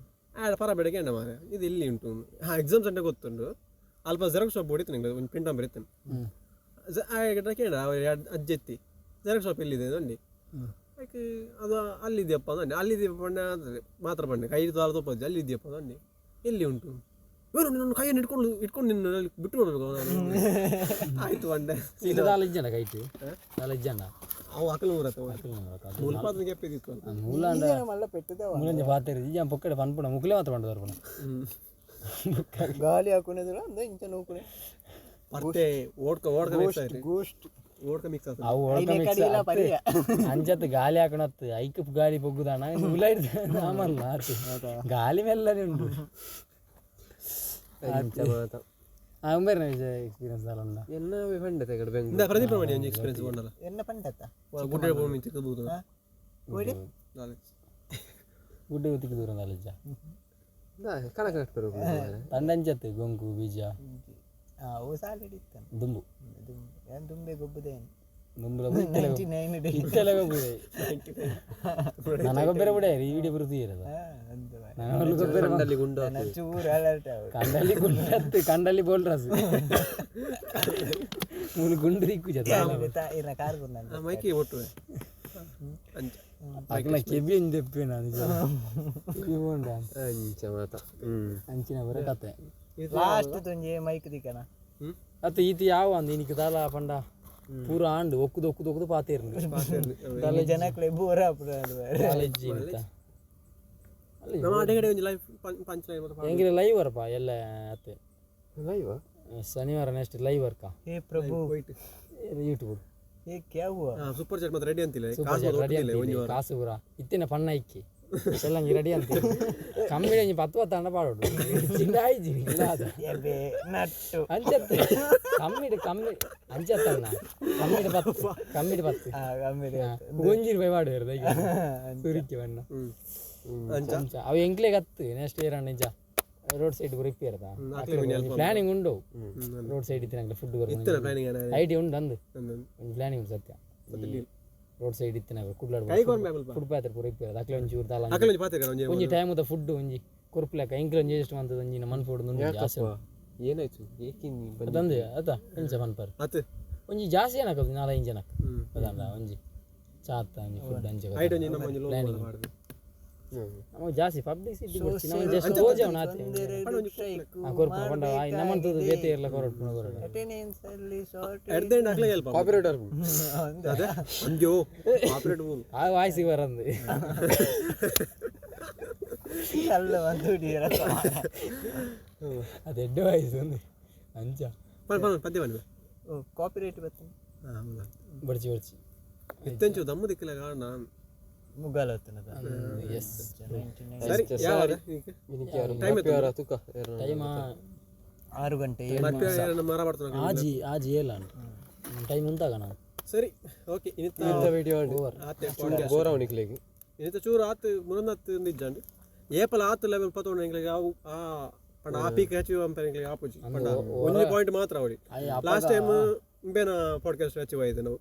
ಆಡ ಪರ ಬೆಳಗ್ಗೆ ಎಂಡ ಮಾರೆ ಇದು ಎಲ್ಲಿ ಉಂಟು. ಹಾಂ ಎಕ್ಸಾಮ್ ಸೆಂಟರ್ ಗೊತ್ತುಂಟು ಅಲ್ಪ ಜೆರಾಕ್ಸ್ ಶಾಪ್ ಹೊಡಿತು ನಿಂಗೆ ಒಂದು ಪ್ರಿಂಟ್ ನಂಬರ್ ಇತ್ತು ಆಗ ಕೇಳ ಅಜ್ಜೆತ್ತಿ ಜೆರಾಕ್ಸ್ ಶಾಪ್ ಎಲ್ಲಿದೆ ನೋಡಿ ಅದಕ್ಕೆ ಅದು ಅಲ್ಲಿದೆಯಪ್ಪ ಅಂದೆ ಅಲ್ಲಿದೆಯಪ್ಪ ಪಂಡ ಅಂದರೆ ಮಾತ್ರ ಪಂಡೆ ಕೈ ದಾರ ತೋಪಜ್ಜಿ ಅಲ್ಲಿದೆಯಪ್ಪ ಅಂದೆ ಎಲ್ಲಿ ಉಂಟು ಇವರು ನನ್ನ ಕೈಯನ್ನು ಇಟ್ಕೊಂಡು ಇಟ್ಕೊಂಡು ನಿನ್ನ ಅಲ್ಲಿ ಬಿಟ್ಟು ಕೊಡ್ಬೇಕು ನಾನು ಆಯ್ತು ಪಂಡೆ ಇದು ದಾಲ ಇಜ್ಜಂಡ ಕೈಟ್ ದಾಲ ಇಜ್ಜಂಡ ಅವು ಅಕಲು ಊರತ್ತ ಮುಲ್ಪಾದ ಕೆಪ್ಪಿದಿತ್ತು ಅಂತ ಮೂಲಾಂಡ ಮಲ್ಲ ಪೆಟ್ಟದ ಮೂಲಂಜ ಪಾತೆರ್ ಇಜ್ಜ ಪೊಕ್ಕಡೆ ಪನ್ಪುಣ ಮುಕ್ಲೆ ಮಾತ್ರ ಪಂಡ ತರ್ಪುಣ ಗಾಲಿ ಹಾಕುನೆದ್ರ ಅಂದ ಇಂಚ ನೂಕುನೆ ಮತ್ತೆ ಓಡ್ಕ ಓಡ್ಕ ಮಿಕ್ಸ್ ಆಯ್ತು ಗೋಸ್ಟ್ ಓಡ್ಕ ಮಿಕ್ಸ್ ಆಯ್ತು ಅವು ಒಳಕ ಮಿಕ್ಸ್ ಪರಿಯ ಅಂಚತ್ತು ಗಾಲಿ ಹಾಕಣತ್ತು ಐಕ್ ಗಾಲಿ ಪೊಗ್ಗುದಾಣ ಮುಲ ಹಿಡ್ದು ಆಮಲ್ಲ ಆತು ಗಾಲಿ ಮೆಲ್ಲನೆ ಉಂಟು ಅಂಬೇರ್ನ ಎಕ್ಸ್ಪೀರಿಯನ್ಸ್ ದಾಲ ಉಂಡ ಎನ್ನ ಪಂಡೆ ತೆಗಡು ಬೆಂಗ್ಳೂರು ಇಂದ ಪ್ರದೀಪ ಮಾಡಿ ಒಂಜಿ ಎಕ್ಸ್ಪೀರಿಯನ್ಸ್ ಕೊಂಡಲ್ಲ ಎನ್ನ ಪಂಡತ್ತ ಗುಡ್ಡೆ ಭೂಮಿ ತಿಕ್ಕಬಹುದು ಒಡೆ ಗುಡ್ಡೆ ಗೊತ್ತಿಗೆ ದೂರ ದಾಲಜ್ಜ ಕಣಕ ಕಟ್ಪರು ತಂಡಂಚತ್ತು ಗೊಂಕು ಬೀಜ ಅವು ಸಾಲಿಡ್ ಇತ್ತಾನ ದುಂಬು ಏನು ದುಂಬೆ ಗೊಬ್ಬದೇನು ದುಂಬುದ 99 ಡೇ ಇತ್ತೆಲ್ಲ ಗೊಬ್ಬುದೆ ನನಗೊಬ್ಬರ ಬಿಡ ಈ ವಿಡಿಯೋ ಬರುತ್ತಿ ಇರೋದು ನನಗೊಬ್ಬರ ಕಂಡಲ್ಲಿ ಗುಂಡು ಚೂರು ಅಲರ್ಟ್ ಆವು ಕಂಡಲ್ಲಿ ಗುಂಡು ಕಂಡಲ್ಲಿ ಬೋಲ್ರಸ್ ಮೂಲು ಗುಂಡು ದಿಕ್ಕು ಜತ ಇನ್ನ ಕಾರ್ ಗುಂಡ ಮೈಕಿ ಒಟ್ಟು ಅಂಚ ಅಕ್ಲ ಕೆಬಿ ಅಂದೆಪ್ಪೆ ನಾನು ಬೋಂಡ ಅಂಚ ಮಾತ ಅಂಚಿನ ಬರ ಕತೆ ಲಾಸ್ಟ್ ತೊಂಜಿ ಮೈಕ್ ದಿಕ್ಕನ ಅತ್ತ ಈತ ಯಾವ ಅಂದ ಇನಿಕ್ ದಾಲ ಪಂಡ ಪೂರ ಆಂಡು ಒಕ್ಕುದು ಒಕ್ಕುದು ಒಕ್ಕುದು ಪಾತೇರ್ನು ಜನಕ್ಲೆ ಬೋರ್ ಆಪುನ ಕಾಲೇಜ್ ಇತ್ತ ನಮ್ಮ ಅಡೆಗಡೆ ಒಂಜಿ ಲೈಫ್ ಪಂಚ್ ಲೈನ್ ಮತ್ತೆ ಹೆಂಗಿಲ್ಲ ಲೈವ್ ವರಪ್ಪ ಎಲ್ಲ ಅತ್ತೆ ಲೈವ್ ಶನಿವಾರ ನೆಕ್ಸ್ಟ್ ಲೈವ್ ವರ್ಕ ಹೇ ಪ್ರಭು ಹೋಯ್ತು ಯೂಟ್ಯೂಬ್ ಹೇ ಕ್ಯಾ ಹುವಾ ಸೂಪರ್ ಚಾಟ್ ಮತ್ತೆ ರೆಡಿ ಅಂತಿಲ್ಲ ಸೂಪರ್ ಕಾಸು ಚಾಟ್ ರೆಡಿ ಒಟ್ಟಿಲ್ಲ ಒಂಜಿ ಅಂತ ಕಾಸು ಪೂರ ಇತ್ತಿನ ಪಣ್ಣ ಇಕ್ಕಿ ಎಲ್ಲ ರೆಡಿ ಅಂತ ಕಮ್ಮಿ ಒಂಜಿ ಪತ್ತು ಪತ್ತು ಅಂಡ ಪಾಡೋಡು ಚಿಂಡ ಆಯ್ಜಿ ಇಲ್ಲ ಅದು ಎಬೆ ನಟ್ಟು ಅಂಚತ್ತು ಕಮ್ಮಿಡು ಕಮ್ಮಿ ಅಂಚತ್ತಣ್ಣ ಕಮ್ಮಿಡು ಪತ್ತು ಕಮ್ಮಿಡು ಪತ್ತು ಆ ಕಮ್ಮಿಡು ಒಂಜಿ ರೂಪಾಯಿ ಪಾಡುವರು ಈಗ ಸುರಿಕೆ ಬಣ್ಣ ಅಂಚ ಅಂಚ ಅವು ಎಂಕ್ಲೆ ಕತ್ತು ನೆಕ್ಸ್ಟ್ ಇಯರ್ ಅಣ್ಣ ನಿಜ ರೋಡ್ ಸೈಡ್ ರಿಪೇರ್ ಪ್ಲಾನಿಂಗ್ ಉಂಡು ರೋಡ್ ಸೈಡ್ ಇತ್ತಿನ ಫುಡ್ ಇತ್ತಲ್ಲ ಪ್ಲಾನಿಂಗ್ ಐಡಿ ಉಂಡು ಅಂದು ಒಂದು ಪ್ಲಾನಿಂಗ್ ಉಂಟು ಸತ್ಯ ರೋಡ್ ಸೈಡ್ ಇತ್ತಿನ ಕುಡ್ಲಾಡ್ ಕೈ ಕೊರ್ಮೆ ಅಲ್ಪ ಫುಡ್ ಪಾತ್ರ ಪೂರ ರಿಪೇರ್ ಅಕ್ಲೆ ಒಂಚೂರು ತಾಲ ಅಕಲೆ ಒಂಜಿ ಪಾತೆರ ಒಂಜಿ ಒಂಜಿ ಟೈಮ್ ಉದ ಫುಡ್ ಒಂಜಿ ಕೊರ್ಪುಲೆಕ ಎಂಕ್ಲೆ ಒಂಜಿ ಎಷ್ಟು ಮಂತದ ಒಂಜಿ ಮನ್ ಫುಡ್ ಉಂಡು ಜಾಸ್ತಿ ಏನಾಯ್ತು ಏಕೆ ಅದಂದು ಅದ ಎಂಚ ಮನ್ಪರ್ ಅತ್ ಒಂಜಿ ಜಾಸ್ತಿ ಏನಕ್ಕ ನಾಲೈದು ಜನಕ್ಕೆ ಅದಂಡ ಒಂಜಿ ಚಾತ ಒಂಜಿ ಫುಡ್ ಅಂಚೆ ಐಟ್ ಒಂಜಿ ನಮ್ಮ ಒಂಜಿ ಲೋನ್ ಮಾಡುದು ನಮಗೆ ಜಾಸ್ತಿ ಪಬ್ಲಿಸಿಟಿ ಕೊಡ್ತಿ ನಮ್ಮ ಜಸ್ಟ್ ತೋಜವನ ಆತೆ ಕೊರ್ಪು ಪಂಡ ನಮ್ಮಂತದ್ದು ಬೇತೆ ಇರಲ್ಲ ಕೊರಡು ಪುಣ ಕೊರಡು ಅಟೆಂಡೆನ್ಸ್ ಅಲ್ಲಿ ಶಾರ್ಟ್ ಎಡ್ದೆ ಅಕ್ಲೆ ಹೆಲ್ಪ್ ಕಾಪಿರೈಟ್ ಅದೇ ಅಂಜೋ ಆಪರೇಟ್ ಮೂರು ಆ ವಾಯ್ಸಿಗೆ ಬರಂದು ಅಲ್ಲ ಒಂದು ಅದು ಎಡ್ಡೆ ವಾಯ್ಸ್ ಒಂದು ಅಂಚ. ಪನ್ ಪನ್ ಪದ್ಯ ಬನ್ನಿ. ಓ, ಕಾಪಿ ರೇಟ್ ಬರ್ತದೆ. ಹಾಂ. ಬಡ್ಚಿ ಬಡ್ಚಿ. ಇತ್ತೆಂಚು ದಮ್ಮು ದಿಕ್ಕಲ ಕಾರಣ. ಮುಗಾಲ ಹೊತ್ತನದ. ಎಸ್. ಸರಿ, ಯಾವಾಗ? ತುಕ. ಟೈಮ್? 6 ಗಂಟೆ 7. ಮರ ಬರ್ತದೆ. ಆಜಿ ಆಜಿ ಏಲ ಟೈಮ್ ಉಂತಾಗ ನಾವು. ಸರಿ, ಓಕೆ, ಇನ್ನಿತ್ತ ವಿಡಿಯೋ ಓವರ್. ಆತೆ ಪಾಡ್ಕಾಸ್ಟ್. ಬೋರ್ ಅವನಿಕ್ಲೆಗ್. ಇನ್ನಿತ್ತ ಚೂರು ಆತು ಮುರಂದತ್ತು ನಿಜ್ಜಂಡ್ ಏಪಲ ಆತು ಲೆವೆಲ್ ಪತೋಣ ಎಂಗ್ಲಿಗೆ ಅವು ಆ ಪಂಡ ಆ ಪೀಕ್ ಅಚೀವ್ ಅಂಪೆ ಎಂಗ್ಲಿಗೆ ಆಪುಜಿ. ಪಂಡ ಒಂಜಿ ಪಾಯಿಂಟ್ ಮಾತ್ರ ಅವಳಿ. ಲಾಸ್ಟ್ ಟೈಮ್ ಇಂಬೇನ ಪಾಡ್ಕಾಸ್ಟ್ ಅಚೀವ್ ಆಯ್ತು ನಾವು.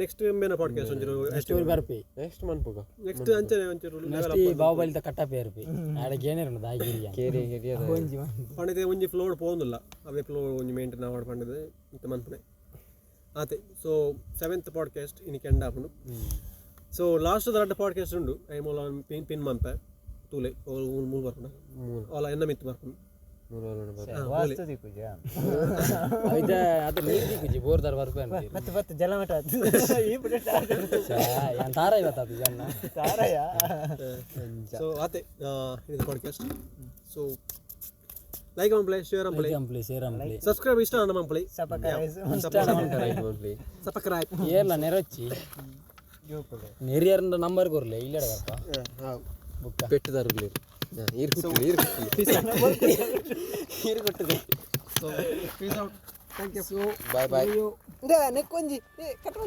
ನೆಕ್ಸ್ಟ್ ಇಂಬೇನ ಪಾಡ್ಕಾಸ್ಟ್ ಒಂಚೂರು. ನೆಕ್ಸ್ಟ್ ಊರು ಬರ್ಪಿ. ನೆಕ್ಸ್ಟ್ ಮನ್ಪುಗ. ನೆಕ್ಸ್ಟ್ ಅಂಚನೆ ಒಂಚೂರು. ನೆಕ್ಸ್ಟ್ ಈ ಬಾಹುಬಲಿದ ಕಟ್ಟಪ್ಪ ಏರ್ಪಿ ಆಡೆ ಗೇನೇರು ದಾಯಿ. ಕೇರಿ ಕೇರಿ. ಒಂಜಿ. ಪಂಡಿದೆ ಒಂಜಿ ಫ್ಲೋಡ್ ಪೋಂದುಲ್ಲ, ಅವೇ ಫ್ಲೋ ಒಂಜಿ ಮೇಂಟೈನ್ ಆವಡ್ ಪಂಡಿದೆ ಇಂತ ಮನ್ಪುನೆ ಆತೆ. ಸೊ ಸೆವೆಂತ್ ಪಾಡ್ಕಾಸ್ಟ್ ಇನಿಕ್ ಎಂಡ್ ಆಪುಂಡು. ಸೊ ಲಾಸ್ಟ್ ರಡ್ಡ್ ಪಾಡ್ಕಾಸ್ಟ್ ಉಂಡು. I ಮೂಲ ಪಿನ್ ಪಿನ್ ಮನ್ಪೆ ತೂಲೆ. ಮೂಲು ಮೂಲು ಬರ್ಪುಂಡು. ಓಲ ಎನ್ನ ಮಿತ್ತು ಬರ್ಪುಂಡು. ವಾಸ್ತು ದಿಕ್ಕುಜ. ಐತ ಅದು ನೀರು ದಿಕ್ಕುಜಿ, ಬೋರ್ದಾರ್ ಬರ್ಪೆ. ಮತ್ತೆ ಮತ್ತೆ ಜಲಮಠ ಈ ಪುಟ. ಯಾನ್ ತಾರ ಇವತ್ತು ಅದು ಜನ. ತಾರಯ. ಸೊ ಆತೆ ಇದು ಪಾಡ್ಕಾಸ್ಟ್. ಸೊ ಲೈಕ್ ಮನ್ಪಲೆ, ಶೇರ್ ಮನ್ಪಲೆ. ಅಂಪ್ಲಿ, ಶೇರ್ ಅಂಪ್ಲಿ. ಸಬ್ಸ್ಕ್ರೈಬ್ ಇಷ್ಟ ಅನ್ನ ಮನ್ಪಲೆ. ಸಪಕ. ಸಬ್ಸ್ಕ್ರೈಬ್. ಏರ್ಲ ನೆರಚ್ಚಿ ನೆರಿಯರ್ನ ನಂಬರ್ ಕೊರ್ಲೆ ಇಲ್ಲಡ ಬರ್ಪ ಬುಕ್ಕ. ಪೆಟ್ಟುದಾರು ಈರು ಕುಟ್ಟಿದೆ, ಈರು ಕುಟ್ಟಿದೆ, ಈರು ಕೊಟ್ಟಿದೆ. So peace out, thank you. Bye bye. ನೆಕ್ಕೊಂಜಿ cut.